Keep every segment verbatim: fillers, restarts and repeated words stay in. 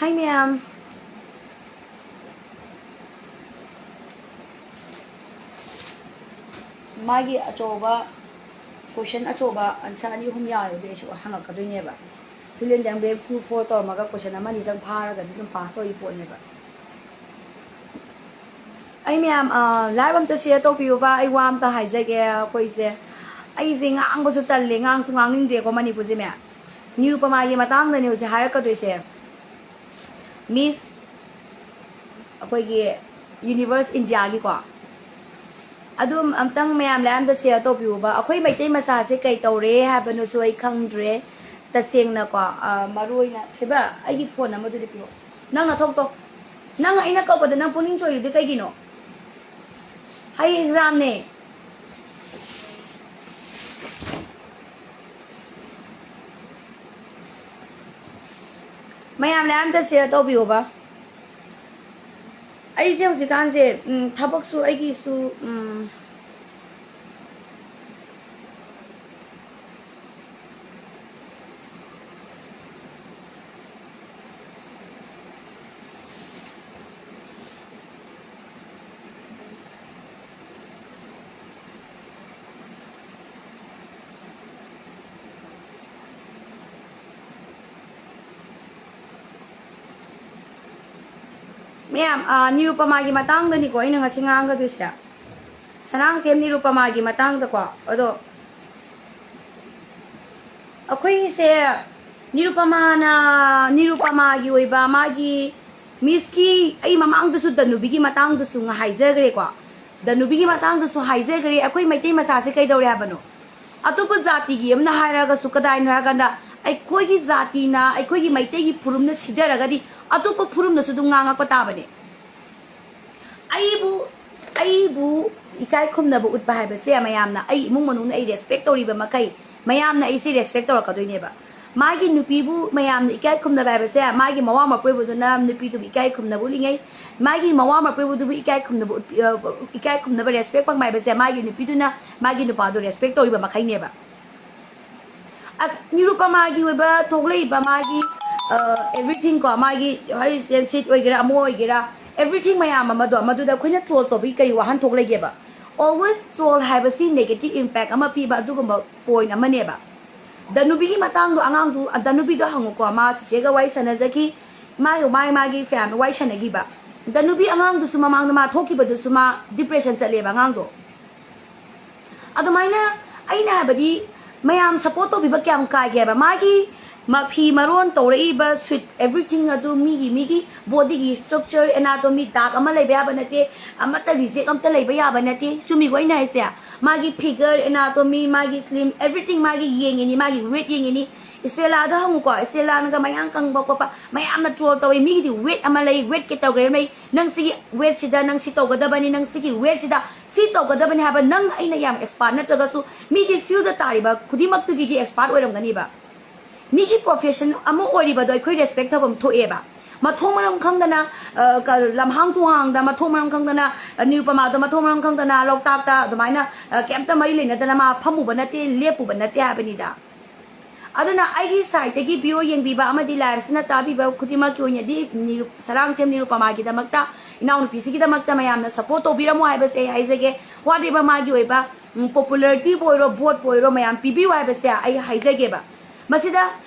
Hi ꯃꯌꯥꯝ꯫ ꯃꯥꯒꯤ ꯑꯆꯧꯕ question, ꯑꯆꯧꯕ answer ꯑꯅꯤ ꯑꯍꯨꯝ ꯌꯥꯎꯔꯗꯤ ꯑꯩꯁꯨ ꯍꯪꯉꯛꯀꯗꯣꯏꯅꯦꯕ꯫ ꯍꯤꯂꯦꯟ ꯗꯦꯡꯕꯦ two four ꯇꯧꯔꯝꯃꯒ question ꯑꯃ ꯑꯅꯤꯗꯪ ꯐꯥꯔꯒꯗꯤ ꯑꯗꯨꯝ pass ꯇꯧꯔꯤ ꯄꯣꯠꯅꯦꯕ꯫ ꯑꯩ ꯃꯌꯥꯝ, ꯑ, live ꯑꯝꯇ share ꯇꯧꯕꯤꯌꯨꯕ꯫ ꯑꯩ ꯋꯥ ꯑꯝꯇ ꯍꯥꯏꯖꯒꯦ꯫ ꯑꯩꯈꯣꯏꯁꯦ, ꯑꯩꯁꯦ ꯉꯥꯡꯕꯁꯨ ꯇꯜꯂꯦ, ꯉꯥꯡꯁꯨ ꯉꯥꯡꯅꯤꯡꯗ꯭ꯔꯦꯀꯣ ꯃꯅꯤꯄꯨꯔꯁꯦ ꯃꯌꯥꯝ꯫ ꯅꯤꯔꯨꯄꯃꯥꯒꯤ ꯃꯇꯥꯡꯗꯅꯦ ꯍꯧꯖꯤꯛ ꯍꯥꯏꯔꯛꯀꯗꯣꯏꯁꯦ꯫ Miss ꯑꯩꯈꯣꯏꯒꯤ universe India ꯒꯤꯀꯣ꯫ ꯑꯗꯨꯝ ꯑꯝꯇꯪ ꯃꯌꯥꯝ ꯂꯥꯏ ꯑꯝꯇ share ꯇꯧꯕꯤꯌꯨꯕ꯫ ꯑꯩꯈꯣꯏ ꯃꯩꯇꯩ ꯃꯆꯥꯁꯦ ꯀꯩ ꯇꯧꯔꯦ ꯍꯥꯏꯕꯅꯣꯁꯨ ꯑꯩ ꯈꯪꯗ꯭ꯔꯦ꯫ ꯇꯁꯦꯡꯅꯀꯣ, ꯑ, ꯃꯔꯨ ꯑꯣꯏꯅ, ꯊꯣꯏꯕ, ꯑꯩꯒꯤ phone ꯑꯃꯗꯨꯗꯤ ꯄꯤꯔꯛꯑꯣ꯫ ꯅꯪ ꯅꯊꯧꯇꯣ, ꯅꯪ ꯑꯩꯅ ꯀꯧꯕꯗ ꯅꯪ ꯄꯨꯛꯅꯤꯡ ꯆꯣꯏꯔꯤꯗꯨ ꯀꯩꯒꯤꯅꯣ? ꯍꯌꯦꯡ exam ꯅꯦ꯫ ꯃꯌꯥꯝ ꯂꯥꯏ ꯑꯝꯇ share ꯇꯧꯕꯤꯌꯣꯕ꯫ ꯑꯩꯁꯦ ꯍꯧꯖꯤꯛꯀꯥꯟꯁꯦ, ꯎꯝ, ꯊꯕꯛꯁꯨ ꯑꯩꯒꯤꯁꯨ, ꯎꯝ, ꯃꯌꯥꯝ, ꯑ, ꯅꯤꯔꯨꯄꯃꯥꯒꯤ ꯃꯇꯥꯡꯗꯅꯤꯀꯣ ꯑꯩꯅ ꯉꯁꯤ ꯉꯥꯡꯒꯗꯣꯏꯁꯦ꯫ ꯁꯅꯥꯡꯊꯦꯝ ꯅꯤꯔꯨꯄꯃꯥꯒꯤ ꯃꯇꯥꯡꯗꯀꯣ꯫ ꯑꯗꯣ ꯑꯩꯈꯣꯏꯒꯤꯁꯦ ꯅꯤꯔꯨꯄꯃꯥꯅ, ꯅꯤꯔꯨꯄꯃꯥꯒꯤ ꯑꯣꯏꯕ ꯃꯥꯒꯤ Miss ꯀꯤ, ꯑꯩ ꯃꯃꯥꯡꯗꯁꯨ ꯗꯅꯨꯕꯤꯒꯤ ꯃꯇꯥꯡꯗꯁꯨ ꯉ-, ꯍꯥꯏꯖꯈ꯭ꯔꯦꯀꯣ꯫ ꯗꯅꯨꯕꯤꯒꯤ ꯃꯇꯥꯡꯗꯁꯨ ꯍꯥꯏꯖꯈ꯭ꯔꯦ꯫ ꯑꯩꯈꯣꯏ ꯃꯩꯇꯩ ꯃꯆꯥꯁꯦ ꯀꯩꯗꯧꯔꯦ ꯍꯥꯏꯕꯅꯣ? ꯑꯇꯣꯞꯄ ꯖꯥꯇꯤꯒꯤ ꯑꯃꯅ ꯍꯥꯏꯔꯒꯁꯨ ꯀꯗꯥꯏꯅꯣ ꯍꯥꯏꯔꯀꯥꯟꯗ ꯑꯩꯈꯣꯏꯒꯤ ꯖꯥꯇꯤꯅ, ꯑꯩꯈꯣꯏꯒꯤ ꯃꯩꯇꯩꯒꯤ ꯐꯨꯔꯨꯞꯅ ꯁꯤꯊꯔꯒꯗꯤ ꯑꯇꯣꯞꯄ ꯐꯨꯔꯨꯞꯅꯁꯨ ꯑꯗꯨꯝ ꯉꯥꯡꯉꯛꯄ ꯇꯥꯕꯅꯦ꯫ ꯑꯩꯕꯨ, ꯑꯩꯕꯨ ꯏꯀꯥꯏ ꯈꯨꯝꯅꯕ ꯎꯠꯄ ꯍꯥꯏꯕꯁꯦ ꯃꯌꯥꯝꯅ, ꯑꯩ ꯏꯃꯨꯡ ꯃꯅꯨꯡꯅ ꯑꯩ respect ꯇꯧꯔꯤꯕ ꯃꯈꯩ, ꯃꯌꯥꯝꯅ ꯑꯩꯁꯦ respect ꯇꯧꯔꯛꯀꯗꯣꯏꯅꯦꯕ꯫ ꯃꯥꯒꯤ ꯅꯨꯄꯤꯕꯨ ꯃꯌꯥꯝꯅ ꯏꯀꯥꯏ ꯈꯨꯝꯅꯕ ꯍꯥꯏꯕꯁꯦ, ꯃꯥꯒꯤ ꯃꯋꯥ ꯃꯄꯨꯔꯣꯏꯕꯗꯨꯅ ꯅꯨꯄꯤꯗꯨꯕꯨ ꯏꯀꯥꯏ ꯈꯨꯝꯅꯕ ꯎꯠꯂꯤꯉꯩ, ꯃꯥꯒꯤ ꯃꯋꯥ ꯃꯄꯨꯔꯣꯏꯕꯗꯨꯕꯨ ꯏꯀꯥꯏ ꯈꯨꯝꯅꯕ ꯎꯠꯄꯤ-, ꯑ, ꯏꯀꯥꯏ ꯈꯨꯝꯅꯕ, respect ꯐꯪꯕ ꯍꯥꯏꯕꯁꯦ, ꯃꯥꯒꯤ ꯅꯨꯄꯤꯗꯨꯅ ꯃꯥꯒꯤ ꯅꯨꯄꯥꯗꯨ respect ꯇꯧꯔꯤꯕ ꯃꯈꯩꯅꯦꯕ꯫ ꯑ, ꯅꯤꯔꯨꯄꯃꯥꯒꯤ ꯑꯣꯏꯕ ꯊꯣꯛꯂꯛꯏꯕ ꯃꯥꯒꯤ ꯑꯦꯚ꯭ꯔꯤꯊꯤꯡ ꯀꯣ, ꯃꯥꯒꯤ ꯍꯔꯤꯁꯦꯟ ꯁꯤꯠ ꯑꯣꯏꯒꯦꯔꯥ, ꯑꯃ ꯑꯣꯏꯒꯦꯔꯥ, ꯑꯦꯚ꯭ꯔꯤꯊꯤꯡ ꯃꯌꯥꯝ ꯑꯃꯗꯣ, ꯃꯗꯨꯗ ꯑꯩꯈꯣꯏꯅ ꯇ꯭ꯔꯣꯜ ꯇꯧꯕꯒꯤ ꯀꯔꯤ ꯋꯥꯍꯟꯊꯣꯛ ꯂꯩꯒꯦꯕ? ꯑꯣꯜꯋꯦꯁ ꯇ꯭ꯔꯣꯜ ꯍꯥꯏꯕꯁꯤ ꯅꯦꯒꯦꯇꯤꯞ ꯏꯝꯄꯦꯛ ꯑꯃ ꯄꯤꯕ ꯑꯗꯨꯒꯨꯝꯕ ꯄꯣꯏꯟ ꯑꯃꯅꯦꯕ꯫ ꯗꯅꯨꯕꯤꯒꯤ ꯃꯇꯥꯡꯗꯣ, ꯑꯉꯥꯡꯗꯨ, ꯗꯅꯨꯕꯤꯗꯣ ꯍꯪꯉꯨꯀꯣ, ꯃꯥ ꯆꯤꯆꯦꯒ ꯋꯥꯔꯤ ꯁꯥꯟꯅꯖꯈꯤ, ꯃꯥꯒꯤ, ꯃꯥꯒꯤ, ꯃꯥꯒꯤ ꯐꯦꯝ ꯋꯥꯔꯤ ꯁꯥꯟꯅꯈꯤꯕ꯫ ꯗꯅꯨꯕꯤ ꯑꯉꯥꯡꯗꯨꯁꯨ ꯃꯃꯥꯡꯗ ꯃꯥ ꯊꯣꯛꯈꯤꯕꯗꯨꯁꯨ ꯃꯥ ꯗꯤꯄ꯭ꯔꯦꯁꯟ ꯆꯠꯂꯦꯕ ꯑꯉꯥꯡꯗꯣ꯫ ꯑꯗꯨꯃꯥꯏꯅ ꯑꯩꯅ ꯍꯥꯏꯕꯗꯤ ꯃꯌꯥꯝ ꯁꯞꯄꯣꯔꯠ ꯇꯧꯕꯤꯕ ꯀꯌꯥꯝ ꯀꯥꯏꯒꯦꯕ? ꯃꯥꯒꯤ ꯃꯐꯤ ꯃꯔꯣꯟ ꯇꯧꯔꯛꯏꯕ ꯁ꯭ꯋꯤꯠ ꯑꯦꯚ꯭ꯔꯤꯊꯤꯡ ꯑꯗꯨ ꯃꯤꯒꯤ, ꯃꯤꯒꯤ ꯕꯣꯗꯤꯒꯤ ꯁ꯭ꯇ꯭ꯔꯛꯆꯔ, ꯑꯦꯅꯥꯇꯣꯃꯤ, ꯗꯥꯛ ꯑꯃ ꯂꯩꯕ ꯌꯥꯕ ꯅꯠꯇꯦ, ꯑꯃꯠꯇ ꯔꯤꯖꯦꯛ ꯑꯝꯇ ꯂꯩꯕ ꯌꯥꯕ ꯅꯠꯇꯦ꯫ ꯆꯨꯝꯃꯤꯀꯣ ꯑꯩꯅ ꯍꯥꯏꯁꯦ? ꯃꯥꯒꯤ ꯐꯤꯒꯔ, ꯑꯦꯅꯥꯇꯣꯃꯤ, ꯃꯥꯒꯤ ꯁ꯭ꯂꯤꯝ ꯑꯦꯚ꯭ꯔꯤꯊꯤꯡ ꯃꯥꯒꯤ ꯌꯦꯡꯉꯤꯅꯤ, ꯃꯥꯒꯤ ꯋꯦꯠ ꯌꯦꯡꯉꯤꯅꯤ꯫ ꯏꯁꯇꯦꯂꯥꯗ ꯍꯪꯉꯨꯀꯣ, ꯏꯁꯇꯦꯂꯥꯅꯒ ꯃꯌꯥꯡ ꯀꯪꯕ ꯈꯣꯠꯄ ꯃꯌꯥꯝꯅ ꯇ꯭ꯔꯣꯜ ꯇꯧꯋꯤ꯫ ꯃꯤꯒꯤꯗꯤ ꯋꯦꯠ ꯑꯃ ꯂꯩ, ꯋꯦꯠ ꯀꯦꯇꯒꯣꯔꯤ ꯑꯃ ꯂꯩ꯫ ꯅꯪ ꯁꯤꯒꯤ ꯋꯦꯠꯁꯤꯗ ꯅꯪ ꯁꯤ ꯇꯧꯒꯗꯕꯅꯤ, ꯅꯪ ꯁꯤꯒꯤ ꯋꯦꯠꯁꯤꯗ ꯁꯤ ꯇꯧꯒꯗꯕꯅꯤ ꯍꯥꯏꯕ ꯅꯪ ꯑꯩꯅ ꯌꯥꯝ ꯑꯦꯛꯁꯄꯥꯔꯠ ꯅꯠꯇ꯭ꯔꯒꯁꯨ ꯃꯤꯒꯤ ꯐꯤꯜꯗ ꯇꯥꯔꯤꯕ ꯈꯨꯗꯤꯡꯃꯛꯇꯨꯒꯤꯗꯤ ꯑꯦꯛꯁꯄꯥꯔꯠ ꯑꯣꯏꯔꯝꯒꯅꯤꯕ꯫ ꯃꯤꯒꯤ ꯄ꯭ꯔꯣꯐꯦꯁꯟ ꯑꯃ ꯑꯣꯏꯔꯤꯕꯗꯣ ꯑꯩꯈꯣꯏ ꯔꯦꯁꯄꯦꯛ ꯇꯧꯐꯝ ꯊꯣꯛꯑꯦꯕ꯫ ꯃꯊꯣꯡ ꯃꯔꯝ ꯈꯪꯗꯅ, ꯑ, ꯀ-, ꯂꯝꯍꯥꯡ ꯇꯨꯍꯥꯡꯗ ꯃꯊꯣꯡ ꯃꯔꯝ ꯈꯪꯗꯅ, ꯑ, ꯅꯤꯔꯨꯄꯃꯥꯗꯣ ꯃꯊꯣꯡ ꯃꯔꯝ ꯈꯪꯗꯅ ꯂꯣꯛꯇꯥꯛꯇ ꯑꯗꯨꯃꯥꯏꯅ, ꯑ, ꯀꯩꯝꯇ ꯃꯔꯤ ꯂꯩꯅꯗꯅ ꯃꯥ ꯐꯝꯃꯨꯕ ꯅꯠꯇꯦ, ꯂꯦꯞꯄꯨꯕ ꯅꯠꯇꯦ ꯍꯥꯏꯕꯅꯤꯗ꯫ ꯑꯗꯨꯅ ꯑꯩꯒꯤ ꯁꯥꯏꯠꯇꯒꯤ ꯚꯤꯌꯣ ꯌꯦꯡꯕꯤꯕ ꯑꯃꯗꯤ ꯂꯥꯏꯚꯁꯤꯅ ꯇꯥꯕꯤꯕ ꯈꯨꯗꯤꯡꯃꯛꯀꯤ ꯑꯣꯏꯅꯗꯤ ꯅꯤꯔꯨ-, ꯁꯔꯥꯡꯊꯦꯝ ꯅꯤꯔꯨꯄꯃꯥꯒꯤꯗꯃꯛꯇ, ꯏꯅꯥꯎꯅꯨꯄꯤꯁꯤꯒꯤꯗꯃꯛꯇ ꯃꯌꯥꯝꯅ ꯁꯞꯄꯣꯔꯠ ꯇꯧꯕꯤꯔꯝꯃꯣ ꯍꯥꯏꯕꯁꯦ ꯑꯩ ꯍꯥꯏꯖꯒꯦ꯫ ꯋꯥꯠꯂꯤꯕ ꯃꯥꯒꯤ ꯑꯣꯏꯕ, ꯎꯝ, ꯄꯣꯄꯨꯂꯔꯤꯇꯤꯕꯨ ꯑꯣꯏꯔꯣ, ꯚꯣꯠꯄꯨ ꯑꯣꯏꯔꯣ, ꯃꯌꯥꯝ ꯄꯤꯕꯤꯌꯨ ꯍꯥꯏꯕꯁꯦ ꯑꯩ ꯍꯥꯏꯖꯒꯦꯕ꯫ ꯃꯁꯤꯗ,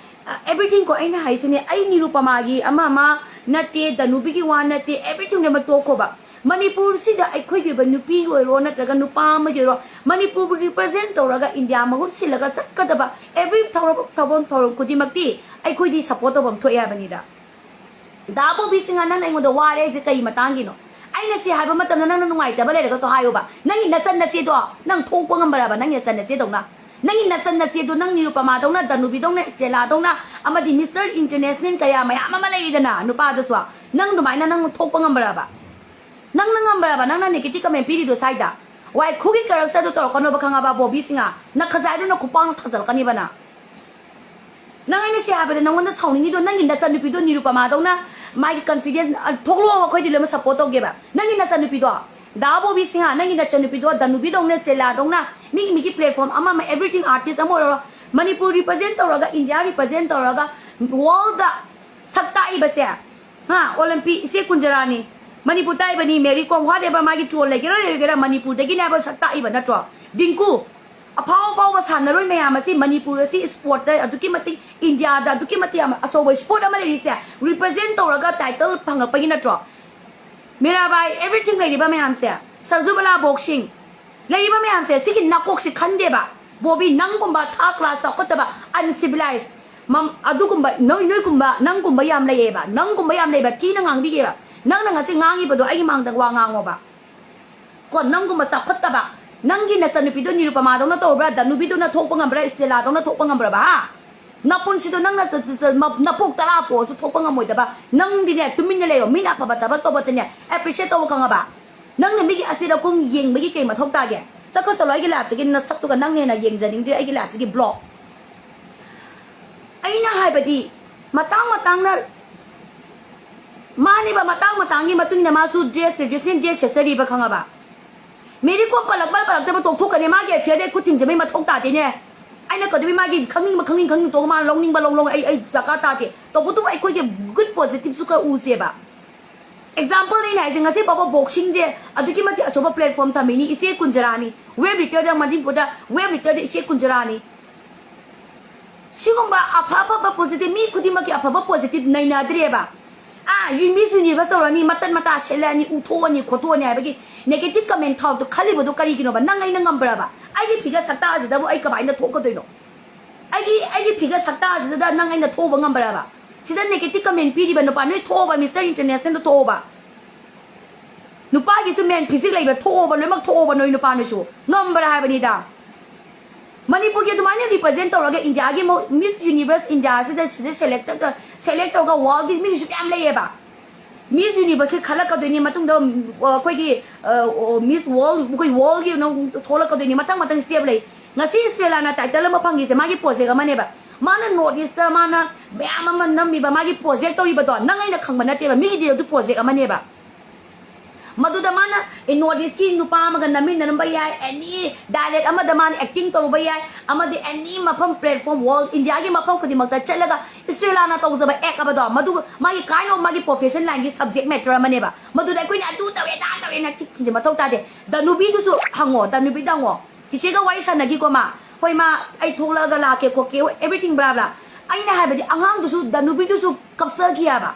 ꯑ, ꯑꯦꯚ꯭ꯔꯤꯊꯤꯡ ꯀꯣ, ꯑꯩꯅ ꯍꯥꯏꯁꯤꯅꯦ, ꯑꯩ ꯅꯤꯔꯨꯄꯃꯥꯒꯤ ꯑꯃ ꯑꯃ ꯅꯠꯇꯦ, ꯗꯅꯨꯕꯤꯒꯤ ꯋꯥ ꯅꯠꯇꯦ, ꯑꯦꯚ꯭ꯔꯤꯊꯤꯡ ꯂꯣꯏꯅꯃꯛ ꯇꯣꯛꯈꯣꯕ꯫ ꯃꯅꯤꯄꯨꯔꯁꯤꯗ ꯑꯩꯈꯣꯏꯒꯤ ꯑꯣꯏꯕ ꯅꯨꯄꯤ ꯑꯣꯏꯔꯣ ꯅꯠꯇ꯭ꯔꯒ ꯅꯨꯄꯥ ꯑꯃꯒꯤ ꯑꯣꯏꯔꯣ, ꯃꯅꯤꯄꯨꯔꯕꯨ ꯔꯤꯄ꯭ꯔꯖꯦꯟ ꯇꯧꯔꯒ ꯏꯟꯗꯤꯌꯥ ꯃꯍꯨꯠ ꯁꯤꯜꯂꯒ ꯆꯠꯀꯗꯕ ꯑꯦꯚ꯭ꯔꯤ ꯊꯧꯔꯝ, ꯊꯧꯐꯝ ꯊꯧꯔꯝ ꯈꯨꯗꯤꯡꯃꯛꯇꯤ ꯑꯩꯈꯣꯏꯗꯤ ꯁꯞꯄꯣꯔꯠ ꯇꯧꯐꯝ ꯊꯣꯛꯑꯦ ꯍꯥꯏꯕꯅꯤꯗ꯫ ꯗꯥ ꯕꯣꯕꯤ ꯁꯤꯡꯍ, ꯅꯪꯅ ꯑꯩꯉꯣꯟꯗ ꯋꯥꯔꯦ ꯍꯥꯏꯁꯦ ꯀꯩ ꯃꯇꯥꯡꯒꯤꯅꯣ? ꯑꯩꯅ ꯁꯤ ꯍꯥꯏꯕ ꯃꯇꯝꯗ ꯅꯪꯅ ꯅꯨꯡꯉꯥꯏꯇꯕ ꯂꯩꯔꯒꯁꯨ ꯍꯥꯏꯌꯣꯕ꯫ ꯅꯪꯒꯤ ꯅꯆꯟ ꯅꯆꯦꯗꯣ ꯅꯪ ꯊꯣꯛꯄ ꯉꯝꯕ꯭ꯔꯕ, ꯅꯪꯒꯤ ꯅꯆꯟ ꯅꯆꯦꯗꯧꯅ? ꯅꯪꯒꯤ ꯅꯆꯟ ꯅꯆꯦꯗꯣ ꯅꯪ ꯅꯤꯔꯨꯄꯃꯥꯗꯧꯅ, ꯗꯅꯨꯕꯤꯗꯧꯅ, ꯏꯁꯇꯦꯂꯥꯗꯧꯅ, ꯑꯃꯗꯤ ꯃꯤꯁꯇꯔ ꯏꯟꯇꯔꯅꯦꯁꯅꯦꯜ ꯀꯌꯥ ꯃꯌꯥꯝ ꯑꯃ ꯂꯩꯔꯤꯗꯅ ꯅꯨꯄꯥꯗꯁꯨ, ꯅꯪ ꯑꯗꯨꯃꯥꯏꯅ ꯅꯪ ꯊꯣꯛꯄ ꯉꯝꯕ꯭ꯔꯕ? ꯅꯪꯅ ꯉꯝꯕ꯭ꯔꯕ? ꯅꯪꯅ ꯅꯦꯒꯦꯇꯤꯚ ꯀꯃꯦꯟ ꯄꯤꯔꯤꯗꯣ ꯁ꯭ꯋꯥꯏꯗ? ꯋꯥꯏꯈꯨꯒꯤ ꯀꯔꯞꯁꯟꯗꯣ ꯇꯧꯔꯛꯀꯅꯣꯕ, ꯈꯪꯉꯕ ꯕꯣꯕꯤ ꯁꯤꯡꯍ? ꯅꯈꯖꯥꯏꯗꯨꯅ ꯈꯨꯄꯥꯡ ꯊꯥꯖꯤꯜꯂꯛꯀꯅꯤꯕ ꯅꯪ꯫ ꯅꯪ ꯑꯩꯅ ꯁꯤ ꯍꯥꯏꯕꯗ ꯅꯪꯉꯣꯟꯗ ꯁꯥꯎꯅꯤꯡꯉꯤꯗꯣ ꯅꯪꯒꯤ ꯅꯆꯟꯅꯨꯄꯤꯗꯣ ꯅꯤꯔꯨꯄꯃꯥꯗꯧꯅ ꯃꯥꯒꯤ ꯀꯟꯐꯤꯗꯦꯟꯁ, ꯑ, ꯊꯣꯛꯂꯛꯑꯣ, ꯑꯩꯈꯣꯏꯗꯤ ꯂꯣꯏꯅꯃꯛ ꯁꯞꯄꯣꯔꯠ ꯇꯧꯒꯦꯕ꯫ ꯅꯪꯒꯤ ꯅꯆꯟꯅꯨꯄꯤꯗꯣ, ꯗꯥ ꯕꯣꯕꯤ ꯁꯤꯡꯍ, ꯅꯪꯒꯤ ꯅꯆꯟꯅꯨꯄꯤꯗꯣ ꯗꯅꯨꯕꯤꯗꯧꯅ, ꯆꯦꯂꯥꯗꯧꯅ, ꯃꯤꯒꯤ, ꯃꯤꯒꯤ ꯄ꯭ꯂꯦꯠꯐꯣꯝ ꯑꯃ ꯑꯃ, ꯑꯦꯚ꯭ꯔꯤꯊꯤꯡ ꯑꯥꯔꯇꯤꯁ ꯑꯃ ꯑꯣꯏꯔꯣ, ꯃꯅꯤꯄꯨꯔ ꯔꯤꯄ꯭ꯔꯖꯦꯟ ꯇꯧꯔꯒ, ꯏꯟꯗꯤꯌꯥ ꯔꯤꯄ꯭ꯔꯖꯦꯟ ꯇꯧꯔꯒ, ꯋꯥꯔꯜꯗ ꯁꯛ ꯇꯥꯛꯏꯕꯁꯦ, ꯍꯥ, ꯑꯣꯂꯦꯝꯄꯤ ꯏꯆꯦ ꯀꯨꯟꯖꯔꯥꯅꯤ, ꯃꯅꯤꯄꯨꯔ ꯇꯥꯛꯏꯕꯅꯤ, ꯃꯦꯔꯤ ꯀꯣꯝ, ꯋꯥꯠ ꯑꯦꯕꯔ, ꯃꯥꯒꯤ ꯇ꯭ꯔꯣꯜ ꯂꯩꯒꯦꯔꯥ ꯂꯩꯔꯣꯏꯒꯦꯔꯥ, ꯃꯅꯤꯄꯨꯔꯗꯒꯤꯅꯦ ꯍꯥꯏꯕ ꯁꯛ ꯇꯥꯛꯏꯕ ꯅꯠꯇ꯭ꯔꯣ? ꯗꯤꯡꯀꯨ, ꯑꯐꯥꯎ ꯑꯐꯥꯎꯕ ꯁꯥꯟꯅꯔꯣꯏ ꯃꯌꯥꯝ ꯑꯁꯤ ꯃꯅꯤꯄꯨꯔ ꯑꯁꯤ ꯏꯁꯄꯣꯔꯠꯇ ꯑꯗꯨꯛꯀꯤ ꯃꯇꯤꯛ, ꯏꯟꯗꯤꯌꯥꯗ ꯑꯗꯨꯛꯀꯤ ꯃꯇꯤꯛ ꯌꯥꯝ ꯑꯆꯧꯕ ꯏꯁꯄꯣꯔꯠ ꯑꯃ ꯂꯩꯔꯤꯁꯦ, ꯔꯤꯄ꯭ꯔꯖꯦꯟ ꯇꯧꯔꯒ ꯇꯥꯏꯇꯜ ꯐꯪꯉꯛꯄꯒꯤ ꯅꯠꯇ꯭ꯔꯣ? ꯃꯤꯔꯥꯕꯥꯏ, ꯑꯦꯚ꯭ꯔꯤꯊꯤꯡ ꯂꯩꯔꯤꯕ ꯃꯌꯥꯝꯁꯦ, ꯁꯔꯖꯨꯕꯂꯥ ꯕꯣꯛꯁꯤꯡ, ꯂꯩꯔꯤꯕ ꯃꯌꯥꯝꯁꯦ, ꯁꯤꯒꯤ ꯅꯥꯀꯣꯛꯁꯤ ꯈꯟꯗꯦꯕ꯫ ꯕꯣꯕꯤ, ꯅꯪꯒꯨꯝꯕ ꯊꯥꯔꯠ ꯀ꯭ꯂꯥꯁ ꯆꯥꯎꯈꯠꯇꯕ, ꯑꯟꯁꯤꯚꯤꯂꯥꯏꯁ, ꯃꯝ-, ꯑꯗꯨꯒꯨꯝꯕ, ꯅꯣꯏ, ꯅꯣꯏꯒꯨꯝꯕ, ꯅꯪꯒꯨꯝꯕ ꯌꯥꯝ ꯂꯩꯌꯦꯕ, ꯅꯪꯒꯨꯝꯕ ꯌꯥꯝ ꯂꯩꯕ, ꯊꯤꯅ ꯉꯥꯡꯕꯤꯒꯦꯕ꯫ ꯅꯪꯅ ꯉꯁꯤ ꯉꯥꯡꯉꯤꯕꯗꯣ ꯑꯩꯒꯤ ꯃꯥꯡꯗ ꯋꯥ ꯉꯥꯡꯉꯣꯕ꯫ ꯀꯣ, ꯅꯪꯒꯨꯝꯕ ꯆꯥꯎꯈꯠꯇꯕ, ꯅꯪꯒꯤ ꯅꯆꯟꯅꯨꯄꯤꯗꯣ ꯅꯤꯔꯨꯄꯃꯥꯗꯧꯅ ꯇꯧꯕ꯭ꯔꯥ? ꯗꯅꯨꯕꯤꯗꯧꯅ ꯊꯣꯛꯄ ꯉꯝꯕ꯭ꯔꯥ? ꯏꯁꯇꯦꯂꯥꯗꯧꯅ ꯊꯣꯛꯄ ꯉꯝꯕ꯭ꯔꯕ, ꯍꯥ? ꯅꯄꯨꯟꯁꯤꯗꯣ ꯅꯪꯅ ꯆ-, ꯆ-, ꯆ-, ꯃ-, ꯅꯄꯣꯛ ꯇꯔꯥ ꯄꯣꯛꯑꯁꯨ ꯊꯣꯛꯄ ꯉꯝꯃꯣꯏꯗꯕ꯫ ꯅꯪꯗꯤꯅꯦ, ꯇꯨꯃꯤꯟꯅ ꯂꯩꯌꯣ꯫ ꯃꯤꯅ ꯑꯐꯕ ꯊꯕꯛ ꯇꯧꯕꯗꯅꯦ, ꯑꯦꯄ꯭ꯔꯤꯁꯤꯌꯦꯠ ꯇꯧꯕ ꯈꯪꯉꯕ? ꯅꯪꯅ ꯃꯤꯒꯤ ꯑꯁꯤꯗ ꯀꯨꯝ ꯌꯦꯡꯕꯒꯤ ꯀꯩ ꯃꯊꯧ ꯇꯥꯒꯦ? ꯆꯠꯈꯣ ꯆꯠꯂꯣ, ꯑꯩꯒꯤ ꯂꯥꯏꯐꯇꯒꯤ ꯅꯁꯛꯇꯨꯒ ꯅꯪꯅ ꯍꯦꯟꯅ ꯌꯦꯡꯖꯅꯤꯡꯗ꯭ꯔꯦ ꯑꯩꯒꯤ ꯂꯥꯏꯐꯇꯒꯤ, ꯕ꯭ꯂꯣꯛ꯫ ꯑꯩꯅ ꯍꯥꯏꯕꯗꯤ, ꯃꯇꯥꯡ ꯃꯇꯥꯡꯅ, ꯃꯥꯅꯦꯕ, ꯃꯇꯥꯡ ꯃꯇꯥꯡꯒꯤ ꯃꯇꯨꯡ ꯏꯟꯅ ꯃꯥꯁꯨ ꯗ꯭ꯔꯦꯁ, ꯇ꯭ꯔꯦꯗꯤꯁꯅꯦꯜ ꯗ꯭ꯔꯦꯁ ꯁꯦꯠꯆꯔꯤꯕ, ꯈꯪꯉꯕ? ꯃꯦꯔꯤ ꯀꯣꯝ ꯄꯜꯂꯛꯄ ꯄꯜꯂꯛꯇꯕ ꯇꯣꯛꯊꯣꯛꯀꯅꯤ, ꯃꯥꯒꯤ ꯑꯦꯐꯤꯌꯔꯗ ꯑꯩ ꯈꯨꯠ ꯊꯤꯡꯖꯤꯟꯕꯩ ꯃꯊꯧ ꯇꯥꯗꯦꯅꯦ꯫ ꯑꯩꯅ ꯀꯩꯗꯧꯕꯩ ꯃꯥꯒꯤ ꯈꯪꯅꯤꯡꯕ ꯈꯪꯅꯤꯡ ꯈꯪꯅꯤꯡ ꯇꯣꯛꯑꯒ ꯃꯥꯅ ꯂꯧꯅꯤꯡꯕ ꯂꯧ ꯂꯧ, ꯑꯩ, ꯑꯩ ꯗꯔꯀꯥꯔ ꯇꯥꯗꯦ꯫ ꯇꯧꯕꯇꯕꯨ ꯑꯩꯈꯣꯏꯒꯤ ꯒꯨꯗ ꯄꯣꯖꯤꯇꯤꯚꯁꯨ ꯈꯔ ꯎꯁꯦꯕ꯫ ꯑꯦꯛꯖꯥꯝꯄꯜ ꯑꯩꯅ ꯍꯥꯏꯁꯦ, ꯉꯁꯤ ꯐꯥꯎꯕ ꯕꯣꯛꯁꯤꯡꯁꯦ ꯑꯗꯨꯛꯀꯤ ꯃꯇꯤꯛ ꯑꯆꯧꯕ ꯄ꯭ꯂꯦꯠꯐꯣꯔꯝ ꯊꯝꯃꯤꯅꯤ, ꯏꯆꯦ ꯀꯨꯟꯖꯔꯥꯅꯤ꯫ ꯋꯦꯕ ꯂꯤꯇꯔꯗ, ꯃꯅꯤꯄꯨꯔꯗ ꯋꯦꯕ ꯂꯤꯇꯔꯗ ꯏꯆꯦ ꯀꯨꯟꯖꯔꯥꯅꯤ꯫ ꯁꯤꯒꯨꯝꯕ ꯑꯐ ꯑꯐꯕ ꯄꯣꯖꯤꯇꯤꯚ, ꯃꯤ ꯈꯨꯗꯤꯡꯃꯛꯀꯤ ꯑꯐꯕ ꯄꯣꯖꯤꯇꯤꯚ ꯅꯩꯅꯗ꯭ꯔꯦꯕ꯫ ꯑꯥ, ꯌꯨ-, ꯃꯤꯁ ꯌꯨꯅꯤꯚꯔꯁ ꯇꯧꯔꯅꯤ, ꯃꯇꯠ ꯃꯇꯥ ꯁꯦꯠꯂꯛꯑꯅꯤ, ꯎꯊꯣꯛꯑꯅꯤ, ꯈꯣꯠꯇꯣꯛꯑꯅꯤ ꯍꯥꯏꯕꯒꯤ ꯅꯦꯒꯦꯇꯤꯚ ꯀꯃꯦꯟ ꯊꯥꯎꯗꯣ ꯈꯜꯂꯤꯕꯗꯣ ꯀꯔꯤꯒꯤꯅꯣꯕ? ꯅꯪ ꯑꯩꯅ ꯉꯝꯕ꯭ꯔꯕ? ꯑꯩꯒꯤ ꯐꯤꯒꯔ ꯁꯛꯇꯥꯁꯤꯗꯕꯨ ꯑꯩ ꯀꯃꯥꯏꯅ ꯊꯣꯛꯀꯗꯣꯏꯅꯣ? ꯑꯩꯒꯤ, ꯑꯩꯒꯤ ꯐꯤꯒꯔ ꯁꯛꯇꯥꯁꯤꯗ ꯅꯪ ꯑꯩꯅ ꯊꯣꯛꯎꯕ ꯉꯝꯕ꯭ꯔꯕ? ꯁꯤꯗ ꯅꯦꯒꯦꯇꯤꯚ ꯀꯃꯦꯟ ꯄꯤꯔꯤꯕ ꯅꯨꯄꯥ, ꯅꯣꯏ ꯊꯣꯛꯑꯣꯕ, ꯃꯤꯁꯇꯔ ꯏꯟꯇꯔꯅꯦꯁꯅꯦꯜꯗ ꯊꯣꯛꯑꯣꯕ꯫ ꯅꯨꯄꯥꯒꯤꯁꯨ ꯃꯦꯟ ꯐꯤꯖꯤꯛ ꯂꯩꯕ, ꯊꯣꯛꯑꯣꯕ, ꯂꯣꯏꯅꯃꯛ ꯊꯣꯛꯑꯣꯕ, ꯅꯣꯏ ꯅꯨꯄꯥ ꯅꯣꯏꯁꯨ꯫ ꯉꯝꯕ꯭ꯔꯥ ꯍꯥꯏꯕꯅꯤꯗ꯫ ꯃꯅꯤꯄꯨꯔꯒꯤ ꯑꯗꯨꯃꯥꯏꯅ ꯔꯤꯄ꯭ꯔꯖꯦꯟ ꯇꯧꯔꯒ ꯏꯟꯗꯤꯌꯥꯒꯤ ꯃꯣ-, ꯃꯤꯁ ꯌꯨꯅꯤꯚꯔꯁ ꯏꯟꯗꯤꯌꯥꯁꯤꯗ, ꯁꯤꯗ ꯁꯦꯂꯦꯛ ꯇꯧ-, ꯁꯦꯂꯦꯛ ꯇꯧꯔꯒ ꯋꯥꯔꯜꯒꯤ ꯃꯤꯁꯨ ꯃꯌꯥꯝ ꯂꯩꯌꯦꯕ꯫ ꯃꯤꯁ ꯌꯨꯅꯤꯚꯔꯁꯀꯤ ꯈꯜꯂꯛꯀꯗꯣꯏꯅꯤ, ꯃꯇꯨꯡꯗ, ꯑ, ꯑꯩꯈꯣꯏꯒꯤ, ꯑ, ꯑꯣ, ꯃꯤꯁ ꯋꯥꯔꯜ, ꯑꯩꯈꯣꯏ ꯋꯥꯔꯜꯒꯤ ꯑꯃꯨꯛ ꯊꯣꯛꯂꯛꯀꯗꯣꯏꯅꯤ, ꯃꯊꯪ ꯃꯊꯪ ꯁ꯭ꯇꯦꯞ ꯂꯩ꯫ ꯉꯁꯤ ꯏꯁꯇꯦꯂꯥꯅ ꯇꯥꯏꯇꯜ ꯑꯃ ꯐꯪꯉꯤꯁꯦ ꯃꯥꯒꯤ ꯄ꯭ꯔꯣꯖꯦꯛ ꯑꯃꯅꯦꯕ꯫ ꯃꯥꯅ ꯅꯣꯔꯠ ꯏꯁꯇ ꯃꯥꯅ ꯃꯌꯥꯝ ꯑꯃ ꯅꯝꯃꯤꯕ, ꯃꯥꯒꯤ ꯄ꯭ꯔꯣꯖꯦꯛ ꯇꯧꯔꯤꯕꯗꯣ ꯅꯪ ꯑꯩꯅ ꯈꯪꯕ ꯅꯠꯇꯦꯕ, ꯃꯤꯒꯤꯗꯤ ꯑꯗꯨ ꯄ꯭ꯔꯣꯖꯦꯛ ꯑꯃꯅꯦꯕ꯫ ꯃꯗꯨꯗ ꯃꯥꯅ North East ꯀꯤ ꯅꯨꯄꯥ ꯑꯃꯒ ꯅꯝꯃꯤꯟꯅꯔꯝꯕ ꯌꯥꯏ, any dialect ꯑꯃꯗ ꯃꯥꯅ acting ꯇꯧꯔꯨꯕ ꯌꯥꯏ, ꯑꯃꯗꯤ any ꯃꯐꯝ, platform, world, India ꯒꯤ ꯃꯐꯝ ꯈꯨꯗꯤꯡꯃꯛꯇ ꯆꯠꯂꯒ Estrella ꯅ ꯇꯧꯖꯕ act ꯑꯃꯗꯣ, ꯃꯗꯨ ꯃꯥꯒꯤ kind of ꯃꯥꯒꯤ profession line ꯒꯤ subject matter ꯑꯃꯅꯦꯕ꯫ ꯃꯗꯨꯗ ꯑꯩꯈꯣꯏꯅ ꯑꯗꯨ ꯇꯧꯔꯦ, ꯑꯗꯥ ꯇꯧꯔꯦꯅ ꯊꯤꯛ ꯊꯤꯡꯖꯤꯟꯕ ꯃꯊꯧ ꯇꯥꯗꯦ꯫ ꯗꯅꯨꯕꯤꯗꯨꯁꯨ ꯍꯪꯉꯣ, ꯗꯅꯨꯕꯤꯗ ꯍꯪꯉꯣ꯫ ꯆꯤꯆꯦꯒ ꯋꯥꯔꯤ ꯁꯥꯟꯅꯈꯤꯀꯣ ꯃꯥ꯫ "ꯍꯣꯏ ꯃꯥ, ꯑꯩ ꯊꯣꯛꯂꯛꯑꯒ ꯂꯥꯛꯀꯦ ꯈꯣꯠꯀꯦ, everything blah blah." ꯑꯩꯅ ꯍꯥꯏꯕꯗꯤ ꯑꯉꯥꯡꯗꯨꯁꯨ, ꯗꯅꯨꯕꯤꯗꯨꯁꯨ ꯀꯞꯆꯈꯤ ꯍꯥꯏꯕ,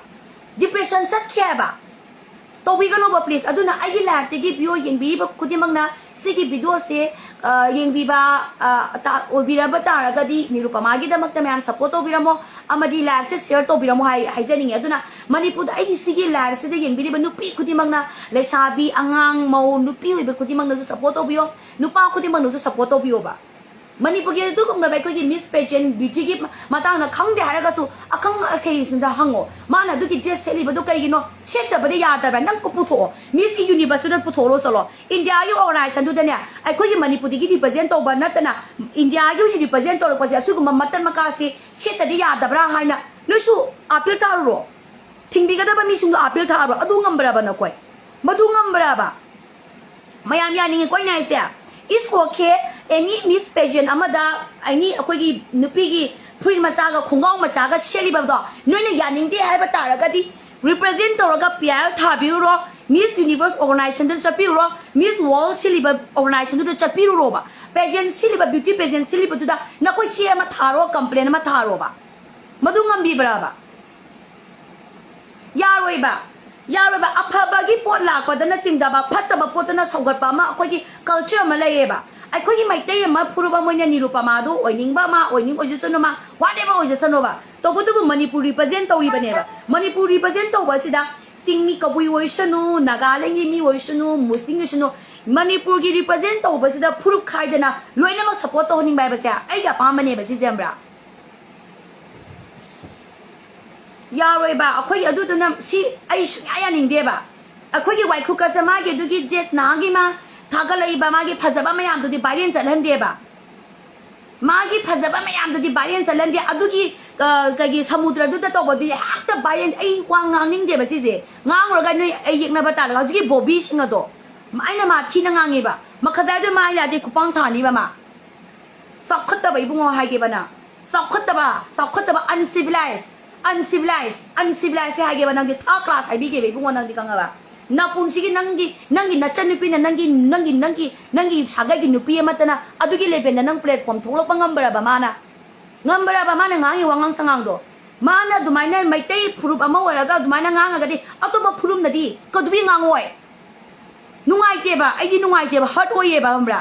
depression ꯆꯠꯈꯤ ꯍꯥꯏꯕ꯫ ꯇꯧꯕꯤꯒꯅꯣꯕ please꯫ ꯑꯗꯨꯅ ꯑꯩꯒꯤ live ꯇꯒꯤ viewer ꯌꯦꯡꯕꯤꯔꯤꯕ ꯈꯨꯗꯤꯡꯃꯛꯅ ꯁꯤꯒꯤ video ꯁꯦ, ꯑ, ꯌꯦꯡꯕꯤꯕ, ꯑ, ꯇꯥ-, ꯑꯣꯏꯕꯤꯔꯕ ꯇꯥꯔꯒꯗꯤ ꯅꯤꯔꯨꯄꯃꯥꯒꯤꯗꯃꯛꯇ ꯃꯌꯥꯝ support ꯇꯧꯕꯤꯔꯝꯃꯣ, ꯑꯃꯗꯤ live ꯁꯦ share ꯇꯧꯕꯤꯔꯝꯃꯣ ꯍꯥꯏ-, ꯍꯥꯏꯖꯅꯤꯡꯉꯤ꯫ ꯑꯗꯨꯅ ꯃꯅꯤꯄꯨꯔꯗ ꯑꯩꯒꯤ ꯁꯤꯒꯤ live ꯁꯤꯗ ꯌꯦꯡꯕꯤꯔꯤꯕ ꯅꯨꯄꯤ ꯈꯨꯗꯤꯡꯃꯛꯅ, ꯂꯩꯁꯥꯕꯤ, ꯑꯉꯥꯡ, ꯃꯧ, ꯅꯨꯄꯤ ꯑꯣꯏꯕ ꯈꯨꯗꯤꯡꯃꯛꯅꯁꯨ support ꯇꯧꯕꯤꯌꯣ, ꯅꯨꯄꯥ ꯈꯨꯗꯤꯡꯃꯛꯅꯁꯨ support ꯇꯧꯕꯤꯌꯣꯕ꯫ ꯃꯅꯤꯄꯨꯔꯒꯤ ꯑꯗꯨꯒꯨꯝꯂꯕ ꯑꯩꯈꯣꯏꯒꯤ Miss Pageant Beauty ꯒꯤ ꯃꯇꯥꯡꯗ ꯈꯪꯗꯦ ꯍꯥꯏꯔꯒꯁꯨ ꯑꯈꯪ ꯑꯈꯩꯁꯤꯡꯗ ꯍꯪꯉꯣ꯫ ꯃꯥꯅ ꯑꯗꯨꯒꯤ dress ꯁꯦꯠꯂꯤꯕꯗꯣ ꯀꯔꯤꯒꯤꯅꯣ? ꯁꯦꯠꯇꯕꯗꯤ ꯌꯥꯗꯕ꯭ꯔꯥ? ꯅꯪ ꯄꯨꯊꯣꯛꯑꯣ꯫ Miss Universe ꯇꯨꯗ ꯄꯨꯊꯣꯛꯑꯣ ꯆꯠꯂꯣ꯫ India ꯒꯤ organization ꯗꯨꯗꯅꯦ, ꯑꯩꯈꯣꯏꯒꯤ ꯃꯅꯤꯄꯨꯔꯗꯒꯤ represent ꯇꯧꯕ ꯅꯠꯇꯅ India ꯒꯤ ꯑꯣꯏꯅ represent ꯇꯧꯔꯛꯄꯁꯦ ꯑꯁꯤꯒꯨꯝꯕ ꯃꯇꯠ ꯃꯀꯥꯁꯤ ꯁꯦꯠꯇꯗꯤ ꯌꯥꯗꯕ꯭ꯔꯥ ꯍꯥꯏꯅ ꯅꯣꯏꯁꯨ appeal ꯊꯥꯔꯨꯔꯣ꯫ ꯊꯤꯡꯕꯤꯒꯗꯕ ꯃꯤꯁꯤꯡꯗꯣ appeal ꯊꯥꯔꯨꯔꯣ꯫ ꯑꯗꯨ ꯉꯝꯕ꯭ꯔꯕ ꯅꯈꯣꯏ? ꯃꯗꯨ ꯉꯝꯕ꯭ꯔꯕ? ꯃꯌꯥꯝ ꯌꯥꯅꯤꯡꯉꯤꯀꯣ ꯑꯩꯅ ꯍꯥꯏꯁꯦ? It's okay, any Miss Pageant ꯑꯃꯗ, any ꯑꯩꯈꯣꯏꯒꯤ ꯅꯨꯄꯤꯒꯤ ꯐꯨꯔꯤꯠ ꯃꯆꯥꯒ ꯈꯣꯡꯒ꯭ꯔꯥꯎ ꯃꯆꯥꯒ ꯁꯦꯠꯂꯤꯕꯗꯣ ꯅꯣꯏꯅ ꯌꯥꯅꯤꯡꯗꯦ ꯍꯥꯏꯕ ꯇꯥꯔꯒꯗꯤ, represent ꯇꯧꯔꯒ P I L ꯊꯥꯕꯤꯔꯨꯔꯣ, Miss Universe organization ꯗꯨꯗ ꯆꯠꯄꯤꯔꯨꯔꯣ, Miss World ꯁꯤꯜꯂꯤꯕ organization ꯗꯨꯗ ꯆꯠꯄꯤꯔꯨꯔꯣꯕ꯫ Pageant ꯁꯤꯜꯂꯤꯕ, beauty pageant ꯁꯤꯜꯂꯤꯕꯗꯨꯗ ꯅꯈꯣꯏ ꯆꯦ ꯑꯃ ꯊꯥꯔꯣ, complain ꯑꯃ ꯊꯥꯔꯣꯕ꯫ ꯃꯗꯨ ꯉꯝꯕꯤꯕ꯭ꯔꯕ? ꯌꯥꯔꯣꯏꯕ, ꯌꯥꯔꯣꯏꯕ꯫ ꯑꯐꯕꯒꯤ ꯄꯣꯠ ꯂꯥꯛꯄꯗꯅ ꯆꯤꯡꯗꯕ, ꯐꯠꯇꯕ ꯄꯣꯠꯇꯅ ꯁꯧꯒꯠꯄ ꯑꯃ ꯑꯩꯈꯣꯏꯒꯤ culture ꯑꯃ ꯂꯩꯌꯦꯕ꯫ ꯑꯩꯈꯣꯏꯒꯤ ꯃꯩꯇꯩ ꯑꯃ, ꯐꯨꯔꯨꯞ ꯑꯃ ꯑꯣꯏꯅ ꯅꯤꯔꯨꯄꯃꯥꯗꯨ ꯑꯣꯏꯅꯤꯡꯕ ꯑꯃ, ꯑꯣꯏꯅꯤꯡ ꯑꯣꯏꯖꯁꯅꯨ ꯃꯥ, whatever ꯑꯣꯏꯖꯁꯅꯨꯕ, ꯇꯧꯕꯇꯕꯨ ꯃꯅꯤꯄꯨꯔ represent ꯇꯧꯔꯤꯕꯅꯦꯕ꯫ ꯃꯅꯤꯄꯨꯔ represent ꯇꯧꯕ ꯑꯁꯤꯗ ꯆꯤꯡꯃꯤ ꯀꯕꯨꯏ ꯑꯣꯏꯁꯅꯨ, ꯅꯥꯒꯥꯂꯦꯟꯒꯤ ꯃꯤ ꯑꯣꯏꯁꯅꯨ, ꯃꯨꯁꯂꯤꯝ ꯑꯣꯏꯁꯅꯨ, ꯃꯅꯤꯄꯨꯔꯒꯤ represent ꯇꯧꯕꯁꯤꯗ ꯐꯨꯔꯨꯞ ꯈꯥꯏꯗꯅ ꯂꯣꯏꯅꯃꯛ support ꯇꯧꯍꯟꯅꯤꯡꯕ ꯍꯥꯏꯕꯁꯦ ꯑꯩꯒꯤ ꯑꯄꯥꯝꯕꯅꯦꯕ, ꯁꯤꯁꯦ ꯈꯪꯕ꯭ꯔꯥ? ꯌꯥꯔꯣꯏꯕ꯫ ꯑꯩꯈꯣꯏꯒꯤ ꯑꯗꯨꯗꯨꯅ ꯁꯤ ꯑꯩ ꯁꯨꯡꯌꯥ ꯌꯥꯅꯤꯡꯗꯦꯕ꯫ ꯑꯩꯈꯣꯏꯒꯤ ꯋꯥꯏꯈꯨ ꯀꯁꯦ ꯃꯥꯒꯤ ꯑꯗꯨꯒꯤ dress ꯅꯍꯥꯟꯒꯤ ꯃꯥ ꯊꯥꯒꯠꯂꯛꯏꯕ ꯃꯥꯒꯤ ꯐꯖꯕ ꯃꯌꯥꯝꯗꯨꯗꯤ viral ꯆꯠꯍꯟꯗꯦꯕ꯫ ꯃꯥꯒꯤ ꯐꯖꯕ ꯃꯌꯥꯝꯗꯨꯗꯤ viral ꯆꯠꯍꯟꯗꯦ꯫ ꯑꯗꯨꯒꯤ ꯑ, ꯀꯩꯒꯤ ꯁꯃꯨꯗ꯭ꯔꯗꯨꯗ ꯇꯧꯕꯗꯨꯗꯤ ꯍꯦꯛꯇ violent꯫ ꯑꯩ ꯋꯥ ꯉꯥꯡꯅꯤꯡꯗꯦꯕ ꯁꯤꯁꯦ꯫ ꯉꯥꯡꯉꯨꯔꯒ ꯅꯣꯏ ꯑꯩ ꯌꯦꯛꯅꯕ ꯇꯥꯔꯒ ꯍꯧꯖꯤꯛꯀꯤ ꯕꯣꯕꯤꯁꯤꯡ ꯑꯗꯣ, ꯑꯩꯅ ꯃꯥ ꯊꯤꯅ ꯉꯥꯡꯉꯦꯕ꯫ ꯃꯈꯖꯥꯏꯗꯣ ꯃꯥ ꯌꯥꯗꯦ, ꯈꯨꯄꯥꯡ ꯊꯥꯅꯤꯕ ꯃꯥ꯫ ꯆꯥꯎꯈꯠꯇꯕ ꯏꯕꯨꯡꯉꯣ ꯍꯥꯏꯒꯦꯕ ꯅꯪ꯫ ꯆꯥꯎꯈꯠꯇꯕ, ꯆꯥꯎꯈꯠꯇꯕ, uncivilized, uncivilized, uncivilized ꯁꯦ ꯍꯥꯏꯒꯦꯕ ꯅꯪꯗꯤ꯫ Third class ꯍꯥꯏꯕꯤꯒꯦꯕ ꯏꯕꯨꯡꯉꯣ ꯅꯪꯗꯤ, ꯈꯪꯉꯕ? ꯅꯄꯨꯟꯁꯤꯒꯤ ꯅꯪꯒꯤ, ꯅꯪꯒꯤ ꯅꯆꯟꯅꯨꯄꯤꯅ ꯅꯪꯒꯤ, ꯅꯪꯒꯤ, ꯅꯪꯒꯤ, ꯅꯪꯒꯤ ꯁꯥꯒꯩꯒꯤ ꯅꯨꯄꯤ ꯑꯃꯠꯇꯅ ꯑꯗꯨꯒꯤ level ꯗ ꯅꯪ platform ꯊꯣꯛꯂꯛꯄ ꯉꯝꯕ꯭ꯔꯕ ꯃꯥꯅ? ꯉꯝꯕ꯭ꯔꯕ ꯃꯥꯅ ꯉꯥꯡꯉꯤ ꯋꯥꯉꯥꯡ ꯁꯉꯥꯡꯗꯣ? ꯃꯥꯅ ꯑꯗꯨꯃꯥꯏꯅ ꯃꯩꯇꯩ ꯐꯨꯔꯨꯞ ꯑꯃ ꯑꯣꯏꯔꯒ ꯑꯗꯨꯃꯥꯏꯅ ꯉꯥꯡꯉꯒꯗꯤ ꯑꯇꯣꯞꯄ ꯐꯨꯔꯨꯞꯅꯗꯤ ꯀꯩꯗꯧꯕꯩ ꯉꯥꯡꯉꯣꯏ? ꯅꯨꯡꯉꯥꯏꯇꯦꯕ, ꯑꯩꯗꯤ ꯅꯨꯡꯉꯥꯏꯇꯦꯕ, hurt ꯑꯣꯏꯌꯦꯕ, ꯈꯪꯕ꯭ꯔꯥ?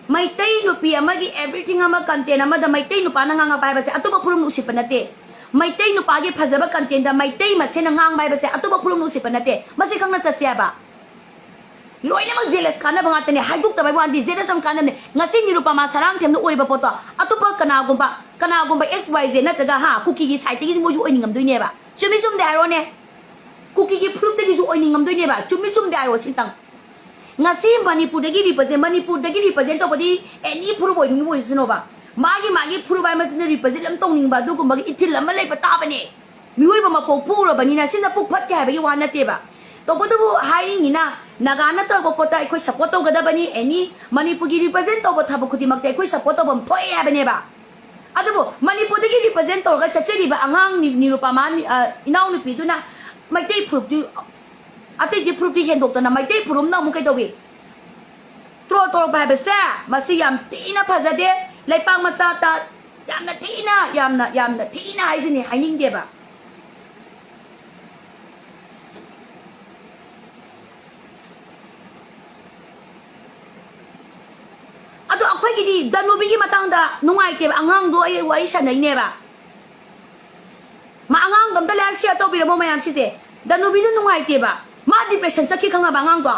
ꯃꯩꯇꯩ ꯅꯨꯄꯤ ꯑꯃꯒꯤ everything ꯑꯃ content ꯑꯃꯗ ꯃꯩꯇꯩ ꯅꯨꯄꯥꯅ ꯉꯥꯡꯉꯛꯄ ꯍꯥꯏꯕꯁꯦ ꯑꯇꯣꯞꯄ ꯐꯨꯔꯨꯞꯅ ꯎꯁꯤꯠꯄ ꯅꯠꯇꯦ꯫ ꯃꯩꯇꯩ ꯅꯨꯄꯥꯒꯤ ꯐꯖꯕ content ꯇ ꯃꯩꯇꯩ ꯃꯁꯦꯟꯅ ꯉꯥꯡꯕ ꯍꯥꯏꯕꯁꯦ ꯑꯇꯣꯞꯄ ꯐꯨꯔꯨꯞꯅ ꯎꯁꯤꯠꯄ ꯅꯠꯇꯦ꯫ ꯃꯁꯤ ꯈꯪꯅ ꯆꯠꯁꯦ ꯍꯥꯏꯕ꯫ ꯂꯣꯏꯅꯃꯛ jealous ꯀꯥꯟꯅꯕ ꯉꯥꯛꯇꯅꯦ, ꯍꯥꯏꯗꯣꯛꯇꯕꯩ ꯋꯥꯅꯤ꯫ Jealous ꯑꯃ ꯀꯥꯟꯅꯕꯅꯦ꯫ ꯉꯁꯤ ꯅꯤꯔꯨꯄꯃꯥ ꯁꯔꯥꯡꯊꯦꯝꯅ ꯑꯣꯏꯔꯤꯕ ꯄꯣꯠꯇꯣ ꯑꯇꯣꯞꯄ ꯀꯅꯥꯒꯨꯝꯕ, ꯀꯅꯥꯒꯨꯝꯕ X Y Z ꯅꯠꯇ꯭ꯔꯒ, ꯍꯥ, ꯀꯨꯀꯤꯒꯤ side ꯇꯒꯤꯗꯤ ꯃꯣꯏꯁꯨ ꯑꯣꯏꯅꯤꯡꯉꯝꯗꯣꯏꯅꯦꯕ꯫ ꯆꯨꯝꯃꯤ ꯆꯨꯝꯗꯦ ꯍꯥꯏꯔꯣꯅꯦ? ꯀꯨꯀꯤꯒꯤ ꯐꯨꯔꯨꯞꯇꯒꯤꯁꯨ ꯑꯣꯏꯅꯤꯡꯉꯝꯗꯣꯏꯅꯦꯕ꯫ ꯆꯨꯝꯃꯤ ꯆꯨꯝꯗꯦ ꯍꯥꯏꯔꯣ ꯁꯤꯇꯪ꯫ ꯉꯁꯤ ꯃꯅꯤꯄꯨꯔꯗꯒꯤ represent, ꯃꯅꯤꯄꯨꯔꯗꯒꯤ represent ꯇꯧꯕꯗꯤ any ꯐꯨꯔꯨꯞ ꯑꯣꯏꯅꯤꯡꯕ ꯑꯣꯏꯁꯅꯣꯕ, ꯃꯥꯒꯤ ꯃꯥꯒꯤ ꯐꯨꯔꯨꯞ ꯍꯥꯏ ꯃꯁꯤꯅ represent ꯑꯗꯨꯝ ꯇꯧꯅꯤꯡꯕ ꯑꯗꯨꯒꯨꯝꯕꯒꯤ ꯏꯊꯤꯜ ꯑꯃ ꯂꯩꯕ ꯇꯥꯕꯅꯦ꯫ ꯃꯤꯑꯣꯏꯕ ꯃꯄꯣꯛ ꯄꯣꯛꯎꯔꯕꯅꯤꯅ ꯁꯤꯅ ꯄꯨꯛ ꯐꯠꯇꯦ ꯍꯥꯏꯕꯒꯤ ꯋꯥ ꯅꯠꯇꯦꯕ꯫ ꯇꯧꯕꯇꯕꯨ ꯍꯥꯏꯔꯤꯅꯤꯅ, ꯅꯥꯒꯥꯅ ꯇꯧꯔꯛꯄ ꯄꯣꯠꯇ ꯑꯩꯈꯣꯏ support ꯇꯧꯒꯗꯕꯅꯤ, any ꯃꯅꯤꯄꯨꯔꯒꯤ represent ꯇꯧꯕ ꯊꯕꯛ ꯈꯨꯗꯤꯡꯃꯛꯇ ꯑꯩꯈꯣꯏ support ꯇꯧꯐꯝ ꯊꯣꯛꯑꯦ ꯍꯥꯏꯕꯅꯦꯕ꯫ ꯑꯗꯨꯕꯨ ꯃꯅꯤꯄꯨꯔꯗꯒꯤ represent ꯇꯧꯔꯒ ꯆꯠꯆꯔꯤꯕ ꯑꯉꯥꯡ ꯅꯤ-, ꯅꯤꯔꯨꯄꯃꯥ ꯅꯤ-, ꯑ, ꯏꯅꯥꯎꯅꯨꯄꯤꯗꯨꯅ ꯃꯩꯇꯩ ꯐꯨꯔꯨꯞꯇꯨ, ꯑꯇꯩꯗꯤ ꯐꯨꯔꯨꯞꯇꯤ ꯍꯦꯟꯗꯣꯛꯇꯅ ꯃꯩꯇꯩ ꯐꯨꯔꯨꯞꯅ ꯑꯃꯨꯛ ꯀꯩꯗꯧꯏ? ꯇ꯭ꯔꯣꯜ ꯇꯧꯔꯛꯄ ꯍꯥꯏꯕꯁꯦ ꯃꯁꯤ ꯌꯥꯝ ꯊꯤꯅ ꯐꯖꯗꯦ꯫ ꯂꯩꯄꯥꯛ ꯃꯆꯥ ꯇ-, ꯌꯥꯝꯅ ꯊꯤꯅ, ꯌꯥꯝꯅ, ꯌꯥꯝꯅ ꯊꯤꯅ ꯍꯥꯏꯁꯤꯅꯤ, ꯍꯥꯏꯅꯤꯡꯗꯦꯕ꯫ ꯑꯗꯣ ꯑꯩꯈꯣꯏꯒꯤꯗꯤ ꯗꯅꯨꯕꯤꯒꯤ ꯃꯇꯥꯡꯗ ꯅꯨꯡꯉꯥꯏꯇꯦꯕ, ꯑꯉꯥꯡꯗꯣ ꯑꯩ ꯋꯥꯔꯤ ꯁꯥꯟꯅꯩꯅꯦꯕ꯫ ꯃꯥ ꯑꯉꯥꯡꯗꯣ ꯑꯝꯇ like share ꯇꯧꯕꯤꯔꯝꯃꯣ ꯃꯌꯥꯝ ꯁꯤꯁꯦ꯫ ꯗꯅꯨꯕꯤꯗꯨ ꯅꯨꯡꯉꯥꯏꯇꯦꯕ꯫ ꯃꯥ depression ꯆꯠꯈꯤ ꯈꯪꯉꯕ ꯑꯉꯥꯡꯗꯣ?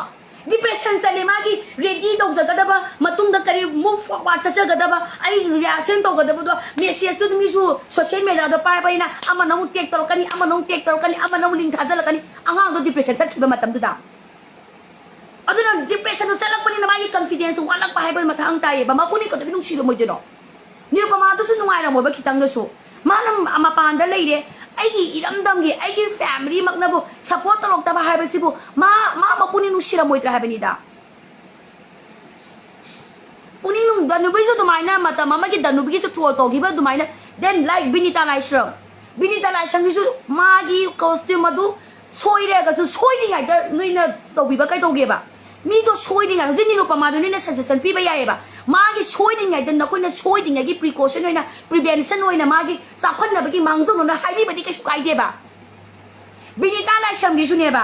Depression ꯆꯠꯂꯦ꯫ ꯃꯥꯒꯤ ready ꯇꯧꯖꯒꯗꯕ, ꯃꯇꯨꯡꯗ ꯀꯔꯤ move forward ꯆꯠꯆꯒꯗꯕ, ꯑꯩ reaction ꯇꯧꯒꯗꯕꯗꯣ, message ꯇꯨ ꯃꯤꯁꯨ social media ꯗ ꯄꯥꯏꯕꯅꯤꯅ ꯑꯃꯅ ꯑꯃꯨꯛ tag ꯇꯧꯔꯛꯀꯅꯤ, ꯑꯃꯅ ꯑꯃꯨꯛ tag ꯇꯧꯔꯛꯀꯅꯤ, ꯑꯃꯅ ꯑꯃꯨꯛ link ꯊꯥꯖꯤꯜꯂꯛꯀꯅꯤ꯫ ꯑꯉꯥꯡꯗꯣ depression ꯆꯠꯈꯤꯕ ꯃꯇꯝꯗꯨꯗ꯫ ꯑꯗꯨꯅ depression ꯗꯨ ꯆꯠꯂꯛꯄꯅꯤꯅ ꯃꯥꯒꯤ confidence ꯋꯥꯠꯂꯛꯄ ꯍꯥꯏꯕ ꯃꯇꯥꯡ ꯇꯥꯏꯌꯦꯕ꯫ ꯃꯄꯨꯅꯤ ꯀꯩꯗꯧꯕꯩ ꯅꯨꯡꯁꯤꯔꯝꯃꯣꯏꯗꯣꯏꯅꯣ? ꯅꯤꯔꯨꯄꯃꯥꯗꯨꯁꯨ ꯅꯨꯡꯉꯥꯏꯔꯝꯃꯣꯏꯕ ꯈꯤꯇꯪꯗꯁꯨ꯫ ꯃꯥꯅ ꯃꯄꯥꯟꯗ ꯂꯩꯔꯦ, ꯑꯩꯒꯤ ꯏꯔꯝꯗꯝꯒꯤ, ꯑꯩꯒꯤ family ꯃꯛꯅꯕꯨ support ꯇꯧꯔꯛꯇꯕ ꯍꯥꯏꯕꯁꯤꯕꯨ ꯃꯥ, ꯃꯥ ꯃꯄꯨꯛꯅꯤꯡ ꯅꯨꯡꯁꯤꯔꯝꯃꯣꯏꯗ꯭ꯔꯥ ꯍꯥꯏꯕꯅꯤꯗ꯫ ꯄꯨꯛꯅꯤꯡ ꯅꯨꯡ-, ꯗꯅꯨꯕꯤꯁꯨ ꯑꯗꯨꯃꯥꯏꯅ ꯃꯇꯝ ꯑꯃꯒꯤ ꯗꯅꯨꯕꯤꯒꯤꯁꯨ troll ꯇꯧꯈꯤꯕ ꯑꯗꯨꯃꯥꯏꯅ, then like ꯕꯤꯅꯤꯇꯥ ꯂꯥꯏꯁ꯭ꯔꯝ, ꯕꯤꯅꯤꯇꯥ ꯂꯥꯏꯁ꯭ꯔꯝꯒꯤꯁꯨ ꯃꯥꯒꯤ costume ꯑꯗꯨ ꯁꯣꯏꯔꯒꯁꯨ ꯁꯣꯏꯗ꯭ꯔꯤꯉꯩꯗ ꯅꯣꯏꯅ ꯇꯧꯕꯤꯕ ꯀꯩꯗꯧꯒꯦꯕ? ꯃꯤꯗꯣ ꯁꯣꯏꯗ꯭ꯔꯤꯉꯩ, ꯍꯧꯖꯤꯛ ꯅꯤꯔꯨꯄꯃꯥꯗꯣ ꯅꯣꯏꯅ suggestion ꯄꯤꯕ ꯌꯥꯏꯌꯦꯕ꯫ ꯃꯥꯒꯤ ꯁꯣꯏꯗ꯭ꯔꯤꯉꯩꯗ ꯅꯈꯣꯏꯅ ꯁꯣꯏꯗ꯭ꯔꯤꯉꯩꯒꯤ precaution ꯑꯣꯏꯅ, prevention ꯑꯣꯏꯅ ꯃꯥꯒꯤ ꯆꯥꯎꯈꯠꯅꯕꯒꯤ ꯃꯥꯡꯖꯧꯅꯅ ꯍꯥꯏꯕꯤꯕꯗꯤ ꯀꯩꯁꯨ ꯀꯥꯏꯗꯦꯕ꯫ ꯕꯤꯅꯤꯇꯥ ꯂꯥꯏꯁ꯭ꯔꯝꯒꯤꯁꯨꯅꯦꯕ꯫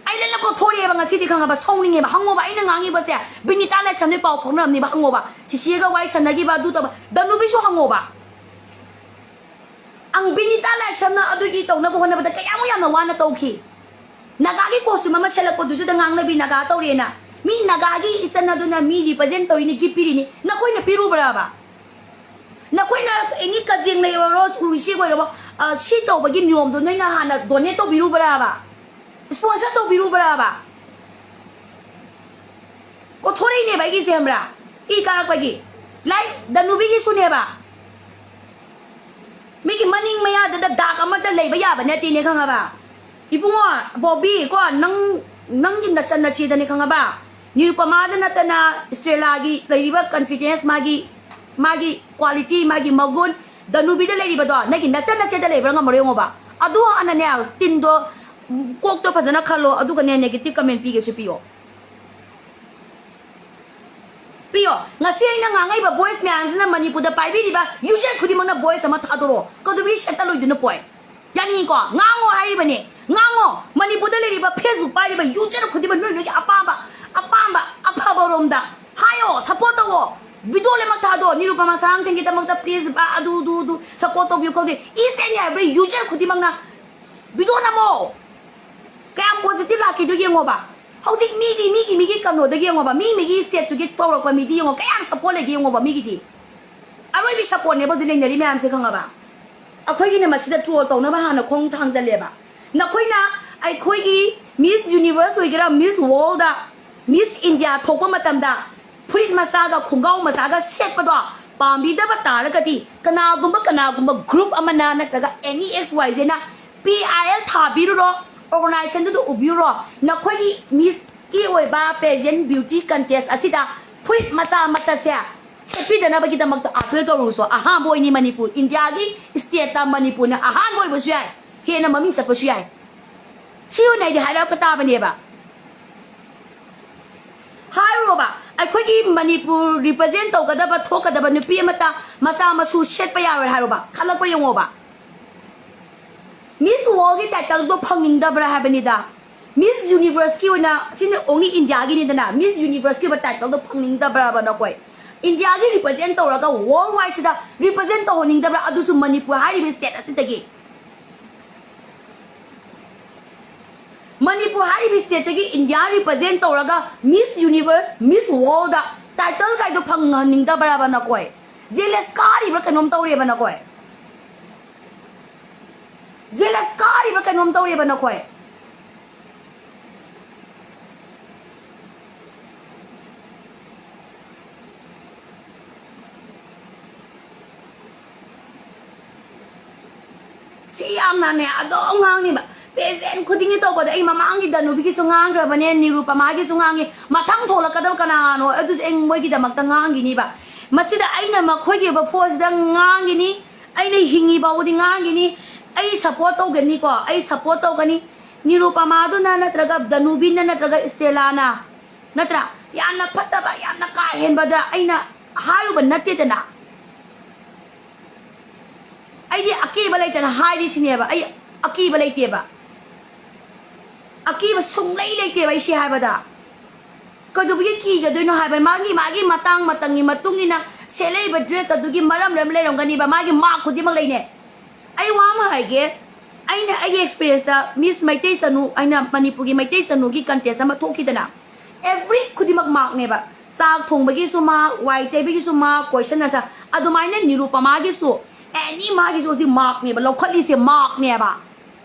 ꯑꯩ ꯂꯣꯏꯅ ꯀꯣꯊꯣꯔꯛꯑꯦꯕ ꯉꯁꯤꯗꯤ, ꯈꯪꯉꯕ? ꯁꯥꯎꯅꯤꯡꯉꯦꯕ꯫ ꯍꯪꯉꯣꯕ, ꯑꯩꯅ ꯉꯥꯡꯉꯤꯕꯁꯦ ꯕꯤꯅꯤꯇꯥ ꯂꯥꯏꯁ꯭ꯔꯝꯗꯩ ꯄꯥꯎ ꯐꯥꯎꯅꯔꯝꯅꯤꯕ, ꯍꯪꯉꯣꯕ꯫ ꯆꯤꯆꯦꯒ ꯋꯥꯔꯤ ꯁꯥꯟꯅꯈꯤꯕ ꯑꯗꯨ ꯇꯧꯕ, ꯗꯅꯨꯕꯤꯁꯨ ꯍꯪꯉꯣꯕ꯫ ꯑꯪ, ꯕꯤꯅꯤꯇꯥ ꯂꯥꯏꯁ꯭ꯔꯝꯅ ꯑꯗꯨꯒꯤ ꯇꯧꯅꯕ ꯍꯣꯠꯅꯕꯗ ꯀꯌꯥꯃꯨꯛ ꯌꯥꯝꯅ ꯋꯥꯅ ꯇꯧꯈꯤ꯫ ꯅꯥꯒꯥꯒꯤ costume ꯑꯃ ꯁꯦꯠꯂꯛꯄꯗꯨꯁꯨꯗ ꯉꯥꯡꯅꯕꯤ ꯅꯥꯒꯥ ꯇꯧꯔꯦꯅ꯫ ꯃꯤ ꯅꯥꯒꯥꯒꯤ ꯏꯆꯟ ꯑꯗꯨꯅ ꯃꯤ represent ꯇꯧꯔꯤꯅꯤ, gift ꯄꯤꯔꯤꯅꯤ꯫ ꯅꯈꯣꯏꯅ ꯄꯤꯔꯨꯕ꯭ꯔꯕ? ꯅꯈꯣꯏꯅ any ꯀꯖꯦꯡ ꯂꯩꯔꯣ, ꯎꯔꯤꯁꯤ ꯑꯣꯏꯔꯕꯣ, ꯑ, ꯁꯤ ꯇꯧꯕꯒꯤ ꯅꯤꯌꯣꯝꯗꯣ ꯅꯣꯏꯅ ꯍꯥꯟꯅ donate ꯇꯧꯕꯤꯔꯨꯕ꯭ꯔꯕ? Sponsor ꯇꯧꯕꯤꯔꯨꯕ꯭ꯔꯕ? ꯀꯣꯊꯣꯔꯛꯏꯅꯦꯕ ꯑꯩꯒꯤꯁꯦ, ꯈꯪꯕ꯭ꯔꯥ? ꯏ ꯀꯥꯔꯛꯄꯒꯤ꯫ Like ꯗꯅꯨꯕꯤꯒꯤꯁꯨꯅꯦꯕ꯫ ꯃꯤꯒꯤ ꯃꯅꯤꯡ ꯃꯌꯥꯗꯨꯗ ꯗꯥꯛ ꯑꯃꯠꯇ ꯂꯩꯕ ꯌꯥꯕ ꯅꯠꯇꯦꯅꯦ, ꯈꯪꯉꯕ? ꯏꯕꯨꯡꯉꯣ, ꯕꯣꯕꯤ, ꯀꯣ, ꯅꯪ, ꯅꯪꯒꯤ ꯅꯆꯟ ꯅꯆꯦꯗꯅꯦ, ꯈꯪꯉꯕ? ꯅꯤꯔꯨꯄꯃꯥꯗ ꯅꯠꯇꯅ ꯏꯁꯇ꯭ꯔꯦꯂꯥꯒꯤ ꯂꯩꯔꯤꯕ confidence, ꯃꯥꯒꯤ, ꯃꯥꯒꯤ quality, ꯃꯥꯒꯤ ꯃꯒꯨꯟ, ꯗꯅꯨꯕꯤꯗ ꯂꯩꯔꯤꯕꯗꯣ, ꯅꯪꯒꯤ ꯅꯆꯟ ꯅꯆꯦꯗ ꯂꯩꯕ꯭ꯔꯥ ꯉꯝꯃꯔꯣꯏ ꯌꯦꯡꯉꯣꯕ꯫ ꯑꯗꯨ ꯍꯥꯟꯅꯅꯦ, ꯇꯤꯟꯗꯣ, ꯀꯣꯛꯇꯣ ꯐꯖꯅ ꯈꯜꯂꯣ, ꯑꯗꯨꯒꯅꯦ negative comment ꯄꯤꯒꯦꯁꯨ ꯄꯤꯌꯣ꯫ ꯄꯤꯌꯣ꯫ ꯉꯁꯤ ꯑꯩꯅ ꯉꯥꯡꯉꯛꯏꯕ voice ꯃꯌꯥꯝꯁꯤꯅ ꯃꯅꯤꯄꯨꯔꯗ ꯄꯥꯏꯕꯤꯔꯤꯕ user ꯈꯨꯗꯤꯡꯃꯛꯅ voice ꯑꯃ ꯊꯥꯗꯣꯔꯛꯑꯣ꯫ ꯀꯩꯗꯧꯕꯒꯤ ꯁꯦꯠꯇ ꯂꯣꯏꯗꯣꯏꯅꯣ ꯄꯣꯏ? ꯌꯥꯅꯤꯡꯉꯤꯀꯣ? ꯉꯥꯡꯉꯣ ꯍꯥꯏꯔꯤꯕꯅꯦ꯫ ꯉꯥꯡꯉꯣ꯫ ꯃꯅꯤꯄꯨꯔꯗ ꯂꯩꯔꯤꯕ Facebook ꯄꯥꯏꯔꯤꯕ user ꯈꯨꯗꯤꯡꯃꯛ ꯅꯣꯏ ꯅꯣꯏꯒꯤ ꯑꯄꯥꯝꯕ, ꯑꯄꯥꯝꯕ ꯑꯐꯕꯔꯣꯝꯗ ꯍꯥꯏꯌꯣ, support ꯇꯧꯋꯣ꯫ Video ꯂꯣꯏꯅꯃꯛ ꯊꯥꯗꯣ꯫ ꯅꯤꯔꯨꯄꯃꯥ ꯁꯥꯔꯥꯡꯊꯦꯝꯒꯤꯗꯃꯛꯇ please, ꯑꯗꯨ, ꯑꯗꯨ, ꯑꯗꯨ support ꯇꯧꯕꯤꯌꯨ ꯈꯣꯠꯄꯤꯌꯨ꯫ Each and every user ꯈꯨꯗꯤꯡꯃꯛꯅ video ꯅꯝꯃꯣ꯫ ꯀꯌꯥꯝ positive ꯂꯥꯛꯈꯤꯗꯣ ꯌꯦꯡꯉꯣꯕ꯫ ꯍꯧꯖꯤꯛ ꯃꯤꯗꯤ ꯃꯤꯒꯤ, ꯃꯤꯒꯤ ꯀꯩꯅꯣꯗꯒꯤ ꯌꯦꯡꯉꯣꯕ, ꯃꯤ ꯃꯤꯒꯤ stateꯇꯨꯒꯤ ꯇꯧꯔꯛꯄ ꯃꯤꯗꯤ ꯌꯦꯡꯉꯣ, ꯀꯌꯥꯝ support ꯂꯩꯒꯦ ꯌꯦꯡꯉꯣꯕ ꯃꯤꯒꯤꯗꯤ꯫ ꯑꯔꯣꯏꯕꯤ supportꯅꯦꯕ ꯍꯧꯖꯤꯛ ꯂꯩꯅꯔꯤ ꯃꯌꯥꯝꯁꯦ, ꯈꯪꯉꯕ? ꯑꯩꯈꯣꯏꯒꯤꯅ ꯃꯁꯤꯗ troll ꯇꯧꯅꯕ ꯍꯥꯟꯅ ꯈꯣꯡ ꯊꯥꯡꯖꯜꯂꯦꯕ꯫ ꯅꯈꯣꯏꯅ ꯑꯩꯈꯣꯏꯒꯤ Miss Universe ꯑꯣꯏꯒꯦꯔꯥ, Miss Worldꯗ, Miss India ꯊꯣꯛꯄ ꯃꯇꯝꯗ ꯐꯨꯔꯤꯠ ꯃꯆꯥꯒ ꯈꯣꯡꯒ꯭ꯔꯥꯎ ꯃꯆꯥꯒ ꯁꯦꯠꯄꯗꯣ, ꯄꯥꯝꯕꯤꯗꯕ ꯇꯥꯔꯒꯗꯤ, ꯀꯅꯥꯒꯨꯝꯕ ꯀꯅꯥꯒꯨꯝꯕ group ꯑꯃꯅ ꯅꯠꯇ꯭ꯔꯒ any X Y Zꯅ P I L ꯊꯥꯕꯤꯔꯨꯔꯣ, organizationꯗꯨꯗ ꯎꯕꯤꯔꯨꯔꯣ, ꯅꯈꯣꯏꯒꯤ Missꯀꯤ ꯑꯣꯏꯕ pageant beauty contest ꯑꯁꯤꯗ ꯐꯨꯔꯤꯠ ꯃꯆꯥ ꯃꯆꯥꯁꯦ ꯁꯦꯠꯄꯤꯗꯅꯕꯒꯤꯗꯃꯛꯇ appeal ꯇꯧꯔꯨꯁꯣ꯫ ꯑꯍꯥꯟꯕ ꯑꯣꯏꯅꯤ ꯃꯅꯤꯄꯨꯔ, ꯏꯟꯗꯤꯌꯥꯒꯤ stateꯇ ꯃꯅꯤꯄꯨꯔꯅ ꯑꯍꯥꯟꯕ ꯑꯣꯏꯕꯁꯨ ꯌꯥꯏ, ꯍꯦꯟꯅ ꯃꯃꯤꯡ ꯆꯠꯄꯁꯨ ꯌꯥꯏ꯫ ꯁꯤ ꯑꯣꯏꯅ ꯑꯩꯗꯤ ꯍꯥꯏꯔꯛꯄ ꯇꯥꯕꯅꯦꯕ꯫ ꯍꯥꯏꯔꯨꯔꯣꯕ, ꯑꯩꯈꯣꯏꯒꯤ ꯃꯅꯤꯄꯨꯔ represent ꯇꯧꯒꯗꯕ, ꯊꯣꯛꯀꯗꯕ ꯅꯨꯄꯤ ꯑꯃꯇ ꯃꯆꯥ ꯃꯁꯨ ꯁꯦꯠꯄ ꯌꯥꯔꯣꯏ ꯍꯥꯏꯔꯣꯕ, ꯈꯜꯂꯛꯄ ꯌꯦꯡꯉꯣꯕ꯫ Miss Worldꯒꯤ titleꯗꯣ ꯐꯪꯅꯤꯡꯗꯕ꯭ꯔꯥ ꯍꯥꯏꯕꯅꯤꯗ꯫ Miss Universeꯀꯤ ꯑꯣꯏꯅ, ꯁꯤꯅ only Indiaꯒꯤꯅꯤꯗꯅ, Miss Universeꯀꯤ ꯑꯣꯏꯕ titleꯗꯣ ꯐꯪꯅꯤꯡꯗꯕ꯭ꯔꯕ ꯅꯈꯣꯏ? Indiaꯒꯤ represent ꯇꯧꯔꯒ world wideꯁꯤꯗ represent ꯇꯧꯍꯟꯅꯤꯡꯗꯕ꯭ꯔꯥ? ꯑꯗꯨꯁꯨ ꯃꯅꯤꯄꯨꯔ ꯍꯥꯏꯔꯤꯕ state ꯑꯁꯤꯗꯒꯤ꯫ ꯃꯅꯤꯄꯨꯔ ꯍꯥꯏꯔꯤꯕ stateꯇꯒꯤ India represent ꯇꯧꯔꯒ Miss Universe, Miss Worldꯗ title ꯀꯥꯏꯗꯣ ꯐꯪꯍꯟꯅꯤꯡꯗꯕ꯭ꯔꯕ ꯅꯈꯣꯏ? Jealous ꯀꯥꯔꯤꯕ꯭ꯔꯥ ꯀꯩꯅꯣꯝ ꯇꯧꯔꯦꯕ ꯅꯈꯣꯏ꯫ Jealous ꯀꯥꯔꯤꯕ꯭ꯔꯥ ꯀꯩꯅꯣꯝ ꯇꯧꯔꯦꯕ ꯅꯈꯣꯏ꯫ ꯁꯤ ꯌꯥꯝꯅꯅꯦ ꯑꯗꯨꯝ ꯉꯥꯡꯅꯤꯕ꯫ Pageant ꯈꯨꯗꯤꯡꯒꯤ ꯇꯧꯕꯗ ꯑꯩ ꯃꯃꯥꯡꯒꯤ ꯗꯅꯨꯕꯤꯒꯤꯁꯨ ꯉꯥꯡꯈ꯭ꯔꯕꯅꯦ, ꯅꯤꯔꯨꯄꯃꯥꯒꯤꯁꯨ ꯉꯥꯡꯉꯤ, ꯃꯊꯪ ꯊꯣꯛꯂꯛꯀꯗꯕ ꯀꯅꯥꯅꯣ ꯑꯗꯨꯁꯨ ꯑꯩ ꯃꯣꯏꯒꯤꯗꯃꯛꯇ ꯉꯥꯡꯈꯤꯅꯤꯕ꯫ ꯃꯁꯤꯗ ꯑꯩꯅ ꯃꯈꯣꯏꯒꯤ ꯑꯣꯏꯕ forceꯁꯤꯗ ꯉꯥꯡꯈꯤꯅꯤ, ꯑꯩꯅ ꯍꯤꯡꯉꯤ ꯐꯥꯎꯕꯗꯤ ꯉꯥꯡꯈꯤꯅꯤ꯫ ꯑꯩ support ꯇꯧꯒꯅꯤꯀꯣ, ꯑꯩ support ꯇꯧꯒꯅꯤ꯫ ꯅꯤꯔꯨꯄꯃꯥꯗꯨꯅ ꯅꯠꯇ꯭ꯔꯒ ꯗꯅꯨꯕꯤꯅ ꯅꯠꯇ꯭ꯔꯒ ꯏꯁꯇꯦꯂꯥꯅ, ꯅꯠꯇ꯭ꯔꯥ? ꯌꯥꯝꯅ ꯐꯠꯇꯕ, ꯌꯥꯝꯅ ꯀꯥ ꯍꯦꯟꯕꯗ ꯑꯩꯅ ꯍꯥꯏꯔꯨꯕ ꯅꯠꯇꯦꯗꯅ꯫ ꯑꯩꯗꯤ ꯑꯀꯤꯕ ꯂꯩꯇꯅ ꯍꯥꯏꯔꯤꯁꯤꯅꯦꯕ, ꯑꯩ ꯑꯀꯤꯕ ꯂꯩꯇꯦꯕ꯫ ꯑꯀꯤꯕ ꯁꯨꯡꯂꯩ ꯂꯩꯇꯦꯕ ꯑꯩ ꯁꯤ ꯍꯥꯏꯕꯗ꯫ ꯀꯩꯗꯧꯕꯒꯤ ꯀꯤꯒꯗꯣꯏꯅꯣ ꯍꯥꯏꯕ? ꯃꯥꯒꯤ, ꯃꯥꯒꯤ ꯃꯇꯥꯡ ꯃꯇꯝꯒꯤ ꯃꯇꯨꯡ ꯏꯟꯅ ꯁꯦꯠꯂꯛꯏꯕ dress ꯑꯗꯨꯒꯤ ꯃꯔꯝ ꯂꯣꯏꯅ ꯂꯩꯔꯝꯒꯅꯤꯕ꯫ ꯃꯥꯒꯤ mark ꯈꯨꯗꯤꯡꯃꯛ ꯂꯩꯅꯦ꯫ ꯑꯩ ꯋꯥ ꯑꯃ ꯍꯥꯏꯒꯦ, ꯑꯩꯅ ꯑꯩꯒꯤ experienceꯇ Miss ꯃꯩꯇꯩ ꯆꯅꯨ, ꯑꯩꯅ ꯃꯅꯤꯄꯨꯔꯒꯤ ꯃꯩꯇꯩ ꯆꯅꯨꯒꯤ contest ꯑꯃ ꯊꯣꯛꯈꯤꯗꯅ, every ꯈꯨꯗꯤꯡꯃꯛ markꯅꯦꯕ꯫ ꯆꯥꯛ ꯊꯣꯡꯕꯒꯤꯁꯨ mark, ꯋꯥꯏ ꯇꯩꯕꯒꯤꯁꯨ mark, question answer꯫ ꯑꯗꯨꯃꯥꯏꯅ ꯅꯤꯔꯨꯄꯃꯥꯒꯤꯁꯨ, any ꯃꯥꯒꯤꯁꯨ ꯍꯧꯖꯤꯛ markꯅꯦꯕ, ꯂꯧꯈꯠꯂꯤꯁꯦ markꯅꯦꯕ꯫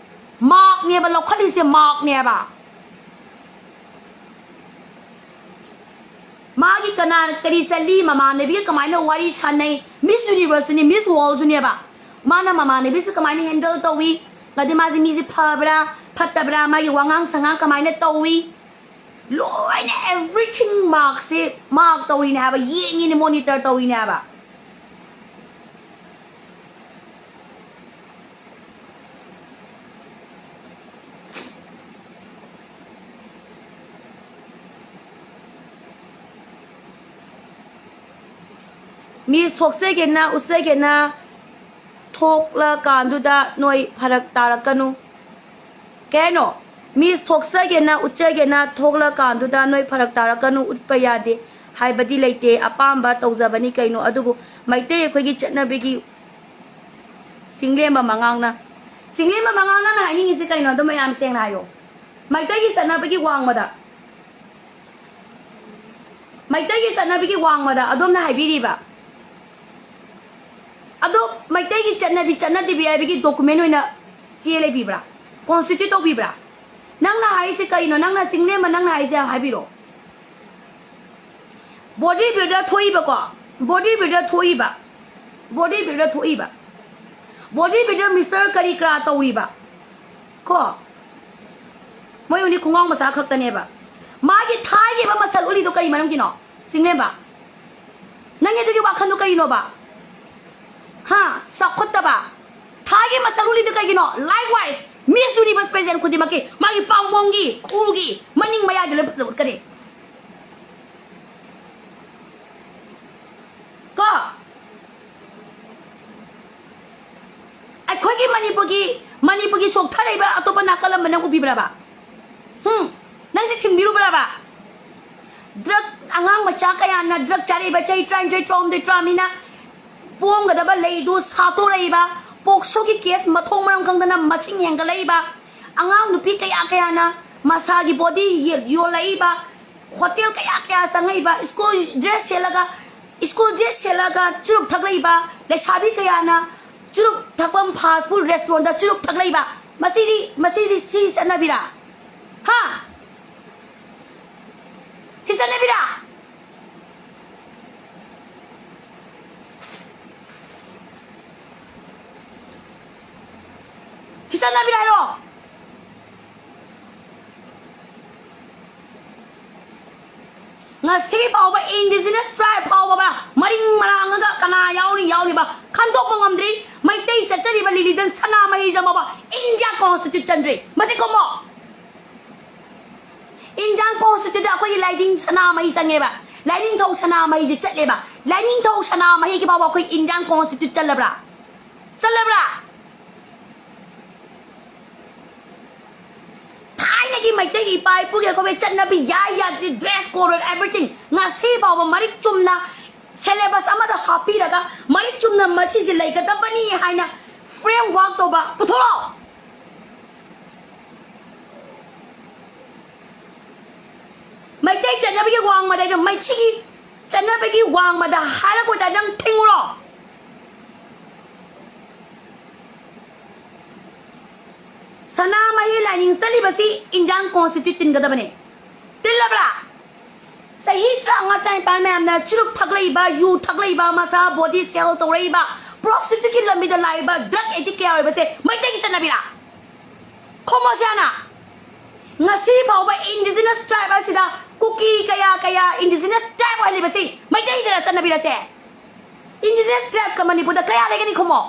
Markꯅꯦꯕ, ꯂꯧꯈꯠꯂꯤꯁꯦ markꯅꯦꯕ꯫ ꯃꯥꯒꯤ ꯀꯅꯥ ꯀꯔꯤ ꯆꯠꯂꯤ, ꯃꯃꯥꯟꯅꯕꯤꯒ ꯀꯃꯥꯏꯅ ꯋꯥꯔꯤ ꯁꯥꯟꯅꯩ, Miss Universe ꯁꯨꯅꯤ, Miss World ꯁꯨꯅꯦꯕ꯫ ꯃꯥꯅ ꯃꯃꯥꯟꯅꯕꯤꯁꯤ ꯀꯃꯥꯏꯅ handle ꯇꯧꯏ, ꯑꯗꯩ ꯃꯥꯁꯤ ꯃꯤꯁꯤ ꯐꯕ꯭ꯔꯥ ꯐꯠꯇꯕ꯭ꯔꯥ, ꯃꯥꯒꯤ ꯋꯥꯉꯥꯡ ꯁꯉꯥꯡ ꯀꯃꯥꯏꯅ ꯇꯧꯏ, ꯂꯣꯏꯅ everything mark ꯁꯦ mark ꯇꯧꯔꯤꯅꯦ ꯍꯥꯏꯕ, ꯌꯦꯡꯉꯤꯅꯦ, monitor ꯇꯧꯔꯤꯅꯦ ꯍꯥꯏꯕ꯫ Miss ꯊꯣꯛꯆꯒꯦꯅ ꯎꯠꯆꯒꯦꯅ ꯊꯣꯛꯂꯀꯥꯟꯗꯨꯗ ꯅꯣꯏ ꯐꯔꯛ ꯇꯥꯔꯛꯀꯅꯨ꯫ ꯀꯩꯅꯣ? Miss ꯊꯣꯛꯆꯒꯦꯅ ꯎꯠꯆꯒꯦꯅ ꯊꯣꯛꯂꯀꯥꯟꯗꯨꯗ ꯅꯣꯏ ꯐꯔꯛ ꯇꯥꯔꯛꯀꯅꯨ, ꯎꯠꯄ ꯌꯥꯗꯦ ꯍꯥꯏꯕꯗꯤ ꯂꯩꯇꯦ, ꯑꯄꯥꯝꯕ ꯇꯧꯖꯕꯅꯤ ꯀꯩꯅꯣ꯫ ꯑꯗꯨꯕꯨ ꯃꯩꯇꯩ ꯑꯩꯈꯣꯏꯒꯤ ꯆꯠꯅꯕꯤꯒꯤ ꯆꯤꯡꯂꯦꯝꯕ ꯃꯉꯥꯡꯅ, ꯆꯤꯡꯂꯦꯝꯕ ꯃꯉꯥꯡ, ꯅꯪꯅ ꯍꯥꯏꯅꯤꯡꯉꯤꯁꯦ ꯀꯩꯅꯣ? ꯑꯗꯨ ꯃꯌꯥꯝ ꯁꯦꯡꯅ ꯍꯥꯏꯌꯣ꯫ ꯃꯩꯇꯩꯒꯤ ꯆꯠꯅꯕꯤꯒꯤ ꯋꯥꯡꯃꯗ, ꯃꯩꯇꯩꯒꯤ ꯆꯠꯅꯕꯤꯒꯤ ꯋꯥꯡꯃꯗ ꯑꯗꯣꯝꯅ ꯍꯥꯏꯕꯤꯔꯤꯕ ꯑꯗꯣ, ꯃꯩꯇꯩꯒꯤ ꯆꯠꯅꯕꯤ ꯆꯠꯅꯗꯕꯤ ꯍꯥꯏꯕꯒꯤ document ꯑꯣꯏꯅ ꯆꯦ ꯂꯩꯕꯤꯕ꯭ꯔꯥ? Constitute ꯇꯧꯕꯤꯕ꯭ꯔꯥ? ꯅꯪꯅ ꯍꯥꯏꯔꯤꯁꯦ ꯀꯩꯅꯣ? ꯅꯪꯅ ꯆꯤꯡꯂꯦꯝꯕ, ꯅꯪꯅ ꯍꯥꯏꯁꯦ ꯍꯥꯏꯕꯤꯔꯣ꯫ Body builder ꯊꯣꯛꯏꯕꯀꯣ, body builder ꯊꯣꯛꯏꯕ, body builder ꯊꯣꯛꯏꯕ, body builder Mister ꯀꯔꯤ ꯀꯔꯥ ꯇꯧꯔꯤꯕ ꯀꯣ, ꯃꯣꯏ ꯑꯣꯡꯂꯤ ꯈꯣꯡꯒ꯭ꯔꯥꯎ ꯃꯆꯥ ꯈꯛꯇꯅꯦꯕ꯫ ꯃꯥꯒꯤ ꯊꯥꯏꯒꯤꯕ ꯃꯁꯜ ꯎꯠꯂꯤꯗꯣ ꯀꯔꯤ ꯃꯔꯝꯒꯤꯅꯣ? ꯆꯤꯡꯂꯦꯝꯕ, ꯅꯪꯒꯤ ꯑꯗꯨꯒꯤ ꯋꯥꯈꯜꯗꯣ ꯀꯔꯤꯅꯣꯕ? ꯍꯥ? ꯆꯥꯎꯈꯠꯇꯕ꯫ ꯊꯥꯏꯒꯤ ꯃꯁꯜ ꯎꯠꯂꯤꯗꯣ ꯀꯩꯒꯤꯅꯣ? Likewise, Miss Universe pageant ꯈꯨꯗꯤꯡꯃꯛꯀꯤ ꯃꯥꯒꯤ ꯄꯥꯝꯕꯣꯝꯒꯤ, ꯈꯨꯒꯤ ꯃꯅꯤꯡ ꯃꯌꯥꯏꯗ ꯂꯣꯏ ꯐꯖꯕ ꯎꯠꯀꯅꯤ꯫ ꯀꯣ? ꯑꯩꯈꯣꯏꯒꯤ ꯃꯅꯤꯄꯨꯔꯒꯤ, ꯃꯅꯤꯄꯨꯔꯒꯤ ꯆꯣꯛꯊꯔꯛꯏꯕ ꯑꯇꯣꯞꯄ ꯅꯥꯀꯜ ꯑꯃ ꯅꯪ ꯎꯕꯤꯕ꯭ꯔꯕ? ꯍꯨꯝ? ꯅꯪꯁꯦ ꯊꯤꯡꯕꯤꯔꯨꯕ꯭ꯔꯕ? Drug, ꯑꯉꯥꯡ ꯃꯆꯥ ꯀꯌꯥꯅ drug ꯆꯥꯔꯛꯏꯕ, ꯆꯍꯤ ꯇꯔꯥꯅꯤꯊꯣꯏ, ꯇꯔꯥꯍꯨꯝꯗꯣꯏ, ꯇꯔꯥꯃꯔꯤꯅ ꯄꯣꯝꯒꯗꯕ ꯂꯩꯗꯨ ꯁꯥꯠꯇꯣꯔꯛꯏꯕ, ꯄꯣꯛꯁꯣꯒꯤ case ꯃꯊꯣꯡ ꯃꯔꯝ ꯈꯪꯗꯅ ꯃꯁꯤꯡ ꯍꯦꯟꯒꯠꯂꯛꯏꯕ, ꯑꯉꯥꯡ ꯅꯨꯄꯤ ꯀꯌꯥ ꯀꯌꯥꯅ ꯃꯁꯥꯒꯤ body ꯌꯦ-, ꯌꯣꯜꯂꯛꯏꯕ, hotel ꯀꯌꯥ ꯀꯌꯥ ꯆꯪꯉꯛꯏꯕ, school dress ꯁꯦꯠꯂꯒ, school dress ꯁꯦꯠꯂꯒ ꯆꯨꯔꯨꯞ ꯊꯛꯂꯛꯏꯕ, ꯂꯩꯁꯥꯕꯤ ꯀꯌꯥꯅ ꯆꯨꯔꯨꯞ ꯊꯛꯐꯝ fast food restaurant ꯇ ꯆꯨꯔꯨꯞ ꯊꯛꯂꯛꯏꯕ, ꯃꯁꯤꯗꯤ, ꯃꯁꯤꯗꯤ ꯁꯤ ꯆꯠꯅꯕꯤꯔꯥ? ꯍꯥ? ꯁꯤ ꯆꯠꯅꯕꯤꯔꯥ? ꯆꯠꯅꯕꯤꯔ ꯍꯥꯏꯔꯣ? ꯉꯁꯤ ꯐꯥꯎꯕ indigenous tribe ꯐꯥꯎꯕ ꯃꯔꯤꯡ ꯃꯔꯥꯡꯉꯒ ꯀꯅꯥ ꯌꯥꯎꯔꯤ ꯌꯥꯎꯔꯤꯕ ꯈꯟꯗꯣꯛꯄ ꯉꯝꯗ꯭ꯔꯤ꯫ ꯃꯩꯇꯩ ꯆꯠꯆꯔꯤꯕ religion ꯁꯅꯥꯃꯍꯤꯁꯦ ꯐꯥꯎꯕ India constitute ꯆꯟꯗ꯭ꯔꯤ꯫ ꯃꯁꯤ ꯈꯨꯝꯃꯣ꯫ Indian constitute ꯑꯩꯈꯣꯏꯒꯤ ꯂꯥꯏꯅꯤꯡ ꯁꯅꯥꯃꯍꯤ ꯆꯪꯉꯦꯕ꯫ ꯂꯥꯏꯅꯤꯡꯊꯧ ꯁꯅꯥꯃꯍꯤꯁꯦ ꯆꯠꯂꯦꯕ꯫ ꯂꯥꯏꯅꯤꯡꯊꯧ ꯁꯅꯥꯃꯍꯤꯒꯤ ꯐꯥꯎꯕ ꯑꯩꯈꯣꯏ Indian constitute ꯆꯜꯂꯕ꯭ꯔꯥ? ꯆꯜꯂꯕ꯭ꯔꯥ? ꯊꯥꯏꯅꯒꯤ ꯃꯩꯇꯩꯒꯤ ꯏꯄꯥ ꯏꯄꯨꯒꯤ ꯑꯩꯈꯣꯏꯒꯤ ꯆꯠꯅꯕꯤ, ꯌꯥꯏ ꯌꯥꯗꯦ, dress code, everything ꯉꯁꯤ ꯐꯥꯎꯕ ꯃꯔꯤꯛ ꯆꯨꯝꯅ syllabus ꯑꯃꯗ ꯍꯥꯞꯄꯤꯔꯒ ꯃꯔꯤꯛ ꯆꯨꯝꯅ ꯃꯁꯤꯁꯦ ꯂꯩꯒꯗꯕꯅꯤ ꯍꯥꯏꯅ framework ꯇꯧꯕ ꯄꯨꯊꯣꯔꯛꯑꯣ꯫ ꯃꯩꯇꯩ ꯆꯠꯅꯕꯤꯒꯤ ꯋꯥꯡꯃꯗ, ꯃꯩꯁꯤꯒꯤ ꯆꯠꯅꯕꯤꯒꯤ ꯋꯥꯡꯃꯗ ꯍꯥꯏꯔꯛꯄꯗ ꯅꯪ ꯊꯤꯡꯉꯨꯔꯣ? ꯁꯅꯥꯃꯍꯤ ꯂꯥꯏꯅꯤꯡ ꯆꯠꯂꯤꯕꯁꯤ Indian constitute ꯇꯤꯟꯒꯗꯕꯅꯦ꯫ ꯇꯤꯜꯂꯕ꯭ꯔꯥ? ꯆꯍꯤ ꯇꯔꯥꯃꯉꯥ, ꯇꯔꯥꯅꯤꯄꯥꯟ ꯃꯌꯥꯝꯅ ꯆꯨꯔꯨꯞ ꯊꯛꯂꯛꯏꯕ, ꯌꯨ ꯊꯛꯂꯛꯏꯕ, ꯃꯁꯥ body sell ꯇꯧꯔꯛꯏꯕ, prostitute ꯀꯤ ꯂꯝꯕꯤꯗ ꯂꯥꯛꯏꯕ, drug addict ꯀꯌꯥ ꯑꯣꯏꯕꯁꯦ ꯃꯩꯇꯩꯒꯤ ꯆꯠꯅꯕꯤꯔꯥ? ꯈꯨꯝꯃꯣꯁꯦ ꯍꯥꯟꯅ꯫ ꯉꯁꯤ ꯐꯥꯎꯕ indigenous tribe ꯑꯁꯤꯗ ꯀꯨꯀꯤ ꯀꯌꯥ ꯀꯌꯥ indigenous tribe ꯑꯣꯏꯍꯜꯂꯤꯕꯁꯤ ꯃꯩꯇꯩꯗꯔ ꯆꯠꯅꯕꯤꯔꯁꯦ? Indigenous tribe ꯀ ꯃꯅꯤꯄꯨꯔꯗ ꯀꯌꯥ ꯂꯩꯒꯅꯤ ꯈꯨꯝꯃꯣ?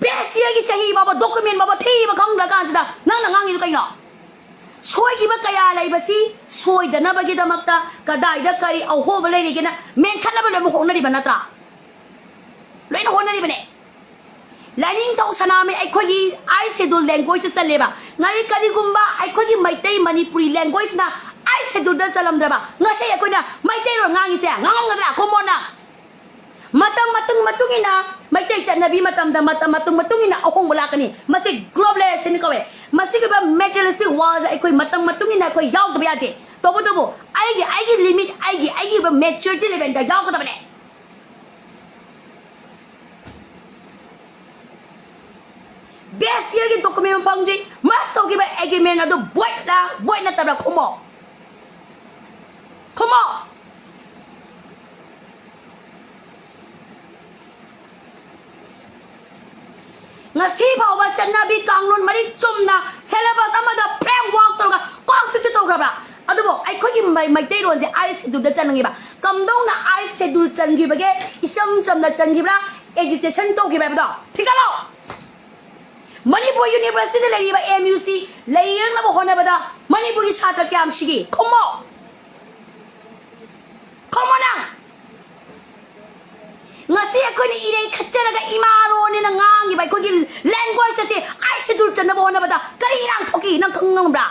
Best year ꯒꯤ ꯆꯍꯤ ꯐꯥꯎꯕ document ꯐꯥꯎꯕ ꯊꯤꯕ ꯈꯪꯗ꯭ꯔ ꯀꯥꯟꯁꯤꯗ ꯅꯪꯅ ꯉꯥꯡꯉꯤꯗꯨ ꯀꯩꯅꯣ? ꯁꯣꯏꯈꯤꯕ ꯀꯌꯥ ꯂꯩꯕꯁꯤ ꯁꯣꯏꯗꯅꯕꯒꯤꯗꯃꯛꯇ ꯀꯗꯥꯏꯗ ꯀꯔꯤ ꯑꯍꯣꯕ ꯂꯩꯔꯤꯒꯦꯅ ꯃꯦꯟꯈꯠꯅꯕ ꯂꯣꯏꯅꯃꯛ ꯍꯣꯠꯅꯔꯤꯕ ꯅꯠꯇ꯭ꯔꯥ? ꯂꯣꯏꯅ ꯍꯣꯠꯅꯔꯤꯕꯅꯦ꯫ ꯂꯥꯏꯅꯤꯡꯊꯧ ꯁꯅꯥꯃꯍꯤ ꯑꯩꯈꯣꯏꯒꯤ eighth schedule language ꯆꯜꯂꯦꯕ꯫ ꯉꯥꯏ ꯀꯔꯤꯒꯨꯝꯕ ꯑꯩꯈꯣꯏꯒꯤ ꯃꯩꯇꯩ ꯃꯅꯤꯄꯨꯔꯤ language ꯅ eighth schedule ꯗ ꯆꯜꯂꯝꯗ꯭ꯔꯕ ꯉꯁꯤ ꯑꯩꯈꯣꯏꯅ ꯃꯩꯇꯩꯂꯣꯟ ꯉꯥꯡꯉꯤꯁꯦ ꯉꯥꯡꯉꯝꯒꯗ꯭ꯔꯥ? ꯈꯨꯝꯃꯣꯅ꯫ ꯃꯇꯝ ꯃꯇꯨꯡ ꯃꯇꯨꯡ ꯏꯟꯅ ꯃꯩꯇꯩ ꯆꯠꯅꯕꯤ ꯃꯇꯝꯗ ꯃꯇꯝ ꯃꯇꯨꯡ ꯃꯇꯨꯡ ꯏꯟꯅ ꯑꯍꯣꯡꯕ ꯂꯥꯛꯀꯅꯤ꯫ ꯃꯁꯤ globalization ꯀꯧꯋꯦ꯫ ꯃꯁꯤꯒꯨꯝꯕ materialistic world ꯁꯦ ꯑꯩꯈꯣꯏ ꯃꯇꯝ ꯃꯇꯨꯡ ꯏꯟꯅ ꯑꯩꯈꯣꯏ ꯌꯥꯎꯗꯕ ꯌꯥꯗꯦ꯫ ꯇꯧꯕꯇꯕꯨ ꯑꯩꯒꯤ, ꯑꯩꯒꯤ limit, ꯑꯩꯒꯤ, ꯑꯩꯒꯤ ꯑꯣꯏꯕ maturity level ꯗ ꯌꯥꯎꯒꯗꯕꯅꯦ꯫ Best year ꯒꯤ document ꯐꯪꯗ꯭ꯔꯤ, merge ꯇꯧꯈꯤꯕ agreement ꯑꯗꯨ void ꯂ void ꯅꯠꯇꯕ꯭ꯔꯥ ꯈꯨꯝꯃꯣ꯫ ꯈꯨꯝꯃꯣ꯫ ꯉꯁꯤ ꯐꯥꯎꯕ ꯆꯠꯅꯕꯤ ꯀꯥꯡꯂꯣꯟ ꯃꯔꯤꯛ ꯆꯨꯝꯅ syllabus ꯑꯃꯗ framework ꯇꯧꯔꯒ constitute ꯇꯧꯈ꯭ꯔꯕ꯭ꯔꯥ? ꯑꯗꯨꯕꯨ ꯑꯩꯈꯣꯏꯒꯤ ꯃꯩ-, ꯃꯩꯇꯩꯂꯣꯟꯁꯦ eighth schedule ꯗ ꯆꯟꯅꯤꯡꯉꯤꯕ꯫ ꯀꯝꯗꯧꯅ eighth schedule ꯆꯟꯈꯤꯕꯒꯦ? ꯏꯆꯝ ꯆꯝꯅ ꯆꯟꯈꯤꯕ꯭ꯔꯥ? Agitation ꯇꯧꯈꯤꯕ꯭ꯔꯥ ꯍꯥꯏꯕꯗꯣ ꯊꯤꯒꯠꯂꯣ꯫ ꯃꯅꯤꯄꯨꯔ University ꯗ ꯂꯩꯔꯤꯕ M U C ꯂꯩꯔꯛꯅꯕ ꯍꯣꯠꯅꯕꯗ ꯃꯅꯤꯄꯨꯔꯒꯤ ꯁꯥꯇ꯭ꯔ ꯀꯌꯥꯝ ꯁꯤꯒꯤ? ꯈꯨꯝꯃꯣ꯫ ꯈꯨꯝꯃꯣ ꯅꯪ꯫ ꯉꯁꯤ ꯑꯩꯈꯣꯏꯅ ꯏꯔꯩ ꯈꯠꯆꯔꯒ ꯏꯃꯥ ꯂꯣꯟꯅꯦꯅ ꯉꯥꯡꯉꯤꯕ ꯑꯩꯈꯣꯏꯒꯤ language ꯑꯁꯤ eighth schedule ꯆꯟꯅꯕ ꯍꯣꯠꯅꯕꯗ ꯀꯔꯤ ꯏꯔꯥꯡ ꯊꯣꯛꯈꯤ ꯅꯪ ꯈꯪ ꯉꯝꯕ꯭ꯔꯥ?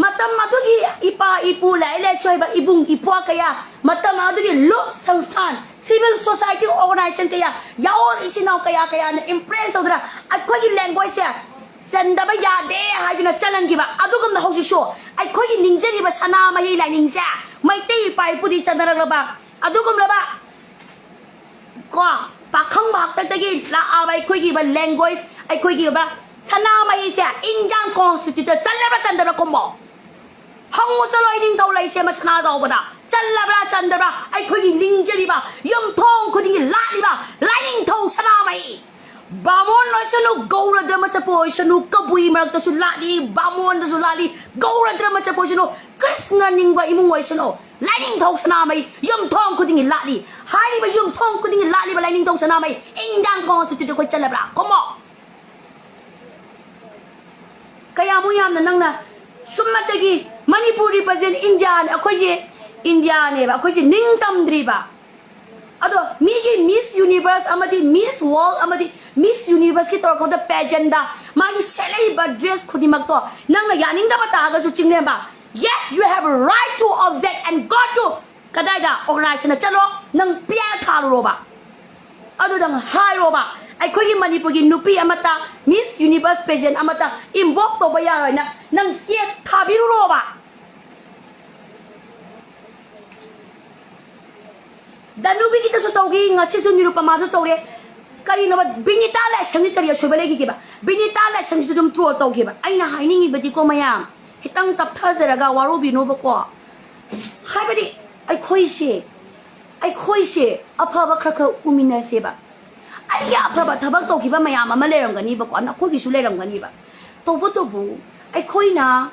ꯃꯇꯝ ꯑꯗꯨꯒꯤ ꯏꯄꯥ ꯏꯄꯨ ꯂꯥꯏꯔꯤꯛ ꯂꯥꯏꯁꯨ ꯍꯩꯕ ꯏꯕꯨꯡ ꯏꯄ꯭ꯋꯥ ꯀꯌꯥ, ꯃꯇꯝ ꯑꯗꯨꯒꯤ ꯂꯨꯞ ꯁꯪꯁꯊꯥꯟ, civil society organization ꯀꯌꯥ, ꯌꯥꯑꯣꯜ ꯏꯆꯤꯟ ꯏꯅꯥꯎ ꯀꯌꯥ ꯀꯌꯥꯅ influence ꯇꯧꯗꯨꯅ ꯑꯩꯈꯣꯏꯒꯤ language ꯁꯦ ꯆꯟꯗꯕ ꯌꯥꯗꯦ ꯍꯥꯏꯗꯨꯅ ꯆꯜꯍꯟꯈꯤꯕ꯫ ꯑꯗꯨꯒꯨꯝꯅ ꯍꯧꯖꯤꯛꯁꯨ ꯑꯩꯈꯣꯏꯒꯤ ꯅꯤꯡꯖꯔꯤꯕ ꯁꯅꯥꯃꯍꯤ ꯂꯥꯏꯅꯤꯡꯁꯦ ꯃꯩꯇꯩ ꯏꯄꯥ ꯏꯄꯨꯗꯤ ꯆꯟꯅꯔꯛꯂꯕ ꯑꯗꯨꯒꯨꯝꯂꯕ ꯀꯣ, ꯄꯥꯈꯪꯕ ꯍꯥꯛꯇꯛꯇꯒꯤ ꯂꯥꯛꯑꯕ ꯑꯩꯈꯣꯏꯒꯤ ꯑꯣꯏꯕ language, ꯑꯩꯈꯣꯏꯒꯤ ꯑꯣꯏꯕ ꯁꯅꯥꯃꯍꯤꯁꯦ Indian constitution ꯆꯜꯂꯕ꯭ꯔꯥ ꯆꯟꯗꯕ꯭ꯔꯥ ꯈꯨꯝꯃꯣ꯫ ꯍꯪꯉꯨ ꯆꯠꯂꯣ ꯏꯅꯤꯡꯊꯧ ꯂꯩꯁꯦꯝꯕ ꯁꯅꯥꯖꯥꯎꯕꯗ꯫ ꯆꯜꯂꯕ꯭ꯔꯥ ꯆꯟꯗꯕ꯭ꯔꯥ? ꯑꯩꯈꯣꯏꯒꯤ ꯅꯤꯡꯖꯔꯤꯕ ꯌꯨꯝꯊꯣꯡ ꯈꯨꯗꯤꯡꯒꯤ ꯂꯥꯠꯂꯤꯕ ꯂꯥꯏꯅꯤꯡꯊꯧ ꯁꯅꯥꯃꯍꯤ꯫ ꯕꯥꯃꯣꯟ ꯑꯣꯏꯁꯅꯨ, ꯒꯧꯔ ꯙꯔꯃ ꯆꯠꯄ ꯑꯣꯏꯁꯅꯨ, ꯀꯕꯨꯏ ꯃꯔꯛꯇꯁꯨ ꯂꯥꯠꯂꯤ, ꯕꯥꯃꯣꯟꯗꯁꯨ ꯂꯥꯠꯂꯤ, ꯒꯧꯔ ꯙꯔꯃ ꯆꯠꯄ ꯑꯣꯏꯁꯅꯨ, ꯀ꯭ꯔꯤꯁꯅ ꯅꯤꯡꯕ ꯏꯃꯨꯡ ꯑꯣꯏꯁꯅꯨ, ꯂꯥꯏꯅꯤꯡꯊꯧ ꯁꯅꯥꯃꯍꯤ ꯌꯨꯝꯊꯣꯡ ꯈꯨꯗꯤꯡꯒꯤ ꯂꯥꯠꯂꯤ꯫ ꯍꯥꯏꯔꯤꯕ ꯌꯨꯝꯊꯣꯡ ꯈꯨꯗꯤꯡꯒꯤ ꯂꯥꯠꯂꯤꯕ ꯂꯥꯏꯅꯤꯡꯊꯧ ꯁꯅꯥꯃꯍꯤ Indian constitution ꯑꯩꯈꯣꯏ ꯆꯜꯂꯕ꯭ꯔꯥ? ꯈꯨꯝꯃꯣ꯫ ꯀꯌꯥꯃꯨꯛ ꯌꯥꯝꯅ ꯅꯪꯅ ꯁꯨꯝꯃꯇꯒꯤ ꯃꯅꯤꯄꯨꯔ represent India ꯅꯦ, ꯑꯩꯈꯣꯏꯁꯦ India ꯅꯦꯕ, ꯑꯩꯈꯣꯏꯁꯦ ꯅꯤꯡꯇꯝꯗ꯭ꯔꯤꯕ꯫ ꯑꯗꯣ ꯃꯤꯒꯤ Miss Universe ꯑꯃꯗꯤ Miss World ꯑꯃꯗꯤ Miss Universe ꯀꯤ ꯇꯧꯔꯛꯄꯗ pageant ꯗ ꯃꯥꯒꯤ ꯁꯦꯠꯂꯛꯏꯕ dress ꯈꯨꯗꯤꯡꯃꯛꯇꯣ ꯅꯪꯅ ꯌꯥꯅꯤꯡꯗꯕ ꯇꯥꯔꯒꯁꯨ, ꯆꯤꯡꯂꯦꯝꯕ, yes, you have a right to object and go to ꯀꯗꯥꯏꯗ? Organization ꯗ ꯆꯠꯂꯣ, ꯅꯪ ꯄꯤꯌꯥꯔ ꯊꯥꯔꯨꯔꯣꯕ꯫ ꯑꯗꯨꯗꯪ ꯍꯥꯏꯔꯣꯕ, ꯑꯩꯈꯣꯏꯒꯤ ꯃꯅꯤꯄꯨꯔꯒꯤ ꯅꯨꯄꯤ ꯑꯃꯠꯇ Miss Universe pageant ꯑꯃꯠꯇ involve ꯇꯧꯕ ꯌꯥꯔꯣꯏꯅ ꯅꯪ ꯆꯦ ꯊꯥꯕꯤꯔꯨꯔꯣꯕ꯫ ꯗꯅꯨꯕꯤꯒꯤꯗꯁꯨ ꯇꯧꯈꯤ, ꯉꯁꯤꯁꯨ ꯅꯤꯔꯨꯄꯃꯥꯁꯨ ꯇꯧꯔꯦ꯫ ꯀꯔꯤꯅꯣꯕ, ꯕꯤꯅꯤꯇꯥ ꯂꯥꯏꯁ꯭ꯔꯝꯒꯤ ꯀꯔꯤ ꯑꯁꯣꯏꯕ ꯂꯩꯈꯤꯒꯦꯕ? ꯕꯤꯅꯤꯇꯥ ꯂꯥꯏꯁ꯭ꯔꯝꯒꯤꯁꯨ ꯑꯗꯨꯝ troll ꯇꯧꯈꯤꯕ꯫ ꯑꯩꯅ ꯍꯥꯏꯅꯤꯡꯉꯤꯕꯗꯤꯀꯣ ꯃꯌꯥꯝ, ꯈꯤꯇꯪ ꯇꯞꯊꯖꯔꯒ ꯋꯥꯔꯧꯕꯤꯅꯣꯕꯀꯣ꯫ ꯍꯥꯏꯕꯗꯤ ꯑꯩꯈꯣꯏꯁꯦ, ꯑꯩꯈꯣꯏꯁꯦ ꯑꯐꯕ ꯈꯔ ꯈꯔ ꯎꯃꯤꯟꯅꯁꯦꯕ꯫ ꯑꯐꯕ ꯊꯕꯛ ꯇꯧꯈꯤꯕ ꯃꯌꯥꯝ ꯑꯃ ꯂꯩꯔꯝꯒꯅꯤꯕꯀꯣ, ꯅꯈꯣꯏꯒꯤꯁꯨ ꯂꯩꯔꯝꯒꯅꯤꯕ꯫ ꯇꯧꯕꯇꯕꯨ ꯑꯩꯈꯣꯏꯅ,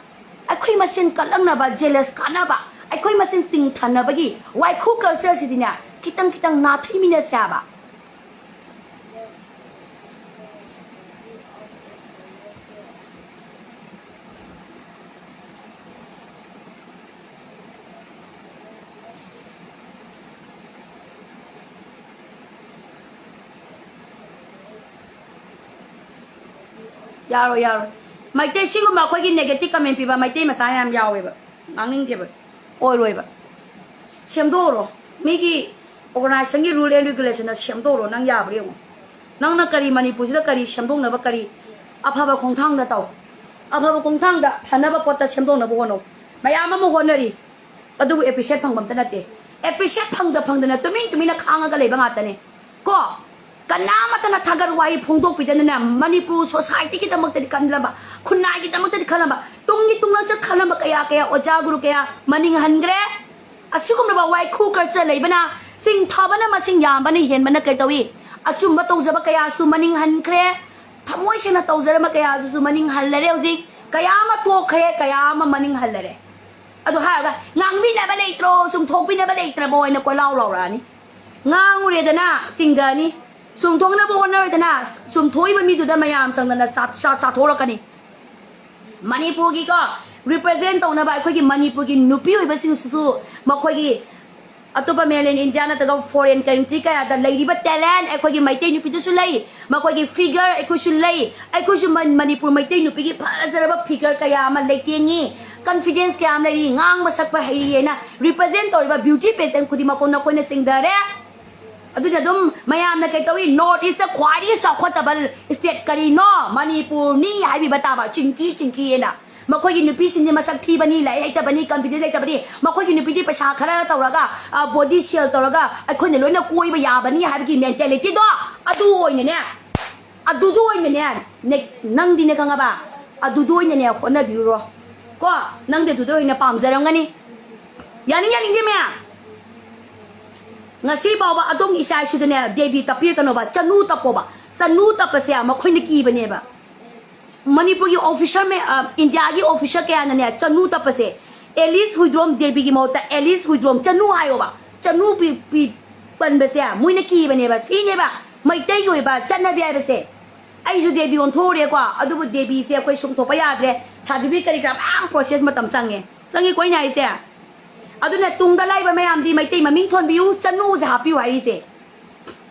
ꯑꯩꯈꯣꯏ ꯃꯁꯦꯟ ꯀꯜꯂꯛꯅꯕ, ꯖꯦꯂꯁ ꯀꯥꯟꯅꯕ, ꯑꯩꯈꯣꯏ ꯃꯁꯦꯟ ꯆꯤꯡꯊꯅꯕꯒꯤ ꯋꯥꯏꯈꯨ ꯀꯜꯆꯔꯁꯤꯗꯤꯅꯦ, ꯈꯤꯇꯪ ꯈꯤꯇꯪ ꯅꯥꯊꯩꯃꯤꯟꯅꯁꯦ ꯍꯥꯏꯕ꯫ ꯌꯥꯔꯣꯏ, ꯌꯥꯔꯣꯏ꯫ ꯃꯩꯇꯩ, ꯁꯤꯒꯨꯝꯕ ꯑꯩꯈꯣꯏꯒꯤ negative comment ꯄꯤꯕ ꯃꯩꯇꯩ ꯃꯆꯥ ꯌꯥꯝ ꯌꯥꯎꯋꯦꯕ꯫ ꯉꯥꯡꯅꯤꯡꯗꯦꯕ꯫ ꯑꯣꯏꯔꯣꯏꯕ꯫ ꯁꯦꯝꯗꯣꯛꯎꯔꯣ꯫ ꯃꯤꯒꯤ organization ꯒꯤ rule and regulation ꯗ ꯁꯦꯝꯗꯣꯛꯎꯔꯣ꯫ ꯅꯪ ꯌꯥꯕ꯭ꯔꯥ ꯌꯦꯡꯉꯣ꯫ ꯅꯪꯅ ꯀꯔꯤ, ꯃꯅꯤꯄꯨꯔꯁꯤꯗ ꯀꯔꯤ ꯁꯦꯝꯗꯣꯛꯅꯕ, ꯀꯔꯤ ꯑꯐꯕ ꯈꯣꯡꯊꯥꯡꯗ ꯇꯧ꯫ ꯑꯐꯕ ꯈꯣꯡꯊꯥꯡꯗ, ꯐꯅꯕ ꯄꯣꯠꯇ ꯁꯦꯝꯗꯣꯛꯅꯕ ꯍꯣꯠꯅꯧ꯫ ꯃꯌꯥꯝ ꯑꯃ ꯍꯣꯠꯅꯔꯤ꯫ ꯑꯗꯨꯕꯨ appreciate ꯐꯪꯕ ꯑꯝꯇ ꯅꯠꯇꯦ꯫ Appreciate ꯐꯪꯗ ꯐꯪꯗꯅ ꯇꯨꯃꯤꯟ ꯇꯨꯃꯤꯟꯅ ꯈꯥꯡꯉꯒ ꯂꯩꯕ ꯉꯥꯛꯇꯅꯦ꯫ ꯀꯣ? ꯀꯅꯥꯃꯠꯇꯅ ꯊꯥꯒꯠ ꯋꯥꯍꯩ ꯐꯣꯡꯗꯣꯛꯄꯤꯗꯅꯅꯦ, ꯃꯅꯤꯄꯨꯔ society ꯒꯤꯗꯃꯛꯇꯗꯤ ꯈꯜꯂꯝꯕ, ꯈꯨꯟꯅꯥꯏꯒꯤꯗꯃꯛꯇꯗꯤ ꯈꯜꯂꯝꯕ, ꯇꯨꯡꯒꯤ ꯇꯨꯡꯂꯝꯆꯠ ꯈꯜꯂꯝꯕ ꯀꯌꯥ ꯀꯌꯥ, ꯑꯣꯖꯥ ꯒꯨꯔꯨ ꯀꯌꯥ ꯃꯅꯤꯡ ꯍꯟꯈ꯭ꯔꯦ꯫ ꯑꯁꯤꯒꯨꯝꯂꯕ ꯋꯥꯏꯈꯨ culture ꯂꯩꯕꯅ, ꯆꯤꯡꯊꯕꯅ ꯃꯁꯤꯡ ꯌꯥꯝꯕꯅ ꯍꯦꯟꯕꯅ ꯀꯩꯗꯧꯏ? ꯑꯆꯨꯝꯕ ꯇꯧꯖꯕ ꯀꯌꯥꯁꯨ ꯃꯅꯤꯡ ꯍꯟꯈ꯭ꯔꯦ꯫ ꯊꯃꯣꯏ ꯁꯦꯡꯅ ꯇꯧꯖꯔꯝꯕ ꯀꯌꯥꯗꯨꯁꯨ ꯃꯅꯤꯡ ꯍꯜꯂꯔꯦ ꯍꯧꯖꯤꯛ꯫ ꯀꯌꯥ ꯑꯃ ꯇꯣꯛꯈ꯭ꯔꯦ, ꯀꯌꯥ ꯑꯃ ꯃꯅꯤꯡ ꯍꯜꯂꯔꯦ꯫ ꯑꯗꯨ ꯍꯥꯏꯔꯒ, "ꯉꯥꯡꯕꯤꯅꯕ ꯂꯩꯇ꯭ꯔꯣ, ꯆꯨꯝꯊꯣꯛꯄꯤꯅꯕ ꯂꯩꯇ꯭ꯔꯕꯣ?" ꯍꯥꯏꯅ ꯀꯣꯏꯂꯥꯎ ꯂꯥꯎꯔꯛꯑꯅꯤ꯫ ꯉꯥꯡꯉꯨꯔꯦꯗꯅ, ꯆꯤꯡꯊꯅꯤ꯫ ꯆꯨꯝꯊꯣꯛꯅꯕ ꯍꯣꯠꯅꯔꯦꯗꯅ, ꯆꯨꯝꯊꯣꯛꯏꯕ ꯃꯤꯗꯨꯗ ꯃꯌꯥꯝ ꯆꯪꯗꯅ ꯆꯥ-, ꯆꯥ-, ꯆꯥꯊꯣꯔꯛꯀꯅꯤ꯫ ꯃꯅꯤꯄꯨꯔꯒꯤꯀꯣ, represent ꯇꯧꯅꯕ ꯑꯩꯈꯣꯏꯒꯤ ꯃꯅꯤꯄꯨꯔꯒꯤ ꯅꯨꯄꯤ ꯑꯣꯏꯕꯁꯤꯡꯁꯤꯁꯨ ꯃꯈꯣꯏꯒꯤ ꯑꯇꯣꯞꯄ mainland India ꯅꯠꯇ꯭ꯔꯒ foreign country ꯀꯌꯥꯗ ꯂꯩꯔꯤꯕ talent ꯑꯩꯈꯣꯏꯒꯤ ꯃꯩꯇꯩ ꯅꯨꯄꯤꯗꯨꯁꯨ ꯂꯩ, ꯃꯈꯣꯏꯒꯤ figure ꯑꯩꯈꯣꯏꯁꯨ ꯂꯩ꯫ ꯑꯩꯈꯣꯏꯁꯨ ꯃꯟ-, ꯃꯅꯤꯄꯨꯔ ꯃꯩꯇꯩ ꯅꯨꯄꯤꯒꯤ ꯐꯖꯔꯕ figure ꯀꯌꯥ ꯑꯃ ꯂꯩꯇꯦꯡꯉꯤ, confidence ꯀꯌꯥ ꯑꯃ ꯂꯩꯔꯤ, ꯉꯥꯡꯕ ꯁꯛꯄ ꯍꯩꯔꯤ ꯍꯥꯏꯅ represent ꯇꯧꯔꯤꯕ beauty pageant ꯈꯨꯗꯤꯡꯃꯛꯄꯨ ꯅꯈꯣꯏꯅ ꯆꯤꯡꯊꯔꯦ꯫ ꯑꯗꯨꯅ ꯑꯗꯨꯝ ꯃꯌꯥꯝꯅ ꯀꯩ ꯇꯧꯏ, North East ꯇ ꯈ꯭ꯋꯥꯏꯗꯒꯤ ꯆꯥꯎꯈꯠꯇꯕ state ꯀꯔꯤꯅꯣ? ꯃꯅꯤꯄꯨꯔꯅꯤ ꯍꯥꯏꯕꯤꯕ ꯇꯥꯕ, ꯆꯤꯡꯀꯤ ꯆꯤꯡꯀꯤꯑꯅ꯫ ꯃꯈꯣꯏꯒꯤ ꯅꯨꯄꯤꯁꯤꯡꯁꯦ ꯃꯁꯛ ꯊꯤꯕꯅꯤ, ꯂꯥꯏꯔꯤꯛ ꯍꯩꯇꯕꯅꯤ, confidence ꯂꯩꯇꯕꯅꯤ, ꯃꯈꯣꯏꯒꯤ ꯅꯨꯄꯤꯗꯤ ꯄꯩꯁꯥ ꯈꯔ ꯇꯧꯔꯒ, ꯑ, body sale ꯇꯧꯔꯒ ꯑꯩꯈꯣꯏꯅ ꯂꯣꯏꯅ ꯀꯣꯏꯕ ꯌꯥꯕꯅꯤ ꯍꯥꯏꯕꯒꯤ mentality ꯗꯣ, ꯑꯗꯨ ꯑꯣꯏꯅꯅꯦ, ꯑꯗꯨꯗꯣ ꯑꯣꯏꯅꯅꯦ, ꯅꯦ-, ꯅꯪꯗꯤꯅꯦ ꯈꯪꯉꯕ? ꯑꯗꯨꯗꯣ ꯑꯣꯏꯅꯅꯦ ꯍꯣꯠꯅꯕꯤꯔꯨꯔꯣ꯫ ꯀꯣ? ꯅꯪꯗꯤ ꯑꯗꯨꯗ ꯑꯣꯏꯅ ꯄꯥꯝꯖꯔꯝꯒꯅꯤ꯫ ꯌꯥꯅꯤꯡ ꯌꯥꯅꯤꯡꯗꯦ ꯃꯌꯥꯝ? ꯉꯁꯤ ꯐꯥꯎꯕ ꯑꯗꯣꯝꯒꯤ ꯏꯆꯥ ꯏꯁꯨꯗꯅꯦ ꯗꯦꯕꯤ ꯇꯞꯄꯤꯔꯛꯀꯅꯣꯕ, ꯆꯅꯨ ꯇꯞꯄꯣꯕ꯫ ꯆꯅꯨ ꯇꯞꯄꯁꯦ ꯃꯈꯣꯏꯅ ꯀꯤꯕꯅꯦꯕ꯫ ꯃꯅꯤꯄꯨꯔꯒꯤ ꯑꯣꯐꯤꯁꯔ ꯃꯌꯥꯝ, ꯏꯟꯗꯤꯌꯥꯒꯤ ꯑꯣꯐꯤꯁꯔ ꯀꯌꯥꯅꯅꯦ ꯆꯅꯨ ꯇꯞꯄꯁꯦ, ꯑꯦꯂꯤꯁ ꯍꯨꯏꯗ꯭ꯔꯣꯝ ꯗꯦꯕꯤꯒꯤ ꯃꯍꯨꯠꯇ ꯑꯦꯂꯤꯁ ꯍꯨꯏꯗ꯭ꯔꯣꯝ ꯆꯅꯨ ꯍꯥꯏꯌꯣꯕ꯫ ꯆꯅꯨ ꯄꯤ-, ꯄꯤ-, ꯄꯟꯕꯁꯦ ꯃꯣꯏꯅ ꯀꯤꯕꯅꯦꯕ꯫ ꯁꯤꯅꯦꯕ ꯃꯩꯇꯩꯒꯤ ꯑꯣꯏꯕ ꯆꯠꯅꯕꯤ ꯍꯥꯏꯕꯁꯦ꯫ ꯑꯩꯁꯨ ꯗꯦꯕꯤ ꯑꯣꯟꯊꯣꯛꯎꯔꯦꯀꯣ, ꯑꯗꯨꯕꯨ ꯗꯦꯕꯤꯁꯦ ꯑꯩꯈꯣꯏ ꯁꯨꯝꯊꯣꯛꯄ ꯌꯥꯗ꯭ꯔꯦ꯫ ꯁꯥꯔꯇꯤꯐꯤꯀꯦꯠ ꯀꯔꯤ ꯀꯔꯥ ꯃꯌꯥꯝ ꯄ꯭ꯔꯣꯁꯦꯁ ꯃꯇꯝ ꯆꯪꯉꯦ꯫ ꯆꯪꯉꯤꯀꯣ ꯑꯩꯅ ꯍꯥꯏꯁꯦ? ꯑꯗꯨꯅ ꯇꯨꯡꯗ ꯂꯩꯕ ꯃꯌꯥꯝꯗꯤ ꯃꯩꯇꯩ ꯃꯃꯤꯡ ꯊꯣꯟꯕꯤꯌꯨ, ꯆꯅꯨꯁꯦ ꯍꯥꯞꯄꯤꯌꯨ ꯍꯥꯏꯔꯤꯁꯦ꯫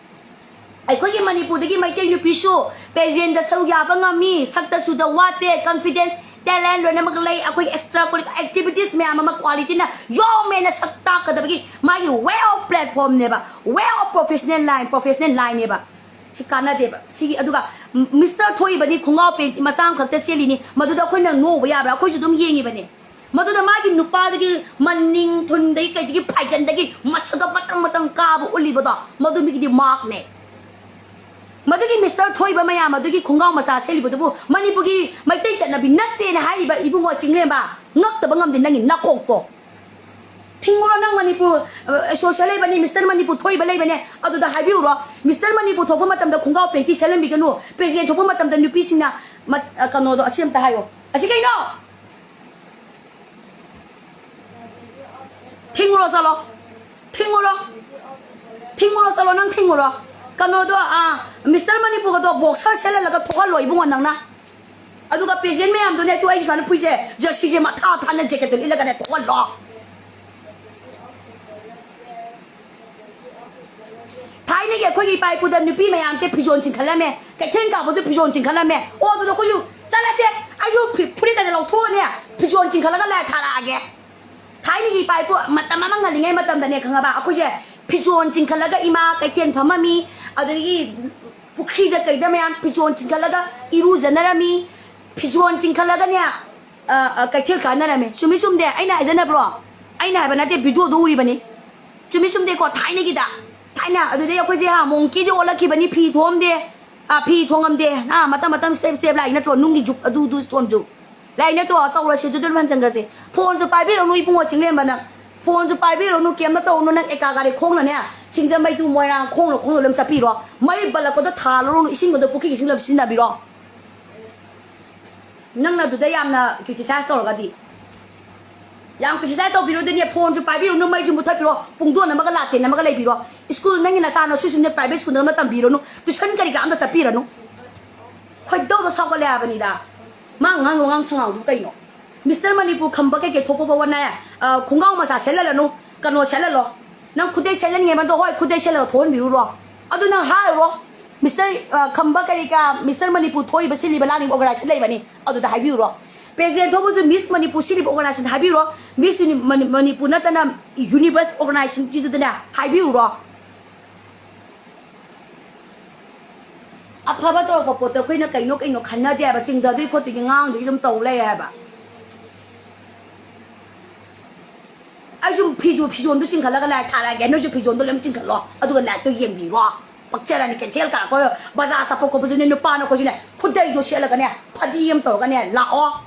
ꯑꯩꯈꯣꯏꯒꯤ ꯃꯅꯤꯄꯨꯔꯗꯒꯤ ꯃꯩꯇꯩ ꯅꯨꯄꯤꯁꯨ ꯄꯦꯖꯦꯟꯗ ꯁꯔꯨꯛ ꯌꯥꯕ ꯉꯝꯃꯤ, ꯁꯛꯇ ꯆꯨꯗ ꯋꯥꯠꯇꯦ, ꯀꯟꯐꯤꯗꯦꯟꯁ, ꯇꯦꯂꯦꯟ ꯂꯣꯏꯅꯃꯛ ꯂꯩ꯫ ꯑꯩꯈꯣꯏꯒꯤ ꯑꯦꯛꯁꯇ꯭ꯔꯥ ꯀꯔꯤꯀꯨꯂꯔ ꯑꯦꯛꯇꯤꯚꯤꯇꯤꯁ ꯃꯌꯥꯝ ꯑꯃ ꯀ꯭ꯋꯥꯂꯤꯇꯤꯅ ꯌꯣꯝꯃꯦꯅ ꯁꯛ ꯇꯥꯛꯀꯗꯕꯒꯤ ꯃꯥꯒꯤ ꯋꯦ ꯑꯣꯐ ꯄ꯭ꯂꯦꯠꯐꯣꯔꯝꯅꯦꯕ, way of professional line, professional ꯂꯥꯏꯟꯅꯦꯕ꯫ ꯁꯤ ꯀꯥꯟꯅꯗꯦꯕ꯫ ꯁꯤꯒꯤ, ꯑꯗꯨꯒ ꯃꯤꯁꯇꯔ ꯊꯣꯛꯏꯕꯅꯤ, ꯈꯣꯡꯒ꯭ꯔꯥꯎ ꯄꯦꯟꯇꯤ ꯃꯆꯥ ꯑꯃꯈꯛꯇ ꯁꯦꯠꯂꯤꯅꯤ, ꯃꯗꯨꯗ ꯑꯩꯈꯣꯏꯅ ꯅꯣꯛꯎꯕ ꯌꯥꯕ꯭ꯔꯥ? ꯑꯩꯈꯣꯏꯁꯨ ꯑꯗꯨꯝ ꯌꯦꯡꯉꯤꯕꯅꯦ꯫ ꯃꯗꯨꯗ ꯃꯥꯒꯤ ꯅꯨꯄꯥꯗꯒꯤ ꯃꯅꯤꯡ ꯊꯨꯟꯗꯒꯤ ꯀꯩꯗꯒꯤ ꯐꯥꯏꯒꯟꯗꯒꯤ ꯃꯁꯛꯀ ꯃꯇꯪ ꯃꯇꯪ ꯀꯥꯕ ꯎꯠꯂꯤꯕꯗꯣ, ꯃꯗꯨ ꯃꯤꯒꯤꯗꯤ ꯃꯥꯔꯛꯅꯦ꯫ ꯃꯗꯨꯒꯤ ꯃꯤꯁꯇꯔ ꯊꯣꯏꯕ ꯃꯌꯥꯝ ꯑꯗꯨꯒꯤ ꯈꯣꯡꯒ꯭ꯔꯥꯎ ꯃꯆꯥ ꯁꯦꯠꯂꯤꯕꯗꯨꯕꯨ ꯃꯅꯤꯄꯨꯔꯒꯤ ꯃꯩꯇꯩ ꯆꯠꯅꯕꯤ ꯅꯠꯇꯦꯅ ꯍꯥꯏꯔꯤꯕ ꯏꯕꯨꯡꯉꯣ ꯆꯤꯡꯂꯦꯝꯕ, ꯉꯛꯇꯕ ꯉꯝꯗꯦ ꯅꯪꯒꯤ ꯅꯀꯣꯛꯇꯣ꯫ ꯊꯤꯡꯉꯨꯔꯣ ꯅꯪ ꯃꯅꯤꯄꯨꯔ, ꯑ, ꯑꯦꯁꯣꯁꯤꯌꯦꯁꯟ ꯂꯩꯕꯅꯤ, ꯃꯤꯁꯇꯔ ꯃꯅꯤꯄꯨꯔ ꯊꯣꯛꯏꯕ ꯂꯩꯕꯅꯦ, ꯑꯗꯨꯗ ꯍꯥꯏꯕꯤꯌꯨꯔꯣ, ꯃꯤꯁꯇꯔ ꯃꯅꯤꯄꯨꯔ ꯊꯣꯛꯄ ꯃꯇꯝꯗ ꯈꯣꯡꯒ꯭ꯔꯥꯎ ꯄꯦꯟꯇꯤ ꯁꯦꯠꯍꯟꯕꯤꯒꯅꯨ, ꯄ꯭ꯔꯦꯖꯦꯟ ꯊꯣꯛꯄ ꯃꯇꯝꯗ ꯅꯨꯄꯤꯁꯤꯡꯅ ꯃ-, ꯑ, ꯀꯩꯅꯣꯗꯣ ꯑꯁꯤ ꯑꯝꯇ ꯍꯥꯏꯌꯣ꯫ ꯑꯁꯤ ꯀꯩꯅꯣ? ꯊꯤꯡꯉꯨꯔꯣ ꯆꯠꯂꯣ, ꯊꯤꯡꯉꯨꯔꯣ, ꯊꯤꯡꯉꯨꯔꯣ ꯆꯠꯂꯣ, ꯅꯪ ꯊꯤꯡꯉꯨꯔꯣ꯫ ꯀꯩꯅꯣꯗꯣ, ꯑ, ꯃꯤꯁꯇꯔ ꯃꯅꯤꯄꯨꯔꯒꯗꯣ ꯕꯣꯛꯁꯔ ꯁꯦꯠꯍꯜꯂꯒ ꯊꯣꯛꯍꯜꯂꯣ ꯏꯕꯨꯡꯉꯣ ꯅꯪꯅ꯫ ꯑꯗꯨꯒ ꯄꯦꯖꯦꯟ ꯃꯌꯥꯝꯗꯨꯅꯦ, ꯇꯨ ꯑꯩꯒꯤ ꯁꯨꯃꯥꯏꯅ ꯐꯨꯏꯁꯦ, ꯖꯔꯁꯤꯁꯦ ꯃꯊꯥ ꯊꯥꯅ ꯖꯦꯀꯦꯠꯇꯨ ꯂꯤꯠꯂꯒꯅꯦ ꯊꯣꯛꯍꯜꯂꯣ꯫ ꯊꯥꯏꯅꯒꯤ ꯑꯩꯈꯣꯏꯒꯤ ꯏꯄꯥ ꯏꯄꯨꯗ ꯅꯨꯄꯤ ꯃꯌꯥꯝꯁꯦ ꯐꯤꯖꯣꯜ ꯆꯤꯡꯈꯠꯂꯝꯃꯦ, ꯀꯩꯊꯦꯜ ꯀꯥꯕꯁꯨ ꯐꯤꯖꯣꯜ ꯆꯤꯡꯈꯠꯂꯝꯃꯦ꯫ ꯑꯣ, ꯑꯗꯨꯗ ꯑꯩꯈꯣꯏꯁꯨ ꯆꯠꯂꯁꯦ, ꯑꯩꯁꯨ ꯐꯤ-, ꯐꯨꯔꯤꯠꯀꯁꯦ ꯂꯧꯊꯣꯛꯑꯅꯦ, ꯐꯤꯖꯣꯜ ꯆꯤꯡꯈꯠꯂꯒ ꯂꯥꯏ ꯊꯥꯔꯛꯑꯒꯦ꯫ ꯊꯥꯏꯅꯒꯤ ꯏꯄꯥ ꯏꯄꯨ ꯃꯇꯝ ꯑꯃ ꯉꯜꯂꯤꯉꯩ ꯃꯇꯝꯗꯅꯦ ꯈꯪꯉꯕ, ꯑꯩꯈꯣꯏꯁꯦ ꯐꯤꯖꯣꯜ ꯆꯤꯡꯈꯠꯂꯒ ꯏꯃꯥ ꯀꯩꯊꯦꯜ ꯐꯝꯃꯝꯃꯤ, ꯑꯗꯒꯤ ꯄꯨꯈ꯭ꯔꯤꯗ ꯀꯩꯗ ꯃꯌꯥꯝ ꯐꯤꯖꯣꯜ ꯆꯤꯡꯈꯠꯂꯒ ꯏꯔꯨꯖꯅꯔꯝꯃꯤ, ꯐꯤꯖꯣꯜ ꯆꯤꯡꯈꯠꯂꯒꯅꯦ, ꯑ, ꯑ, ꯀꯩꯊꯦꯜ ꯀꯥꯅꯔꯝꯃꯤ꯫ ꯆꯨꯝꯃꯤ ꯆꯨꯝꯗꯦ? ꯑꯩꯅ ꯍꯥꯏꯖꯅꯕ꯭ꯔꯣ? ꯑꯩꯅ ꯍꯥꯏꯕ ꯅꯠꯇꯦ, ꯚꯤꯗꯤꯑꯣꯗꯣ ꯎꯔꯤꯕꯅꯤ꯫ ꯆꯨꯝꯃꯤ ꯆꯨꯝꯗꯦꯀꯣ? ꯊꯥꯏꯅꯒꯤꯗ, ꯊꯥꯏꯅ ꯑꯗꯨꯗꯩ ꯑꯩꯈꯣꯏꯁꯦ, ꯍꯥ, ꯃꯣꯡꯀꯤꯗꯤ ꯑꯣꯜꯂꯛꯈꯤꯕꯅꯤ, ꯐꯤ ꯊꯣꯛꯑꯝꯗꯦ, ꯑ, ꯐꯤ ꯊꯣꯡꯉꯝꯗꯦ, ꯑ, ꯃꯇꯝ ꯃꯇꯝ step step ꯂꯥꯛꯏ ꯅꯠꯇ꯭ꯔꯣ? ꯅꯨꯡꯒꯤ ꯖꯨꯛ, ꯑꯗꯨ, ꯑꯗꯨ ꯁ꯭ꯇꯣꯟ ꯖꯨꯛ ꯂꯥꯛꯏ ꯅꯠꯇ꯭ꯔꯣ? ꯇꯧꯔꯁꯤ, ꯑꯗꯨꯗ ꯑꯗꯨꯝ ꯍꯟꯖꯟꯈ꯭ꯔꯁꯤ꯫ ꯐꯣꯟꯁꯨ ꯄꯥꯏꯕꯤꯔꯛꯎꯅꯨ ꯏꯕꯨꯡꯉꯣ ꯆꯤꯡꯂꯦꯝꯕ ꯅꯪ꯫ ꯐꯣꯟꯁꯨ ꯄꯥꯏꯕꯤꯔꯨꯅꯨ, ꯀꯩꯝꯇ ꯇꯧꯔꯨꯅꯨ꯫ ꯅꯪ ꯑꯦꯀꯥ ꯒꯥꯔꯤ ꯈꯣꯡꯅꯅꯦ, ꯁꯤꯡꯖꯃꯩ to ꯃꯣꯏꯔꯥꯡ ꯈꯣꯡꯅ ꯈꯣꯡꯅ ꯑꯗꯨꯝ ꯆꯠꯄꯤꯔꯣ꯫ ꯃꯩ ꯕꯜꯂꯛꯄꯗꯣ ꯊꯥꯜꯂꯨꯔꯨꯅꯨ, ꯏꯁꯤꯡꯒꯗꯣ ꯄꯨꯈ꯭ꯔꯤꯒꯤ ꯏꯁꯤꯡ ꯑꯗꯨꯝ ꯁꯤꯖꯤꯟꯅꯕꯤꯔꯣ꯫ ꯅꯪꯅ ꯑꯗꯨꯗ ꯌꯥꯝꯅ criticize ꯇꯧꯔꯒꯗꯤ, ꯌꯥꯝ criticize ꯇꯧꯕꯤꯔꯨꯗꯅꯦ, ꯐꯣꯟꯁꯨ ꯄꯥꯏꯕꯤꯔꯨꯅꯨ, ꯃꯩꯁꯨ ꯃꯨꯊꯠꯄꯤꯔꯣ, ꯄꯨꯡꯗꯣꯟ ꯑꯃꯒ ꯂꯥꯇꯦꯟ ꯑꯃꯒ ꯂꯩꯕꯤꯔꯣ꯫ ꯁ꯭ꯀꯨꯜ, ꯅꯪꯒꯤ ꯅꯆꯥꯅ ꯁꯨꯁꯨꯅꯦ private ꯁ꯭ꯀꯨꯜꯗ ꯑꯃ ꯇꯝꯕꯤꯔꯨꯅꯨ, tuition ꯀꯔꯤ ꯀꯔꯥ ꯑꯝꯇ ꯆꯠꯄꯤꯔꯅꯨ꯫ ꯈꯣꯏꯗꯧꯗꯣ ꯁꯥꯎꯒꯠꯂꯦ ꯍꯥꯏꯕꯅꯤꯗ꯫ ꯃꯥ ꯉꯥꯡ ꯋꯥꯉꯥꯡ ꯁꯉꯥꯡꯗꯨ ꯀꯩꯅꯣ? ꯃꯤꯁꯇꯔ ꯃꯅꯤꯄꯨꯔ ꯈꯝꯕ ꯀꯩꯀꯩ ꯊꯣꯛꯄ ꯐꯥꯎꯕꯅꯦ, ꯑ, ꯈꯣꯡꯒ꯭ꯔꯥꯎ ꯃꯆꯥ ꯁꯦꯠꯍꯜꯂꯅꯨ, ꯀꯩꯅꯣ ꯁꯦꯠꯍꯜꯂꯣ꯫ ꯅꯪ ꯈꯨꯗꯩ ꯁꯦꯠꯍꯟꯅꯤꯡꯉꯦ ꯃꯗꯣ, ꯍꯣꯏ, ꯈꯨꯗꯩ ꯁꯦꯠꯂꯒ ꯊꯣꯛꯍꯟꯕꯤꯔꯨꯔꯣ꯫ ꯑꯗꯨ ꯅꯪ ꯍꯥꯏꯔꯨꯔꯣ꯫ ꯃꯤꯁꯇꯔ, ꯑ, ꯈꯝꯕ ꯀꯔꯤ ꯀꯔꯥ, ꯃꯤꯁꯇꯔ ꯃꯅꯤꯄꯨꯔ ꯊꯣꯛꯏꯕ, ꯁꯤꯜꯂꯤꯕ, ꯂꯥꯡꯉꯤꯕ organization ꯂꯩꯕꯅꯤ, ꯑꯗꯨꯗ ꯍꯥꯏꯕꯤꯔꯨꯔꯣ꯫ Pageant ꯊꯣꯛꯄꯁꯨ ꯃꯤꯁ ꯃꯅꯤꯄꯨꯔ ꯁꯤꯜꯂꯤꯕ organization ꯍꯥꯏꯕꯤꯔꯨꯔꯣ꯫ ꯃꯤꯁ ꯌꯨꯅꯤ-, ꯃꯅꯤ-, ꯃꯅꯤꯄꯨꯔ ꯅꯠꯇꯅ university organization ꯗꯨꯗꯅꯦ ꯍꯥꯏꯕꯤꯔꯨꯔꯣ꯫ ꯑꯐꯕ ꯇꯧꯔꯛꯄ ꯄꯣꯠꯇꯣ ꯑꯩꯈꯣꯏꯅ ꯀꯩꯅꯣ ꯀꯩꯅꯣ ꯈꯟꯅꯗꯦ ꯍꯥꯏꯕ, ꯆꯤꯡꯊꯗꯣꯏ ꯈꯣꯠꯇꯣꯏꯒꯤ ꯉꯥꯡꯗꯣꯏꯒꯤ ꯑꯗꯨꯝ ꯇꯧ ꯂꯩꯔꯦ ꯍꯥꯏꯕ꯫ ꯑꯩꯁꯨ ꯐꯤꯗꯨ, ꯐꯤꯖꯣꯟꯗꯨ ꯆꯤꯡꯈꯠꯂꯒ ꯂꯥꯏꯔꯤꯛ ꯊꯥꯔꯛꯑꯒꯦ, ꯅꯣꯏꯁꯨ ꯐꯤꯖꯣꯟꯗꯣ ꯂꯣꯏ ꯆꯤꯡꯈꯠꯂꯣ, ꯑꯗꯨꯒ ꯂꯥꯏꯔꯤꯛꯇꯣ ꯌꯦꯡꯕꯤꯔꯣ꯫ ꯄꯛꯆꯔꯅꯤ, ꯀꯩꯊꯦꯜ ꯀꯥꯔꯛꯄ, ꯕꯖꯥꯔ ꯆꯠꯄ ꯈꯣꯠꯄꯁꯨꯅꯦ, ꯅꯨꯄꯥꯅ ꯑꯩꯈꯣꯏꯁꯨꯅꯦ, ꯈꯨꯗꯩꯗꯣ ꯁꯦꯠꯂꯒꯅꯦ, ꯐꯗꯤ ꯑꯃ ꯇꯧꯔꯒꯅꯦ ꯂꯥꯛꯑꯣ꯫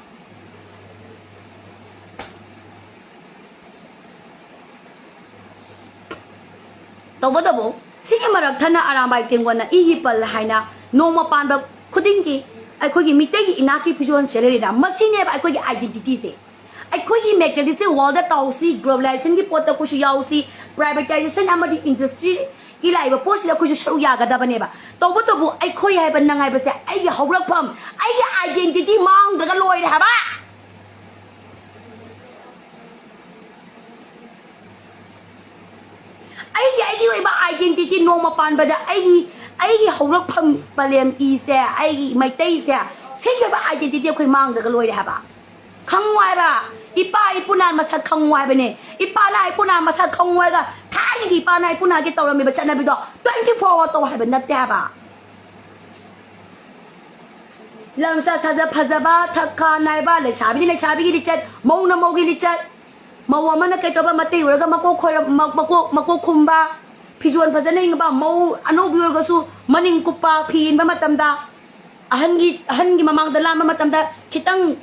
ꯇꯧꯕꯇꯕꯨ, ꯁꯤꯒꯤ ꯃꯔꯛ ꯊꯠꯅ ꯑꯔꯥꯝꯕꯥꯏ ꯇꯦꯡꯒꯣꯟꯅ ꯏꯒꯤ ꯄꯜ ꯍꯥꯏꯅ ꯅꯣꯡꯃ ꯄꯥꯟꯕ ꯈꯨꯗꯤꯡꯒꯤ ꯑꯩꯈꯣꯏꯒꯤ ꯃꯤꯇꯩꯒꯤ ꯏꯅꯥꯠꯀꯤ ꯐꯤꯖꯣꯜ ꯁꯦꯠꯅꯔꯤꯅ, ꯃꯁꯤꯅꯦꯕ ꯑꯩꯈꯣꯏꯒꯤ identity ꯁꯦ꯫ ꯑꯩꯈꯣꯏꯒꯤ materialistic world ꯇꯧꯁꯤ, globalization ꯒꯤ ꯄꯣꯠꯇ ꯑꯩꯈꯣꯏꯁꯨ ꯌꯥꯎꯁꯤ, privatization ꯑꯃꯗꯤ industry ꯒꯤ ꯂꯥꯛꯏꯕ ꯄꯣꯠꯁꯤꯗ ꯑꯩꯈꯣꯏꯁꯨ ꯁꯔꯨꯛ ꯌꯥꯒꯗꯕꯅꯦꯕ꯫ ꯇꯧꯕꯇꯕꯨ ꯑꯩꯈꯣꯏ ꯍꯥꯏꯕ ꯅꯪ ꯍꯥꯏꯕꯁꯦ ꯑꯩꯒꯤ ꯍꯧꯔꯛꯐꯝ, ꯑꯩꯒꯤ identity ꯃꯥꯡꯗ꯭ꯔꯒ ꯂꯣꯏꯔꯦ ꯍꯥꯏꯕ꯫ ꯑꯩꯒꯤ, ꯑꯩꯒꯤ ꯑꯣꯏꯕ identity ꯅꯣꯡꯃ ꯄꯥꯟꯕꯗ ꯑꯩꯒꯤ, ꯑꯩꯒꯤ ꯍꯧꯔꯛꯐꯝ ꯄꯂꯦꯝ ꯏꯁꯦ, ꯑꯩꯒꯤ ꯃꯩꯇꯩꯁꯦ, ꯁꯤꯒꯤ ꯑꯣꯏꯕ identity ꯑꯩꯈꯣꯏ ꯃꯥꯡꯗ꯭ꯔꯒ ꯂꯣꯏꯔꯦ ꯍꯥꯏꯕ꯫ ꯈꯪꯉꯨ ꯍꯥꯏꯕ, ꯏꯄꯥ ꯏꯄꯨꯅ ꯃꯁꯛ ꯈꯪꯉꯨ ꯍꯥꯏꯕꯅꯦ꯫ ꯏꯄꯥꯅ ꯏꯄꯨꯅ ꯃꯁꯛ ꯈꯪꯉꯨ ꯍꯥꯏꯔꯒ ꯊꯥꯏꯅꯒꯤ ꯏꯄꯥꯅ ꯏꯄꯨꯅꯒꯤ ꯇꯧꯔꯝꯃꯤꯕ ꯆꯠꯅꯕꯤꯗꯣ twenty four hour ꯇꯧ ꯍꯥꯏꯕ ꯅꯠꯇꯦ ꯍꯥꯏꯕ꯫ ꯂꯝꯆꯠ ꯁꯥꯖꯠ ꯐꯖꯕ, ꯊꯛ ꯈꯥ ꯅꯥꯏꯕ, ꯂꯩꯁꯥꯕꯤꯅ ꯂꯩꯁꯥꯕꯤꯒꯤ ꯂꯤꯆꯠ, ꯃꯧꯅ ꯃꯧꯒꯤ ꯂꯤꯆꯠ, ꯃꯧ ꯑꯃꯅ ꯀꯩꯇꯧꯕ, ꯃꯇꯩ ꯑꯣꯏꯔꯒ ꯃꯀꯣꯛ ꯈꯣꯏꯔ-, ꯃ-, ꯃꯀꯣꯛ, ꯃꯀꯣꯛ ꯈꯨꯝꯕ, ꯐꯤꯖꯣꯜ ꯐꯖꯅ ꯏꯟꯕ, ꯃꯧ ꯑꯅꯧꯕꯤ ꯑꯣꯏꯔꯒꯁꯨ ꯃꯅꯤꯡ ꯀꯨꯞꯄ, ꯐꯤ ꯏꯟꯕ ꯃꯇꯝꯗ ꯑꯍꯟꯒꯤ, ꯑꯍꯟꯒꯤ ꯃꯃꯥꯡꯗ ꯂꯥꯟꯕ ꯃꯇꯝꯗ ꯈꯤꯇꯪ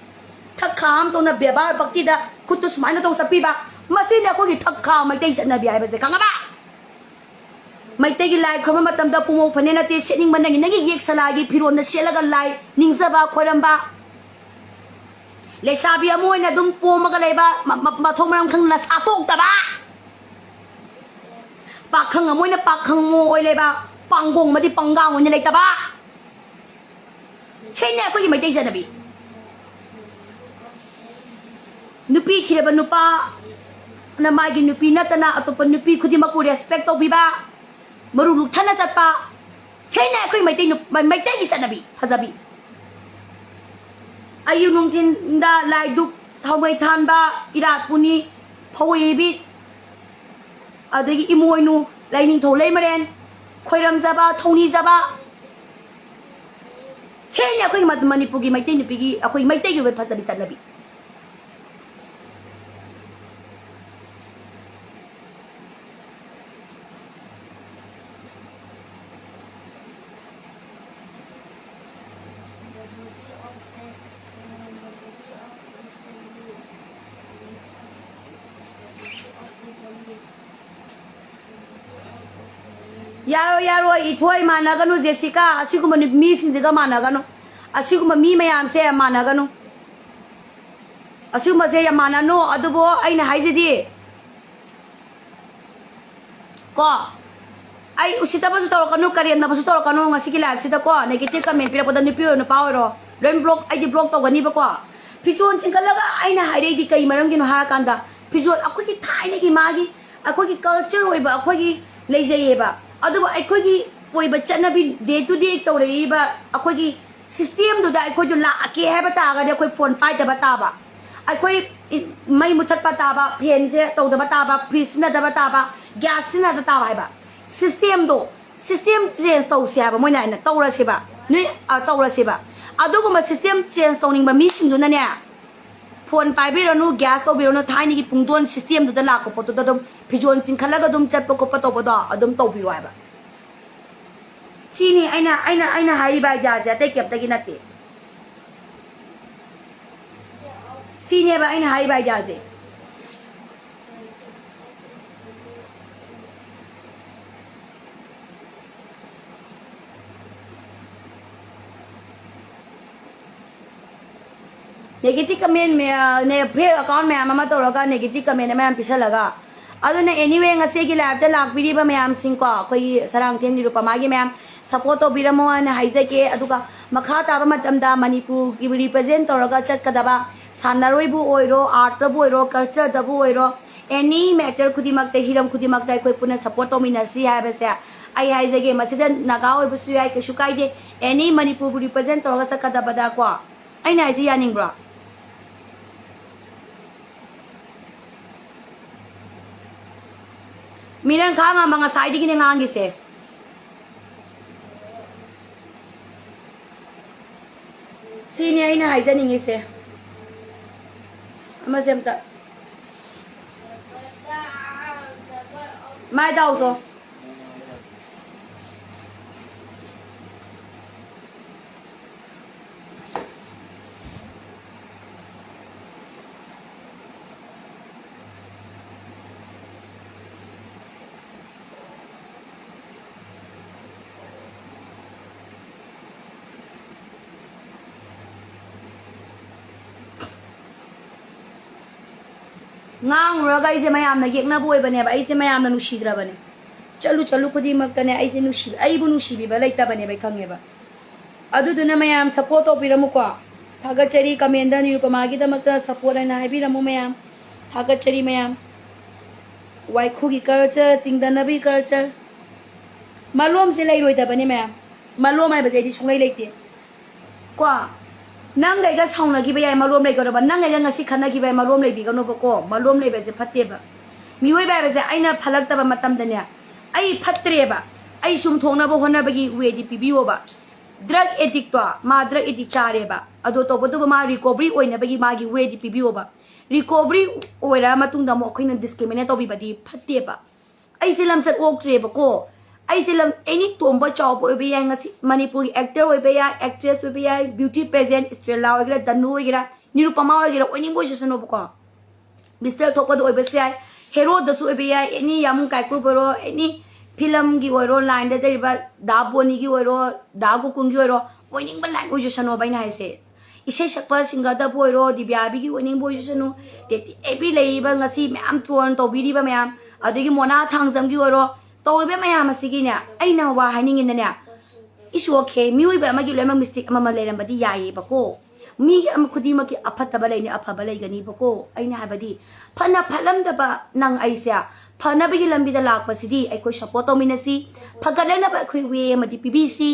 ꯊꯛ ꯈꯥ ꯑꯃ ꯇꯧꯅ ꯕꯦꯕꯥꯔ ꯚꯛꯇꯤꯗ ꯈꯨꯠꯇꯨ ꯁꯨꯃꯥꯏꯅ ꯇꯧ ꯆꯠꯄꯤꯕ, ꯃꯁꯤꯅ ꯑꯩꯈꯣꯏꯒꯤ ꯊꯛ ꯈꯥ ꯃꯩꯇꯩ ꯆꯠꯅꯕꯤ ꯍꯥꯏꯕꯁꯦ, ꯈꯪꯉꯕ? ꯃꯩꯇꯩꯒꯤ ꯂꯥꯏ ꯈꯨꯔꯨꯝꯕ ꯃꯇꯝꯗ ꯄꯨꯡꯉꯧ ꯐꯅꯦꯛ ꯅꯠꯇꯦ ꯁꯦꯠꯅꯤꯡꯕ, ꯅꯪꯒꯤ, ꯅꯪꯒꯤ ꯌꯦꯛ ꯁꯂꯥꯏꯒꯤ ꯐꯤꯔꯣꯜꯅ ꯁꯦꯠꯂꯒ ꯂꯥꯏ ꯅꯤꯡꯖꯕ ꯈꯣꯏꯔꯝꯕ꯫ ꯂꯩꯁꯥꯕꯤ ꯑꯃ ꯑꯣꯏꯅ ꯑꯗꯨꯝ ꯄꯣꯝꯃꯒ ꯂꯩꯕ, ꯃ-, ꯃ-, ꯃꯊꯣꯡ ꯃꯔꯝ ꯈꯪꯗꯅ ꯁꯥꯊꯣꯛꯇꯕ꯫ ꯄꯥꯈꯪ ꯑꯃ ꯑꯣꯏꯅ ꯄꯥꯈꯪ ꯃꯣ ꯑꯣꯏ ꯂꯩꯕ, ꯄꯥꯡꯒꯣꯡ ꯑꯃꯗꯤ ꯄꯪꯒꯥꯡ ꯑꯣꯏꯅ ꯂꯩꯇꯕ꯫ ꯁꯤꯅꯦ ꯑꯩꯈꯣꯏꯒꯤ ꯃꯩꯇꯩ ꯆꯠꯅꯕꯤ꯫ ꯅꯨꯄꯤ ꯊꯤꯔꯕ ꯅꯨꯄꯥꯅ ꯃꯥꯒꯤ ꯅꯨꯄꯤ ꯅꯠꯇꯅ ꯑꯇꯣꯞꯄ ꯅꯨꯄꯤ ꯈꯨꯗꯤꯡꯃꯛꯄꯨ respect ꯇꯧꯕꯤꯕ, ꯃꯔꯨ ꯂꯨꯛꯊꯅ ꯆꯠꯄ, ꯁꯤꯅ ꯑꯩꯈꯣꯏ ꯃꯩꯇꯩ ꯅꯨ-, ꯃꯩꯇꯩꯒꯤ ꯆꯠꯅꯕꯤ ꯐꯖꯕꯤ꯫ ꯑꯌꯨꯛ ꯅꯨꯡꯊꯤꯟꯗ ꯂꯥꯏ ꯙꯨꯞ ꯊꯥꯎꯃꯩ ꯊꯥꯟꯕ, ꯏꯔꯥꯠ ꯄꯨꯅꯤ, ꯐꯧꯏꯕꯤ, ꯑꯗꯒꯤ ꯏꯃꯣꯏꯅꯨ, ꯂꯥꯏꯅꯤꯡꯊꯧ ꯂꯩꯃꯔꯦꯟ ꯈꯣꯏꯔꯝꯖꯕ, ꯊꯧꯅꯤꯖꯕ, ꯁꯤꯅꯤ ꯑꯩꯈꯣꯏꯒꯤ ꯃ-, ꯃꯅꯤꯄꯨꯔꯒꯤ ꯃꯩꯇꯩ ꯅꯨꯄꯤꯒꯤ, ꯑꯩꯈꯣꯏ ꯃꯩꯇꯩꯒꯤ ꯑꯣꯏꯕ ꯐꯖꯕꯤ ꯆꯠꯅꯕꯤ꯫ ꯌꯥꯔꯣꯏ, ꯌꯥꯔꯣꯏ, ꯏꯊꯣꯏ, ꯃꯥꯟꯅꯒꯅꯨ, ꯖꯦꯁꯤꯀꯥ꯫ ꯑꯁꯤꯒꯨꯝꯕ ꯅꯨ-, ꯃꯤꯁꯤꯡꯁꯤꯒ ꯃꯥꯟꯅꯒꯅꯨ꯫ ꯑꯁꯤꯒꯨꯝꯕ ꯃꯤ ꯃꯌꯥꯝꯁꯦ ꯃꯥꯟꯅꯒꯅꯨ꯫ ꯑꯁꯤꯒꯨꯝꯕꯁꯦ ꯌꯥꯝ ꯃꯥꯟꯅꯅꯨ꯫ ꯑꯗꯨꯕꯨ ꯑꯩꯅ ꯍꯥꯏꯁꯤꯗꯤ, ꯀꯣ, ꯑꯩ ꯎꯁꯤꯠꯇꯕꯁꯨ ꯇꯧꯔꯛꯀꯅꯨ, ꯀꯔꯦꯝꯅꯕꯁꯨ ꯇꯧꯔꯛꯀꯅꯨ꯫ ꯉꯁꯤꯒꯤ live ꯁꯤꯗꯀꯣ, negative comment ꯄꯤꯔꯛꯄꯗ ꯅꯨꯄꯤ ꯑꯣꯏꯔꯣ, ꯅꯨꯄꯥ ꯑꯣꯏꯔꯣ, ꯂꯣꯏ block, ꯑꯩꯗꯤ block ꯇꯧꯒꯅꯤꯕꯀꯣ꯫ ꯐꯤꯖꯣꯜ ꯆꯤꯡꯈꯠꯂꯒ ꯑꯩꯅ ꯍꯥꯏꯔꯛꯏꯗꯤ ꯀꯩ ꯃꯔꯝꯒꯤꯅꯣ ꯍꯥꯏꯔꯀꯥꯟꯗ, ꯐꯤꯖꯣꯜ ꯑꯩꯈꯣꯏꯒꯤ ꯊꯥꯏꯅꯒꯤ ꯃꯥꯒꯤ ꯑꯩꯈꯣꯏꯒꯤ culture ꯑꯣꯏꯕ ꯑꯩꯈꯣꯏꯒꯤ ꯂꯩꯖꯩꯌꯦꯕ꯫ ꯑꯗꯨꯕꯨ ꯑꯩꯈꯣꯏꯒꯤ ꯑꯣꯏꯕ ꯆꯠꯅꯕꯤ, day to day ꯇꯧꯔꯛꯏꯕ ꯑꯩꯈꯣꯏꯒꯤ system ꯗꯨꯗ ꯑꯩꯈꯣꯏꯁꯨ ꯂꯥꯛꯀꯦ ꯍꯥꯏꯕ ꯇꯥꯔꯒꯗꯤ ꯑꯩꯈꯣꯏ phone ꯄꯥꯏꯗꯕ ꯇꯥꯕ, ꯑꯩꯈꯣꯏ ꯏ-, ꯃꯩ ꯃꯨꯊꯠꯄ ꯇꯥꯕ, fan ꯁꯦ ꯇꯧꯗꯕ ꯇꯥꯕ, fridge ꯁꯤꯖꯤꯟꯅꯗꯕ ꯇꯥꯕ, gas ꯁꯤꯖꯤꯟꯅꯗꯕ ꯇꯥꯕ ꯍꯥꯏꯕ system ꯗꯣ, system change ꯇꯧꯁꯦ ꯍꯥꯏꯕ ꯃꯣꯏꯅ ꯍꯥꯏꯅ ꯇꯧꯔꯁꯦꯕ, ꯅꯣꯏ, ꯑ, ꯇꯧꯔꯁꯦꯕ꯫ ꯑꯗꯨꯒꯨꯝꯕ system change ꯇꯧꯅꯤꯡꯕ ꯃꯤꯁꯤꯡꯗꯨꯅꯅꯦ, phone ꯄꯥꯏꯕꯤꯔꯅꯨ, gas ꯇꯧꯕꯤꯔꯅꯨ, ꯊꯥꯏꯅꯒꯤ ꯄꯨꯡꯗꯣꯟ system ꯗꯨꯗ ꯂꯥꯛꯄ ꯄꯣꯠꯇꯨꯗ ꯑꯗꯨꯝ ꯐꯤꯖꯣꯜ ꯆꯤꯡꯈꯠꯂꯒ ꯑꯗꯨꯝ ꯆꯠꯄ ꯈꯣꯠꯄ ꯇꯧꯕꯗꯣ ꯑꯗꯨꯝ ꯇꯧꯕꯤꯌꯨ ꯍꯥꯏꯕ꯫ ꯁꯤꯅꯤ ꯑꯩꯅ, ꯑꯩꯅ, ꯑꯩꯅ ꯍꯥꯏꯔꯤꯕ idea ꯁꯦ, ꯑꯇꯩ ꯀꯩꯝꯇꯒꯤ ꯅꯠꯇꯦ꯫ ꯁꯤꯅꯦꯕ ꯑꯩꯅ ꯍꯥꯏꯔꯤꯕ idea ꯁꯦ꯫ Negative comment ꯃꯌꯥꯝ, ꯅꯦ-, fake account ꯃꯌꯥꯝ ꯑꯃ ꯇꯧꯔꯒ negative comment ꯃꯌꯥꯝ ꯄꯤꯁꯜꯂꯒ꯫ ꯑꯗꯨꯅ anyway, ꯉꯁꯤꯒꯤ live ꯇ ꯂꯥꯛꯄꯤꯔꯤꯕ ꯃꯌꯥꯝꯁꯤꯡꯀꯣ, ꯑꯩꯈꯣꯏꯒꯤ ꯁꯔꯥꯡꯊꯦꯝ ꯅꯤꯔꯨꯄꯃꯥꯒꯤ ꯃꯌꯥꯝ support ꯇꯧꯕꯤꯔꯝꯃꯣ ꯍꯥꯏꯅ ꯍꯥꯏꯖꯒꯦ꯫ ꯑꯗꯨꯒ ꯃꯈꯥ ꯇꯥꯕ ꯃꯇꯝꯗ ꯃꯅꯤꯄꯨꯔꯒꯤ represent ꯇꯧꯔꯒ ꯆꯠꯀꯗꯕ ꯁꯥꯟꯅꯔꯣꯏꯕꯨ ꯑꯣꯏꯔꯣ, art ꯇꯕꯨ ꯑꯣꯏꯔꯣ, culture ꯗꯕꯨ ꯑꯣꯏꯔꯣ, any matter ꯈꯨꯗꯤꯡꯃꯛꯇ, ꯍꯤꯔꯝ ꯈꯨꯗꯤꯡꯃꯛꯇ ꯑꯩꯈꯣꯏ ꯄꯨꯟꯅ support ꯇꯧꯃꯤꯟꯅꯁꯤ ꯍꯥꯏꯕꯁꯦ ꯑꯩ ꯍꯥꯏꯖꯒꯦ꯫ ꯃꯁꯤꯗ ꯅꯥꯒꯥ ꯑꯣꯏꯕꯁꯨ ꯌꯥꯏ, ꯀꯩꯁꯨ ꯀꯥꯏꯗꯦ꯫ Any ꯃꯅꯤꯄꯨꯔꯕꯨ represent ꯇꯧꯔꯒ ꯆꯠꯀꯗꯕꯗꯀꯣ꯫ ꯑꯩꯅ ꯍꯥꯏꯁꯤ ꯌꯥꯅꯤꯡꯕ꯭ꯔꯣ? ꯃꯤꯔꯟ ꯈꯥꯡꯉꯝꯕ ꯉꯁꯥꯏꯗꯒꯤꯅꯦ ꯉꯥꯡꯉꯤꯁꯦ꯫ ꯁꯤꯅꯤ ꯑꯩꯅ ꯍꯥꯏꯖꯅꯤꯡꯉꯤꯁꯦ꯫ ꯑꯃꯁꯦ ꯑꯝꯇ꯫ ꯃꯥꯏ ꯇꯥꯎꯁꯣ꯫ ꯉꯥꯡꯉꯨꯔꯒ ꯑꯩꯁꯦ ꯃꯌꯥꯝꯅ ꯌꯦꯛꯅꯕ ꯑꯣꯏꯕꯅꯦꯕ, ꯑꯩꯁꯦ ꯃꯌꯥꯝꯅ ꯅꯨꯡꯁꯤꯗ꯭ꯔꯕꯅꯦ꯫ ꯆꯠꯂꯨ ꯆꯠꯂꯨ ꯈꯨꯗꯤꯡꯃꯛꯇꯅꯦ ꯑꯩꯁꯦ ꯅꯨꯡꯁꯤ-, ꯑꯩꯕꯨ ꯅꯨꯡꯁꯤꯕꯤꯕ ꯂꯩꯇꯕꯅꯦꯕ, ꯑꯩ ꯈꯪꯉꯦꯕ꯫ ꯑꯗꯨꯗꯨꯅ ꯃꯌꯥꯝ support ꯇꯧꯕꯤꯔꯝꯃꯨꯀꯣ꯫ ꯊꯥꯒꯠꯆꯔꯤ꯫ Comment ꯗ ꯅꯤꯔꯨꯄꯃꯥꯒꯤꯗꯃꯛꯇ support ꯍꯥꯏꯅ ꯍꯥꯏꯕꯤꯔꯝꯃꯨ ꯃꯌꯥꯝ꯫ ꯊꯥꯒꯠꯆꯔꯤ ꯃꯌꯥꯝ꯫ ꯋꯥꯏꯈꯨꯒꯤ culture, ꯆꯤꯡꯗꯅꯕꯒꯤ culture꯫ ꯃꯂꯣꯝꯁꯦ ꯂꯩꯔꯣꯏꯗꯕꯅꯦ ꯃꯌꯥꯝ꯫ ꯃꯂꯣꯝ ꯍꯥꯏꯕꯁꯦ ꯑꯩꯗꯤ ꯁꯨꯡꯂꯩ ꯂꯩꯇꯦ꯫ ꯀꯣ, ꯅꯪꯒ ꯑꯩꯒ ꯁꯥꯎꯅꯈꯤꯕ ꯌꯥꯏ, ꯃꯔꯣꯝ ꯂꯩꯒꯅꯣꯕ꯫ ꯅꯪꯒ ꯑꯩꯒ ꯉꯁꯤ ꯈꯠꯅꯈꯤꯕ ꯌꯥꯏ, ꯃꯔꯣꯝ ꯂꯩꯕꯤꯒꯅꯣꯕꯀꯣ꯫ ꯃꯔꯣꯝ ꯂꯩꯕꯁꯦ ꯐꯠꯇꯦꯕ꯫ ꯃꯤꯑꯣꯏꯕ ꯍꯥꯏꯕꯁꯦ ꯑꯩꯅ ꯐꯠꯂꯛꯇꯕ ꯃꯇꯝꯗꯅꯦ, ꯑꯩ ꯐꯠꯇ꯭ꯔꯦꯕ, ꯑꯩ ꯆꯨꯝꯊꯣꯛꯅꯕ ꯍꯣꯠꯅꯕꯒꯤ way ꯗꯤ ꯄꯤꯕꯤꯌꯣꯕ꯫ Drug addict ꯇꯣ, ꯃꯥ drug addict ꯆꯥꯔꯦꯕ꯫ ꯑꯗꯣ ꯇꯧꯕꯇꯕꯨ ꯃꯥ recovery ꯑꯣꯏꯅꯕꯒꯤ ꯃꯥꯒꯤ way ꯗꯤ ꯄꯤꯕꯤꯌꯣꯕ꯫ Recovery ꯑꯣꯏꯔ ꯃꯇꯨꯡꯗ ꯑꯃꯨꯛ ꯑꯩꯈꯣꯏꯅ discriminate ꯇꯧꯕꯤꯕꯗꯤ ꯐꯠꯇꯦꯕ꯫ ꯑꯩꯁꯦ ꯂꯝꯆꯠ ꯑꯣꯛꯇ꯭ꯔꯦꯕꯀꯣ꯫ ꯑꯩꯁꯦ ꯂꯝ, any ꯇꯣꯝꯕ ꯆꯥꯎꯕ ꯑꯣꯏꯕ ꯌꯥꯏ, ꯉꯁꯤ ꯃꯅꯤꯄꯨꯔꯒꯤ actor ꯑꯣꯏꯕ ꯌꯥꯏ, actress ꯑꯣꯏꯕ ꯌꯥꯏ, beauty pageant, Estrella ꯑꯣꯏꯒꯦꯔꯥ, ꯗꯅꯨ ꯑꯣꯏꯒꯦꯔꯥ, ꯅꯤꯔꯨꯄꯃꯥ ꯑꯣꯏꯒꯦꯔꯥ, ꯑꯣꯏꯅꯤꯡꯕ ꯑꯣꯏꯖꯁꯅꯣꯕꯀꯣ꯫ Mister ꯊꯣꯛꯄꯗ ꯑꯣꯏꯕꯁꯨ ꯌꯥꯏ, heroꯗꯁꯨ ꯑꯣꯏꯕ ꯌꯥꯏ, any ꯌꯥꯃꯨꯡ ꯀꯥꯏꯀꯨꯕ ꯑꯣꯏꯔꯣ, any film ꯒꯤ ꯑꯣꯏꯔꯣ, line ꯗ ꯂꯩꯔꯤꯕ ꯗꯥ ꯕꯣꯅꯤꯒꯤ ꯑꯣꯏꯔꯣ, ꯗꯥ ꯒꯣꯀꯨꯟꯒꯤ ꯑꯣꯏꯔꯣ, ꯑꯣꯏꯅꯤꯡꯕ line ꯑꯣꯏꯖꯁꯅꯣꯕ ꯑꯩꯅ ꯍꯥꯏꯁꯦ꯫ ꯏꯁꯩ ꯁꯛꯄ ꯁꯤꯡꯒꯔꯗꯕꯨ ꯑꯣꯏꯔꯣ, ꯗꯤꯕ꯭ꯌꯥꯕꯤꯒꯤ ꯑꯣꯏꯅꯤꯡꯕ ꯑꯣꯏꯖꯁꯅꯨ, ꯑꯦꯕ꯭ꯔꯤ ꯂꯩꯔꯤꯕ ꯉꯁꯤ ꯃꯌꯥꯝ ꯇ꯭ꯔꯣꯜ ꯇꯧꯕꯤꯔꯤꯕ ꯃꯌꯥꯝ, ꯑꯗꯒꯤ ꯃꯣꯅꯥ ꯊꯥꯡꯖꯝꯒꯤ ꯑꯣꯏꯔꯣ, ꯇꯧꯔꯤꯕ ꯃꯌꯥꯝ ꯑꯁꯤꯒꯤꯅꯦ, ꯑꯩꯅ ꯋꯥ ꯍꯥꯏꯅꯤꯡꯉꯤꯅꯅꯦ, ꯏꯁꯨ ꯑꯣꯀꯦ, ꯃꯤꯑꯣꯏꯕ ꯑꯃꯒꯤ ꯂꯣꯏꯅꯃꯛ ꯃꯤꯁꯇꯦꯛ ꯑꯃꯃ ꯂꯩꯔꯝꯕꯗꯤ ꯌꯥꯏꯌꯦꯕꯀꯣ꯫ ꯃꯤ ꯑꯃ ꯈꯨꯗꯤꯡꯃꯛꯀꯤ ꯑꯐꯠꯇꯕ ꯂꯩꯅꯤ, ꯑꯐꯕ ꯂꯩꯒꯅꯤꯕꯀꯣ꯫ ꯑꯩꯅ ꯍꯥꯏꯕꯗꯤ, ꯐꯅ ꯐꯠꯂꯝꯗꯕ ꯅꯪ ꯑꯩꯁꯦ ꯐꯅꯕꯒꯤ ꯂꯝꯕꯤꯗ ꯂꯥꯛꯄꯁꯤꯗꯤ ꯑꯩꯈꯣꯏ ꯁꯞꯄꯣꯔꯠ ꯇꯧꯃꯤꯟꯅꯁꯤ꯫ ꯐꯒꯠꯂꯛꯅꯕ ꯑꯩꯈꯣꯏ ꯋꯦ ꯑꯃꯗꯤ ꯄꯤꯕꯤꯁꯤ꯫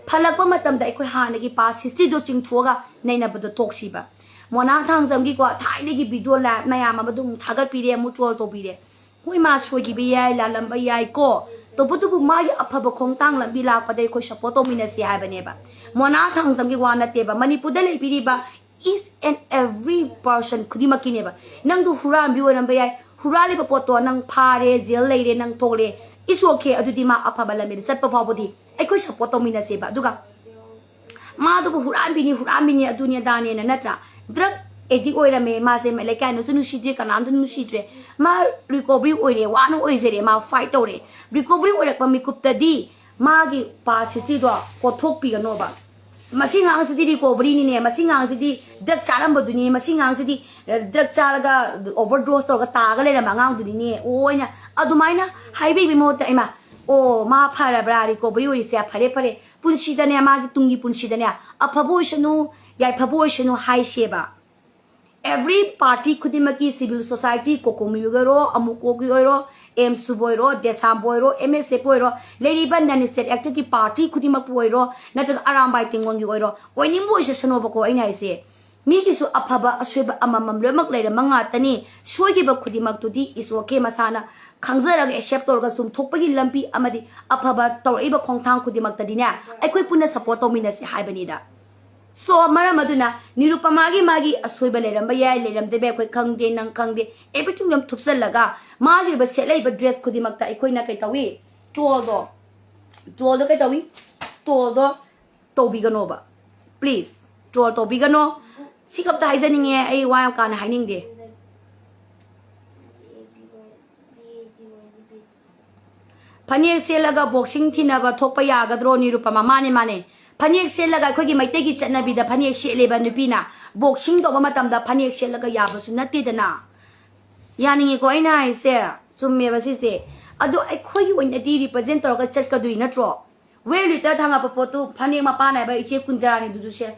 ꯐꯠꯂꯛꯄ ꯃꯇꯝꯗ ꯑꯩꯈꯣꯏ ꯍꯥꯟꯅꯒꯤ ꯄꯥꯁ ꯍꯤꯁꯇ꯭ꯔꯤꯗꯣ ꯆꯤꯡꯊꯣꯛꯑꯒ ꯅꯩꯅꯕꯗꯣ ꯇꯣꯛꯁꯤꯕ꯫ ꯃꯣꯅꯥ ꯊꯥꯡꯖꯝꯒꯤꯀꯣ, ꯊꯥꯏꯅꯒꯤ ꯚꯤꯗꯤꯑꯣ ꯂꯥꯏꯞ ꯃꯌꯥꯝ ꯑꯃ ꯑꯗꯨꯝ ꯊꯥꯒꯠꯄꯤꯔꯦ, ꯑꯃꯨꯛ ꯇ꯭ꯔꯣꯜ ꯇꯧꯕꯤꯔꯦ꯫ ꯍꯣꯏ, ꯃꯥ ꯁꯣꯏꯈꯤꯕ ꯌꯥꯏ, ꯂꯥꯜꯂꯝꯕ ꯌꯥꯏꯀꯣ꯫ ꯇꯧꯕꯇꯕꯨ ꯃꯥꯒꯤ ꯑꯐꯕ ꯈꯣꯡꯊꯥꯡ ꯂꯝꯕꯤ ꯂꯥꯛꯄꯗ ꯑꯩꯈꯣꯏ ꯁꯞꯄꯣꯔꯠ ꯇꯧꯃꯤꯟꯅꯁꯤ ꯍꯥꯏꯕꯅꯦꯕ꯫ ꯃꯣꯅꯥ ꯊꯥꯡꯖꯝꯒꯤ ꯋꯥ ꯅꯠꯇꯦꯕ, ꯃꯅꯤꯄꯨꯔꯗ ꯂꯩꯕꯤꯔꯤꯕ each and every person ꯈꯨꯗꯤꯡꯃꯛꯀꯤꯅꯦꯕ꯫ ꯅꯪꯗꯨ ꯍꯨꯔꯥꯟꯕꯤ ꯑꯣꯏꯔꯝꯕ ꯌꯥꯏ, ꯍꯨꯔꯥꯜꯂꯤꯕ ꯄꯣꯠꯇꯣ ꯅꯪ ꯐꯥꯔꯦ, ꯖꯦꯜ ꯂꯩꯔꯦ, ꯅꯪ ꯊꯣꯛꯂꯦ, ꯏꯁ ꯑꯣꯀꯦ, ꯑꯗꯨꯗꯤ ꯃꯥ ꯑꯐꯕ ꯂꯝꯕꯤꯗ ꯆꯠꯄ ꯐꯥꯎꯕꯗꯤ ꯑꯩꯈꯣꯏ ꯁꯞꯄꯣꯔꯠ ꯇꯧꯃꯤꯟꯅꯁꯦꯕ꯫ ꯑꯗꯨꯒ ꯃꯥꯗꯨꯕꯨ ꯍꯨꯔꯥꯟꯕꯤꯅꯤ, ꯍꯨꯔꯥꯟꯕꯤꯅꯤ, ꯑꯗꯨꯅꯤ ꯑꯗꯥꯅꯦꯅ, ꯅꯠꯇ꯭ꯔꯥ? ꯗ꯭ꯔꯛ ꯑꯦꯗꯤꯛ ꯑꯣꯏꯔꯝꯃꯦ ꯃꯥꯁꯦ, ꯃ-, ꯂꯩꯀꯥꯏꯅꯁꯨ ꯅꯨꯡꯁꯤꯗ꯭ꯔꯦ, ꯀꯅꯥꯝꯇ ꯅꯨꯡꯁꯤꯗ꯭ꯔꯦ꯫ ꯃꯥ ꯔꯤꯀꯣꯚꯔꯤ ꯑꯣꯏꯔꯦ, ꯋꯥꯅ ꯑꯣꯏꯖꯔꯦ, ꯃꯥ ꯐꯥꯏꯠ ꯇꯧꯔꯦ꯫ ꯔꯤꯀꯣꯚꯔꯤ ꯑꯣꯏꯔꯛꯄ ꯃꯤꯀꯨꯞꯇꯗꯤ ꯃꯥꯒꯤ ꯄꯥꯁ ꯍꯤꯁꯇ꯭ꯔꯤꯗꯣ ꯀꯣꯠꯊꯣꯛꯄꯤꯒꯅꯣꯕ꯫ ꯃꯁꯤ ꯉꯥꯡꯁꯤꯗꯤ ꯔꯤꯀꯣꯚꯔꯤꯅꯤꯅꯦ, ꯃꯁꯤ ꯉꯥꯡꯁꯤꯗꯤ ꯗ꯭ꯔꯛ ꯆꯥꯔꯝꯕꯗꯨꯅꯤ, ꯃꯁꯤ ꯉꯥꯡꯁꯤꯗꯤ, ꯑ, ꯗ꯭ꯔꯛ ꯆꯥꯔꯒ ꯑꯣꯚꯔ ꯗꯣꯁ ꯇꯧꯔꯒ ꯇꯥꯔꯒ ꯂꯩꯔꯝꯕ ꯑꯉꯥꯡꯗꯨꯅꯤꯅꯦ꯫ ꯑꯣ, ꯑꯩꯅ ꯑꯗꯨꯃꯥꯏꯅ ꯍꯥꯏꯕꯤꯕꯒꯤ ꯃꯍꯨꯠꯇ, "ꯏꯃꯥ, ꯑꯣ, ꯃꯥ ꯐꯔꯕ꯭ꯔꯥ, ꯔꯤꯀꯣꯚꯔꯤ ꯑꯣꯏꯔꯤꯁꯦ? ꯐꯔꯦ, ꯐꯔꯦ, ꯄꯨꯟꯁꯤꯗꯅꯦ, ꯃꯥꯒꯤ ꯇꯨꯡꯒꯤ ꯄꯨꯟꯁꯤꯗꯅꯦ, ꯑꯐꯕ ꯑꯣꯏꯁꯅꯨ, ꯌꯥꯏꯐꯕ ꯑꯣꯏꯁꯅꯨ" ꯍꯥꯏꯁꯦꯕ꯫ ꯑꯦꯚ꯭ꯔꯤ ꯄꯥꯔꯇꯤ ꯈꯨꯗꯤꯡꯃꯛꯀꯤ, ꯁꯤꯚꯤꯜ ꯁꯣꯁꯥꯏꯇꯤ, ꯀꯣꯀꯣꯃꯤꯒꯤ ꯑꯣꯏꯔꯣ, ꯑꯃꯨꯀꯣꯒꯤ ꯑꯣꯏꯔꯣ, ꯑꯦꯝꯁꯨꯕꯨ ꯑꯣꯏꯔꯣ, ꯗꯦꯁꯥꯝꯕꯨ ꯑꯣꯏꯔꯣ, ꯑꯦꯝ ꯑꯦꯁ ꯑꯦꯐ ꯑꯣꯏꯔꯣ, ꯂꯩꯔꯤꯕ ꯅꯟ ꯁ꯭ꯇꯦꯠ ꯑꯦꯛꯇꯤꯚꯀꯤ ꯄꯥꯔꯇꯤ ꯈꯨꯗꯤꯡꯃꯛꯄꯨ ꯑꯣꯏꯔꯣ, ꯅꯠꯇ꯭ꯔꯒ ꯑꯔꯥꯝꯕꯥꯏ ꯇꯦꯡꯒꯣꯜꯒꯤ ꯑꯣꯏꯔꯣ, ꯑꯣꯏꯅꯤꯡꯕ ꯑꯣꯏꯁꯁꯅꯣꯕꯀꯣ꯫ ꯑꯩꯅ ꯍꯥꯏꯁꯦ, ꯃꯤꯒꯤꯁꯨ ꯑꯐꯕ ꯑꯁꯣꯏꯕ ꯑꯃꯃꯝ ꯂꯣꯏꯅꯃꯛ ꯂꯩꯔꯝꯕ ꯉꯥꯛꯇꯅꯤ꯫ ꯁꯣꯏꯈꯤꯕ ꯈꯨꯗꯤꯡꯃꯛꯇꯨꯗꯤ ꯏꯁ ꯑꯣꯀꯦ, ꯃꯁꯥꯅ ꯈꯪꯖꯔꯒ ꯑꯦꯛꯁꯦꯞ ꯇꯧꯔꯒ ꯆꯨꯝꯊꯣꯛꯄꯒꯤ ꯂꯝꯕꯤ ꯑꯃꯗꯤ ꯑꯐꯕ ꯇꯧꯔꯛꯏꯕ ꯈꯣꯡꯊꯥꯡ ꯈꯨꯗꯤꯡꯃꯛꯇꯗꯤꯅꯦ, ꯑꯩꯈꯣꯏ ꯄꯨꯟꯅ ꯁꯞꯄꯣꯔꯠ ꯇꯧꯃꯤꯟꯅꯁꯤ ꯍꯥꯏꯕꯅꯤꯗ꯫ ꯁꯣ, ꯃꯔꯝ ꯑꯗꯨꯅ ꯅꯤꯔꯨꯄꯃꯥꯒꯤ ꯃꯥꯒꯤ ꯑꯁꯣꯏꯕ ꯂꯩꯔꯝꯕ ꯌꯥꯏ, ꯂꯩꯔꯝꯗꯕ ꯌꯥꯏ, ꯑꯩꯈꯣꯏ ꯈꯪꯗꯦ, ꯅꯪ ꯈꯪꯗꯦ, ꯑꯦꯚ꯭ꯔꯤꯊꯤꯡ ꯑꯗꯨꯝ ꯊꯨꯞꯆꯜꯂꯒ ꯃꯥꯒꯤ ꯑꯣꯏꯕ ꯁꯦꯠꯂꯛꯏꯕ ꯗ꯭ꯔꯦꯁ ꯈꯨꯗꯤꯡꯃꯛꯇ ꯑꯩꯈꯣꯏꯅ ꯀꯩ ꯇꯧꯏ? ꯇ꯭ꯔꯣꯜꯗꯣ, ꯇ꯭ꯔꯣꯜꯗꯣ ꯀꯩ ꯇꯧꯏ? ꯇ꯭ꯔꯣꯜꯗꯣ ꯇꯧꯕꯤꯒꯅꯣꯕ꯫ ꯄ꯭ꯂꯤꯖ, ꯇ꯭ꯔꯣꯜ ꯇꯧꯕꯤꯒꯅꯣ꯫ ꯁꯤ ꯈꯛꯇ ꯍꯥꯏꯖꯅꯤꯡꯉꯦ, ꯑꯩ ꯋꯥ ꯌꯥꯝ ꯀꯥꯟꯅ ꯍꯥꯏꯅꯤꯡꯗꯦ꯫ ꯐꯅꯦꯛ ꯁꯦꯠꯂꯒ ꯕꯣꯛꯁꯤꯡ ꯊꯤꯅꯕ ꯊꯣꯛꯄ ꯌꯥꯒꯗ꯭ꯔꯣ, ꯅꯤꯔꯨꯄꯃꯥ? ꯃꯥꯅꯦ, ꯃꯥꯅꯦ꯫ ꯐꯅꯦꯛ ꯁꯦꯠꯂꯒ ꯑꯩꯈꯣꯏꯒꯤ ꯃꯩꯇꯩꯒꯤ ꯆꯠꯅꯕꯤꯗ ꯐꯅꯦꯛ ꯁꯦꯠꯂꯦꯕ ꯅꯨꯄꯤꯅ꯫ Boxing ꯇꯧꯕ ꯃꯇꯝꯗ ꯐꯅꯦꯛ ꯁꯦꯠꯂꯒ ꯌꯥꯕꯁꯨ ꯅꯠꯇꯦꯗꯅ꯫ ꯌꯥꯅꯤꯡꯉꯤꯀꯣ ꯑꯩꯅ ꯍꯥꯏꯁꯦ? ꯆꯨꯝꯃꯦꯕ ꯁꯤꯁꯦ꯫ ꯑꯗꯣ ꯑꯩꯈꯣꯏꯒꯤ ꯑꯣꯏꯅꯗꯤ represent ꯇꯧꯔꯒ ꯆꯠꯀꯗꯣꯏ ꯅꯠꯇ꯭ꯔꯣ? Well lit ꯊꯥꯡꯒꯠꯄ ꯄꯣꯠꯇꯨ ꯐꯅꯦꯛ ꯃꯄꯥꯟ ꯅꯥꯏꯕ ꯏꯆꯦ ꯀꯨꯟꯖꯔꯥꯅꯤꯗꯨꯁꯨ ꯁꯦ-,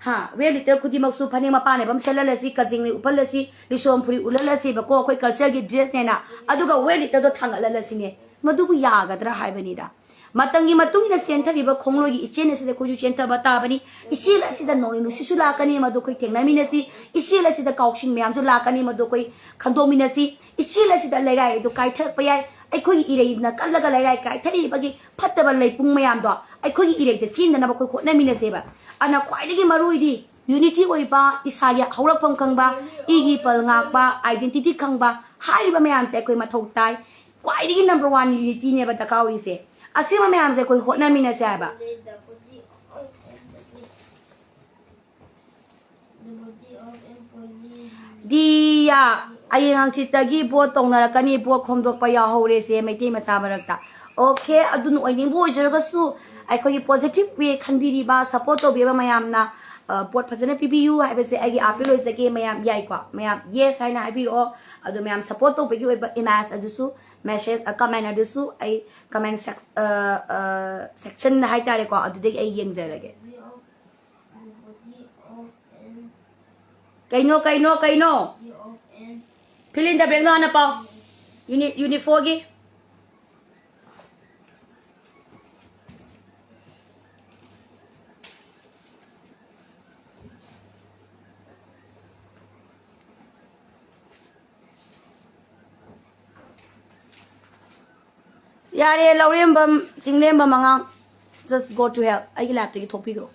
ꯍꯥ, well lit ꯈꯨꯗꯤꯡꯃꯛꯁꯨ ꯐꯅꯦꯛ ꯃꯄꯥꯟ ꯅꯥꯏꯕ ꯑꯃ ꯁꯦꯠꯍꯜꯂꯁꯤ, ꯀꯖꯦꯡ ꯂꯩ ꯎꯞꯍꯜꯂꯁꯤ, ꯂꯤꯁꯣꯝ ꯐꯨꯔꯤꯠ ꯎꯠꯍꯜꯂꯁꯦꯕꯀꯣ, ꯑꯩꯈꯣꯏ culture ꯒꯤ dress ꯅꯦꯅ꯫ ꯑꯗꯨꯒ well lit ꯗꯣ ꯊꯥꯡꯒꯠꯍꯜꯂꯁꯤꯅꯦ꯫ ꯃꯗꯨꯕꯨ ꯌꯥꯒꯗ꯭ꯔꯥ ꯍꯥꯏꯕꯅꯤꯗ꯫ ꯃꯇꯝꯒꯤ ꯃꯇꯨꯡ ꯏꯟꯅ ꯆꯦꯟꯊꯔꯤꯕ ꯈꯣꯡꯂꯣꯏꯒꯤ ꯏꯆꯦꯜ ꯑꯁꯤꯗ ꯑꯩꯈꯣꯏꯁꯨ ꯆꯦꯟꯊꯕ ꯇꯥꯕꯅꯤ꯫ ꯏꯆꯦꯜ ꯑꯁꯤꯗ ꯅꯣꯡꯂꯩ ꯅꯨꯡꯁꯤꯠꯁꯨ ꯂꯥꯛꯀꯅꯤ, ꯃꯗꯨ ꯑꯩꯈꯣꯏ ꯊꯦꯡꯅꯃꯤꯟꯅꯁꯤ꯫ ꯏꯆꯦꯜ ꯑꯁꯤꯗ ꯀꯥꯎꯁꯤꯡ ꯃꯌꯥꯝꯁꯨ ꯂꯥꯛꯀꯅꯤ, ꯃꯗꯨ ꯑꯩꯈꯣꯏ ꯈꯟꯗꯣꯛꯃꯤꯟꯅꯁꯤ꯫ ꯏꯆꯦꯜ ꯑꯁꯤꯗ ꯂꯩꯔꯥꯏ ꯑꯗꯨ ꯀꯥꯏꯊꯔꯛꯄ ꯌꯥꯏ꯫ ꯑꯩꯈꯣꯏꯒꯤ ꯏꯔꯩꯅ ꯀꯜꯂꯒ ꯂꯩꯔꯥꯏ ꯀꯥꯏꯊꯔꯛꯏꯕꯒꯤ ꯐꯠꯇꯕ ꯂꯩꯄꯨꯡ ꯃꯌꯥꯝꯗꯣ ꯑꯩꯈꯣꯏꯒꯤ ꯏꯔꯩꯗ ꯆꯦꯟꯗꯅꯕ ꯑꯩꯈꯣꯏ ꯍꯣꯠꯅꯃꯤꯟꯅꯁꯦꯕ꯫ ꯑꯗꯨꯅ ꯈ꯭ꯋꯥꯏꯗꯒꯤ ꯃꯔꯨꯑꯣꯏꯗꯤ unity ꯑꯣꯏꯕ, ꯏꯁꯥꯒꯤ ꯍꯧꯔꯛꯐꯝ ꯈꯪꯕ, ꯏꯒꯤ ꯏꯄꯜ ꯉꯥꯛꯄ, identity ꯈꯪꯕ, ꯍꯥꯏꯔꯤꯕ ꯃꯌꯥꯝꯁꯦ ꯑꯩꯈꯣꯏ ꯃꯊꯧ ꯇꯥꯏ꯫ ꯈ꯭ꯋꯥꯏꯗꯒꯤ number one unity ꯅꯦꯕ ꯗꯔꯀꯥꯔ ꯑꯣꯏꯔꯤꯁꯦ꯫ ꯑꯁꯤꯒꯨꯝꯕ ꯃꯌꯥꯝꯁꯦ ꯑꯩꯈꯣꯏ ꯍꯣꯠꯅꯃꯤꯟꯅꯁꯦ ꯍꯥꯏꯕ꯫ ꯗꯤꯌꯥ, ꯍꯌꯦꯡ ꯍꯪꯆꯤꯠꯇꯒꯤ vote ꯇꯧꯅꯔꯛꯀꯅꯤ, vote ꯈꯣꯝꯗꯣꯛꯄ ꯌꯥꯎꯍꯧꯔꯦꯁꯦ ꯃꯩꯇꯩ ꯃꯆꯥ ꯃꯔꯛꯇ꯫ Okay, ꯑꯗꯨꯅ ꯑꯣꯏꯅꯤꯡꯕ ꯑꯣꯏꯖꯔꯒꯁꯨ ꯑꯩꯈꯣꯏꯒꯤ positive way ꯈꯟꯕꯤꯔꯤꯕ, support ꯇꯧꯕꯤꯕ ꯃꯌꯥꯝꯅ, ꯑ, vote ꯐꯖꯅ ꯄꯤꯕꯤꯌꯨ ꯍꯥꯏꯕꯁꯦ ꯑꯩꯒꯤ appeal ꯑꯣꯏꯖꯒꯦ꯫ ꯃꯌꯥꯝ ꯌꯥꯏꯀꯣ? ꯃꯌꯥꯝ yes ꯍꯥꯏꯅ ꯍꯥꯏꯕꯤꯔꯛꯑꯣ꯫ ꯑꯗꯣ ꯃꯌꯥꯝ support ꯇꯧꯕꯒꯤ ꯑꯣꯏꯕ image ꯑꯗꯨꯁꯨ, message, ꯑ, comment ꯑꯗꯨꯁꯨ ꯑꯩ comment sec-, ꯑ, ꯑ, section ꯍꯥꯏꯇꯥꯔꯦꯀꯣ, ꯑꯗꯨꯗꯒꯤ ꯑꯩ ꯌꯦꯡꯖꯔꯒꯦ꯫ ꯀꯩꯅꯣ, ꯀꯩꯅꯣ, ꯀꯩꯅꯣ? Fill in the blank ꯗꯣ ꯍꯥꯟꯅ ꯄꯥꯎ꯫ Unit, unit four ꯒꯤ꯫ ꯌꯥꯔꯦ, ꯂꯧꯔꯦꯝꯕꯝ, ꯆꯤꯡꯂꯦꯝꯕꯝ ꯑꯉꯥꯡ, just go to hell꯫ ꯑꯩꯒꯤ life ꯇꯒꯤ ꯊꯣꯛꯄꯤꯈ꯭ꯔꯣ꯫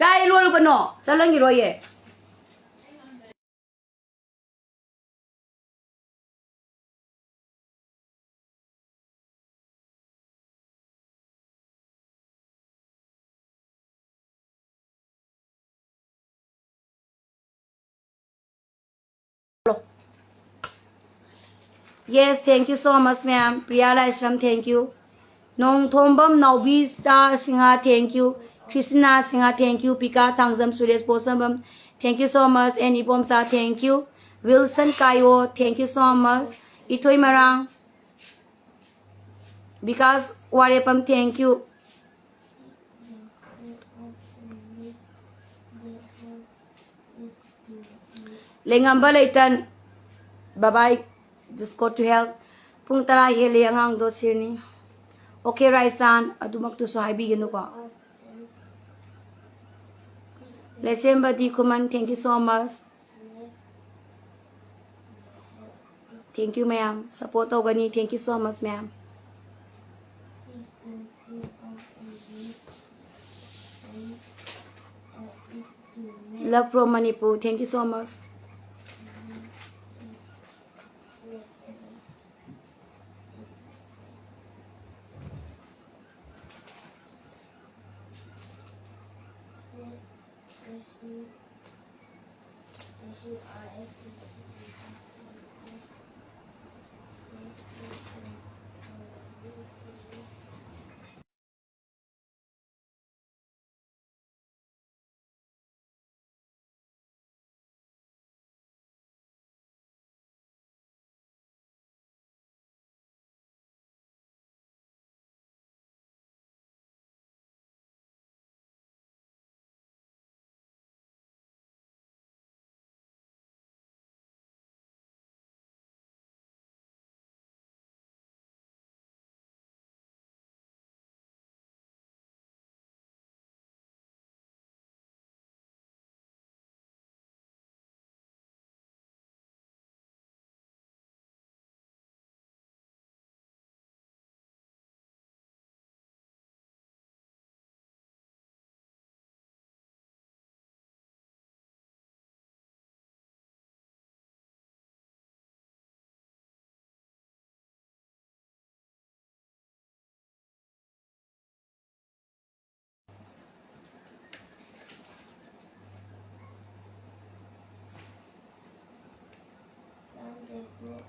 ꯀꯥꯏ ꯂꯣꯏꯔꯨꯕꯅꯣ? ꯆꯠꯍꯟꯈꯤꯔꯣꯏꯌꯦ꯫ Yes, thank you so much, ma'am. Priya Laisram, thank you. Nongthombam Naobi Cha Singha, thank you. Christina Singha, thank you. Pika Thangjam, Suresh Bosambam, thank you so much. And Ibom Sa, thank you. Wilson Kayo, thank you so much. Itoi Marang, Vikas Warepam, thank you. Lengamba Leitan, bye bye. Just go to hell. ꯄꯨꯡ ꯇꯔꯥ ꯍꯦꯜꯂꯦ ꯑꯉꯥꯡꯗꯣ ꯁꯤꯔꯅꯤ꯫ Okay, Raisan, ꯑꯗꯨꯃꯛꯇꯨꯁꯨ ꯍꯥꯏꯕꯤꯒꯅꯨꯀꯣ꯫ ꯂꯩꯁꯦꯝꯕꯗꯤ Khuman, thank you so much. Thank you, ma'am. Support ꯇꯧꯒꯅꯤ, thank you so much, ma'am. Love from Manipur, thank you so much.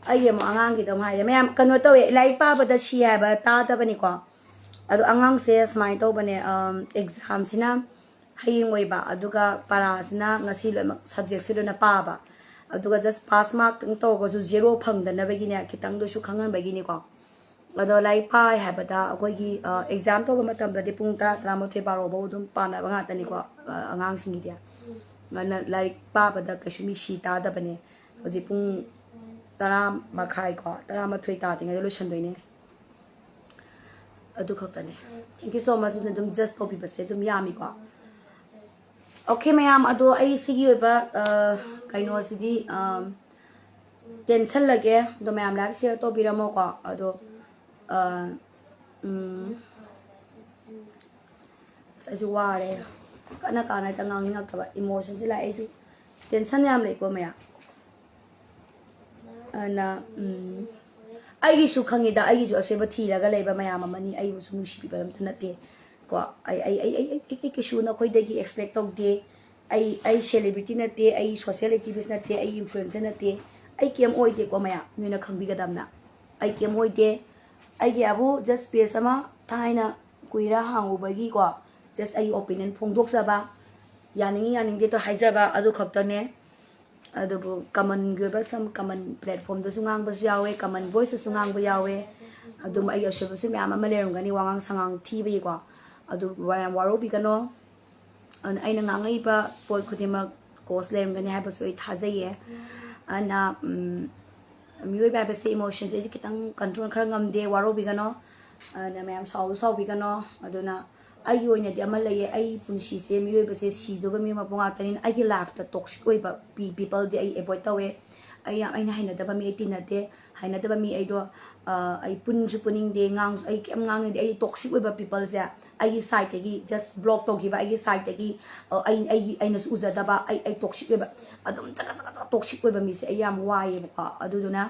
ꯑꯩꯒꯤ ꯑꯃꯨꯛ ꯑꯉꯥꯡꯒꯤꯗ ꯑꯃꯨꯛ ꯍꯥꯏꯔꯦ꯫ ꯃꯌꯥꯝ ꯀꯩꯅꯣ ꯇꯧꯋꯦ, ꯂꯥꯏꯔꯤꯛ ꯄꯥꯕꯗ ꯁꯤ ꯍꯥꯏꯕ ꯇꯥꯗꯕꯅꯤꯀꯣ꯫ ꯑꯗꯣ ꯑꯉꯥꯡꯁꯦ ꯁꯨꯃꯥꯏꯅ ꯇꯧꯕꯅꯦ, ꯑꯦꯛꯖꯥꯝꯁꯤꯅ ꯍꯌꯦꯡ ꯑꯣꯏꯕ, ꯑꯗꯨꯒ ꯄꯔꯥꯁꯤꯅ ꯉꯁꯤ ꯂꯣꯏꯅꯃꯛ ꯁꯕꯖꯦꯛꯁꯦ ꯂꯣꯏꯅ ꯄꯥꯕ, ꯑꯗꯨꯒ ꯖꯁ ꯄꯥꯁ ꯃꯥꯔꯛꯇꯪ ꯇꯧꯔꯒꯁꯨ ꯖꯦꯔꯣ ꯐꯪꯗꯅꯕꯒꯤꯅꯦ, ꯈꯤꯇꯪꯗꯁꯨ ꯈꯪꯍꯟꯕꯒꯤꯅꯤꯀꯣ꯫ ꯑꯗꯣ ꯂꯥꯏꯔꯤꯛ ꯄꯥꯏ ꯍꯥꯏꯕꯗ ꯑꯩꯈꯣꯏꯒꯤ ꯑꯦꯛꯖꯥꯝ ꯇꯧꯕ ꯃꯇꯝꯗꯗꯤ ꯄꯨꯡ ꯇꯔꯥ, ꯇꯔꯥꯃꯥꯊꯣꯏ, ꯕꯥꯔꯣꯐꯧ ꯑꯗꯨꯝ ꯄꯥꯅꯕ ꯉꯥꯛꯇꯅꯤꯀꯣ, ꯑ, ꯑꯉꯥꯡꯁꯤꯡꯒꯤꯗꯤ꯫ ꯑꯗꯨꯅ ꯂꯥꯏꯔꯤꯛ ꯄꯥꯕꯗ ꯀꯩꯁꯨ ꯃꯤ ꯁꯤ ꯇꯥꯗꯕꯅꯦ꯫ ꯍꯧꯖꯤꯛ ꯄꯨꯡ ꯇꯔꯥ ꯃꯈꯥꯏ ꯀꯣ, ꯇꯔꯥꯃꯥꯊꯣꯏ ꯇꯥꯗ꯭ꯔꯤꯉꯩꯗ ꯂꯣꯏꯁꯟꯗꯣꯏꯅꯦ꯫ ꯑꯗꯨ ꯈꯛꯇꯅꯦ꯫ Thank you so much. ꯑꯗꯨꯝ ꯖꯁ ꯇꯧꯕꯤꯕꯁꯦ ꯑꯗꯨꯝ ꯌꯥꯝꯃꯤꯀꯣ꯫ ꯑꯣꯀꯦ ꯃꯌꯥꯝ, ꯑꯗꯣ ꯑꯩ ꯁꯤꯒꯤ ꯑꯣꯏꯕ, ꯑ, ꯀꯩꯅꯣꯁꯤꯗꯤ, ꯑ, ꯇꯦꯟꯁꯜꯂꯒꯦ꯫ ꯑꯗꯣ ꯃꯌꯥꯝ ꯂꯥꯏꯐ ꯁꯤꯌꯔ ꯇꯧꯕꯤꯔꯝꯃꯣꯀꯣ꯫ ꯑꯗꯣ, ꯑ, ꯎꯝ, ꯑꯁ, ꯑꯩꯁꯨ ꯋꯥꯔꯦ꯫ ꯀꯟꯅ ꯀꯥꯟꯅ ꯍꯦꯛꯇ ꯉꯥꯡꯅꯤꯡꯉꯛꯇꯕ꯫ ꯏꯃꯣꯁꯟꯁꯤ ꯂꯥꯛꯑꯦ꯫ ꯑꯩꯁꯨ ꯇꯦꯟꯁꯟ ꯌꯥꯝ ꯂꯩꯀꯣ ꯃꯌꯥꯝ꯫ ꯑꯗꯨꯅ, ꯎꯝ, ꯑꯩꯒꯤꯁꯨ ꯈꯪꯉꯤꯗ, ꯑꯩꯒꯤꯁꯨ ꯑꯁꯣꯏꯕ ꯊꯤꯔꯒ ꯂꯩꯕ ꯃꯌꯥꯝ ꯑꯃꯅꯤ꯫ ꯑꯩꯕꯨꯁꯨ ꯅꯨꯡꯁꯤꯕꯤꯕ ꯑꯝꯇ ꯅꯠꯇꯦ ꯀꯣ꯫ ꯑꯩ, ꯑꯩ, ꯑꯩ, ꯑꯩ, ꯑꯩ, ꯑꯩ ꯀꯩꯁꯨ ꯅꯈꯣꯏꯗꯒꯤ ꯑꯦꯛꯁꯄꯦꯛ ꯇꯧꯗꯦ꯫ ꯑꯩ, ꯑꯩ ꯁꯦꯂꯤꯕ꯭ꯔꯤꯇꯤ ꯅꯠꯇꯦ, ꯑꯩ ꯁꯣꯁꯤꯌꯦꯜ ꯑꯦꯛꯇꯤꯚꯤꯁ ꯅꯠꯇꯦ, ꯑꯩ ꯏꯟꯐ꯭ꯂꯨꯑꯦꯟꯁꯔ ꯅꯠꯇꯦ꯫ ꯑꯩ ꯀꯩꯝ ꯑꯣꯏꯗꯦꯀꯣ ꯃꯌꯥꯝ, ꯅꯣꯏꯅ ꯈꯪꯕꯤꯒꯗꯕꯅ꯫ ꯑꯩ ꯀꯩꯝ ꯑꯣꯏꯗꯦ꯫ ꯑꯩꯒꯤ ꯑꯕꯨ ꯖꯁ ꯄꯦꯖ ꯑꯃ ꯊꯥꯏꯅ ꯀꯨꯏꯔ ꯍꯥꯡꯉꯨꯕꯒꯤꯀꯣ, ꯖꯁ ꯑꯩꯒꯤ ꯑꯣꯄꯤꯅꯤꯌꯟ ꯐꯣꯡꯗꯣꯛꯆꯕ, ꯌꯥꯅꯤꯡꯉꯤ ꯌꯥꯅꯤꯡꯗꯦꯗꯣ ꯍꯥꯏꯖꯕ, ꯑꯗꯨ ꯈꯛꯇꯅꯦ꯫ ꯑꯗꯨꯕꯨ ꯀꯃꯟꯒꯤ ꯑꯣꯏꯕ ꯁꯝ ꯀꯃꯟ ꯄ꯭ꯂꯦꯠꯐꯣꯝꯗꯁꯨ ꯉꯥꯡꯕꯁꯨ ꯌꯥꯎꯋꯦ, ꯀꯃꯟ ꯚꯣꯏꯁꯇꯁꯨ ꯉꯥꯡꯕ ꯌꯥꯎꯋꯦ꯫ ꯑꯗꯨꯝ ꯑꯩꯒꯤ ꯑꯁꯣꯏꯕꯁꯨ ꯃꯌꯥꯝ ꯑꯃ ꯂꯩꯔꯝꯒꯅꯤ, ꯋꯥꯉꯥꯡ ꯁꯉꯥꯡ ꯊꯤꯕꯒꯤꯀꯣ꯫ ꯑꯗꯨ ꯋꯥ-, ꯌꯥꯝ ꯋꯥꯔꯧꯕꯤꯒꯅꯣ꯫ ꯑꯗꯨꯅ ꯑꯩꯅ ꯉꯥꯡꯉꯛꯏꯕ ꯄꯣꯠ ꯈꯨꯗꯤꯡꯃꯛ ꯀꯣꯁ ꯂꯩꯔꯝꯒꯅꯤ ꯍꯥꯏꯕꯁꯨ ꯑꯩ ꯊꯥꯖꯩꯌꯦ꯫ ꯑꯗꯨꯅ, ꯎꯝ, ꯃꯤꯑꯣꯏꯕ ꯍꯥꯏꯕꯁꯦ ꯏꯃꯣꯁꯟꯁꯦ ꯑꯩꯁꯦ ꯈꯤꯇꯪ ꯀꯟꯇ꯭ꯔꯣꯜ ꯈꯔ ꯉꯝꯗꯦ, ꯋꯥꯔꯧꯕꯤꯒꯅꯣ꯫ ꯑꯗꯨꯅ ꯃꯌꯥꯝ ꯁꯥꯎꯁꯨ ꯁꯥꯎꯕꯤꯒꯅꯣ꯫ ꯑꯗꯨꯅ ꯑꯩꯒꯤ ꯑꯣꯏꯅꯗꯤ ꯑꯃ ꯂꯩꯌꯦ, ꯑꯩ ꯄꯨꯟꯁꯤꯁꯦ ꯃꯤꯑꯣꯏꯕꯁꯦ ꯁꯤꯗꯧꯕ ꯃꯤ ꯃꯄꯣꯛ ꯉꯥꯛꯇꯅꯤꯅ ꯑꯩꯒꯤ ꯂꯥꯏꯐꯇ ꯇꯣꯛꯁꯤꯛ ꯑꯣꯏꯕ ꯄꯤ-, ꯄꯤꯄꯜꯗꯤ ꯑꯩ ꯑꯦꯚꯣꯏꯗ ꯇꯧꯋꯦ꯫ ꯑꯩ ꯌꯥꯝ, ꯑꯩꯅ ꯍꯩꯅꯗꯕ ꯃꯤ ꯑꯩ ꯇꯤꯟꯅꯗꯦ, ꯍꯩꯅꯗꯕ ꯃꯤ ꯑꯩꯗꯣ, ꯑ, ꯑꯩ ꯄꯨꯟꯁꯨ ꯄꯨꯅꯤꯡꯗꯦ, ꯉꯥꯡꯁꯨ, ꯑꯩ ꯀꯩꯝ ꯉꯥꯡꯅꯤꯡꯗꯦ꯫ ꯑꯩ ꯇꯣꯛꯁꯤꯛ ꯑꯣꯏꯕ ꯄꯤꯄꯜꯁꯦ ꯑꯩꯒꯤ ꯁꯥꯏꯠꯇꯒꯤ ꯖꯁ ꯕ꯭ꯂꯣꯛ ꯇꯧꯈꯤꯕ, ꯑꯩꯒꯤ ꯁꯥꯏꯠꯇꯒꯤ, ꯑ, ꯑꯩ, ꯑꯩꯒꯤ, ꯑꯩꯅꯁꯨ ꯎꯖꯗꯕ, ꯑꯩ, ꯑꯩ ꯇꯣꯛꯁꯤꯛ ꯑꯣꯏꯕ, ꯑꯗꯨꯝ ꯆꯒꯠ ꯆꯒꯠ ꯆꯒꯠ ꯇꯣꯛꯁꯤꯛ ꯑꯣꯏꯕ ꯃꯤꯁꯦ ꯑꯩ ꯌꯥꯝ ꯋꯥꯏꯌꯦꯕꯀꯣ꯫ ꯑꯗꯨꯗꯨꯅ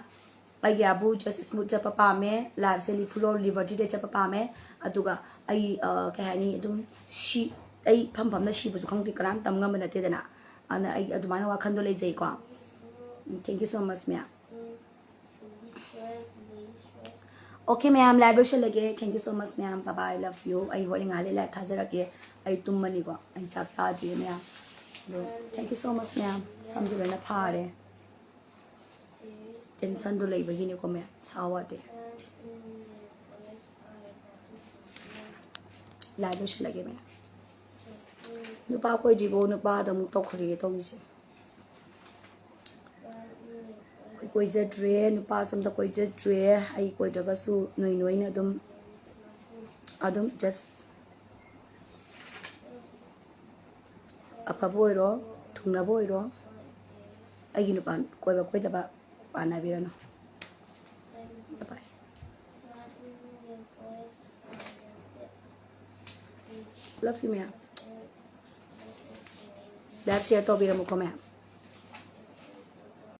ꯑꯩꯒꯤ ꯑꯕꯨ ꯖꯁ ꯁ꯭ꯃꯨꯠ ꯆꯠꯄ ꯄꯥꯝꯃꯦ, ꯂꯥꯏꯐꯁꯦ ꯂꯤꯐꯨꯂꯣ ꯂꯤꯕꯔꯇꯤꯗ ꯆꯠꯄ ꯄꯥꯝꯃꯦ꯫ ꯑꯗꯨꯒ ꯑꯩ, ꯑ, ꯀꯩ ꯍꯥꯏꯅꯤ, ꯑꯗꯨꯝ ꯁꯤ-, ꯑꯩ ꯐꯝ ꯐꯝꯅ ꯁꯤꯕꯁꯨ ꯈꯪꯗꯦ, ꯀꯅꯥꯝ ꯇꯝ ꯉꯝꯕ ꯅꯠꯇꯦꯗꯅ꯫ ꯑꯗꯨꯅ ꯑꯩ ꯑꯗꯨꯃꯥꯏꯅ ꯋꯥꯈꯜꯗꯣ ꯂꯩꯖꯩꯀꯣ꯫ Thank you so much ꯃꯌꯥꯝ꯫ Okay ꯃꯌꯥꯝ, live ꯂꯣꯏꯁꯤꯜꯂꯒꯦ. Thank you so much ꯃꯌꯥꯝ. Bye bye, love you. ꯑꯩ ꯍꯣꯔꯦꯟ ꯉꯥꯏꯍꯥꯛ ꯂꯩ live ꯊꯥꯖꯔꯛꯀꯦ. ꯑꯩ ꯇꯨꯝꯃꯅꯤꯀꯣ, ꯑꯩ ꯆꯥꯛ ꯆꯥꯗ꯭ꯔꯤꯌꯦ ꯃꯌꯥꯝ. ꯑꯗꯣ thank you so much ꯃꯌꯥꯝ. ꯁꯝꯁꯨ ꯂꯣꯏꯅ ꯐꯥꯔꯦ. Tensionꯗꯣ ꯂꯩꯕꯒꯤꯅꯤꯀꯣ ꯃꯌꯥꯝ, ꯁꯥꯎ ꯌꯥꯗꯦ. Live ꯂꯣꯏꯁꯤꯜꯂꯒꯦ ꯃꯌꯥꯝ. ꯅꯨꯄꯥ ꯀꯣꯏꯗ꯭ꯔꯤꯕꯣ? ꯅꯨꯄꯥꯗ ꯑꯃꯨꯛ ꯇꯧꯈꯠꯂꯛꯑꯦ ꯇꯧꯔꯤꯁꯦ. ꯑꯩꯈꯣꯏ ꯀꯣꯏꯖꯗ꯭ꯔꯦ, ꯅꯨꯄꯥꯁꯨ ꯑꯝꯇ ꯀꯣꯏꯖꯗ꯭ꯔꯦ. ꯑꯩ ꯀꯣꯏꯗ꯭ꯔꯒꯁꯨ ꯅꯣꯏ ꯅꯣꯏꯅ ꯑꯗꯨꯝ, ꯑꯗꯨꯝ just ꯑꯐꯕ ꯑꯣꯏꯔꯣ, ꯊꯨꯡꯅꯕ ꯑꯣꯏꯔꯣ, ꯑꯩꯒꯤ ꯅꯨꯄꯥ ꯀꯣꯏꯕ ꯀꯣꯏꯗꯕ ꯄꯥꯟꯅꯕꯤꯔꯅꯨ. Bye bye. Love you ꯃꯌꯥꯝ. Live share ꯇꯧꯕꯤꯔꯝꯃꯨꯀꯣ ꯃꯌꯥꯝ.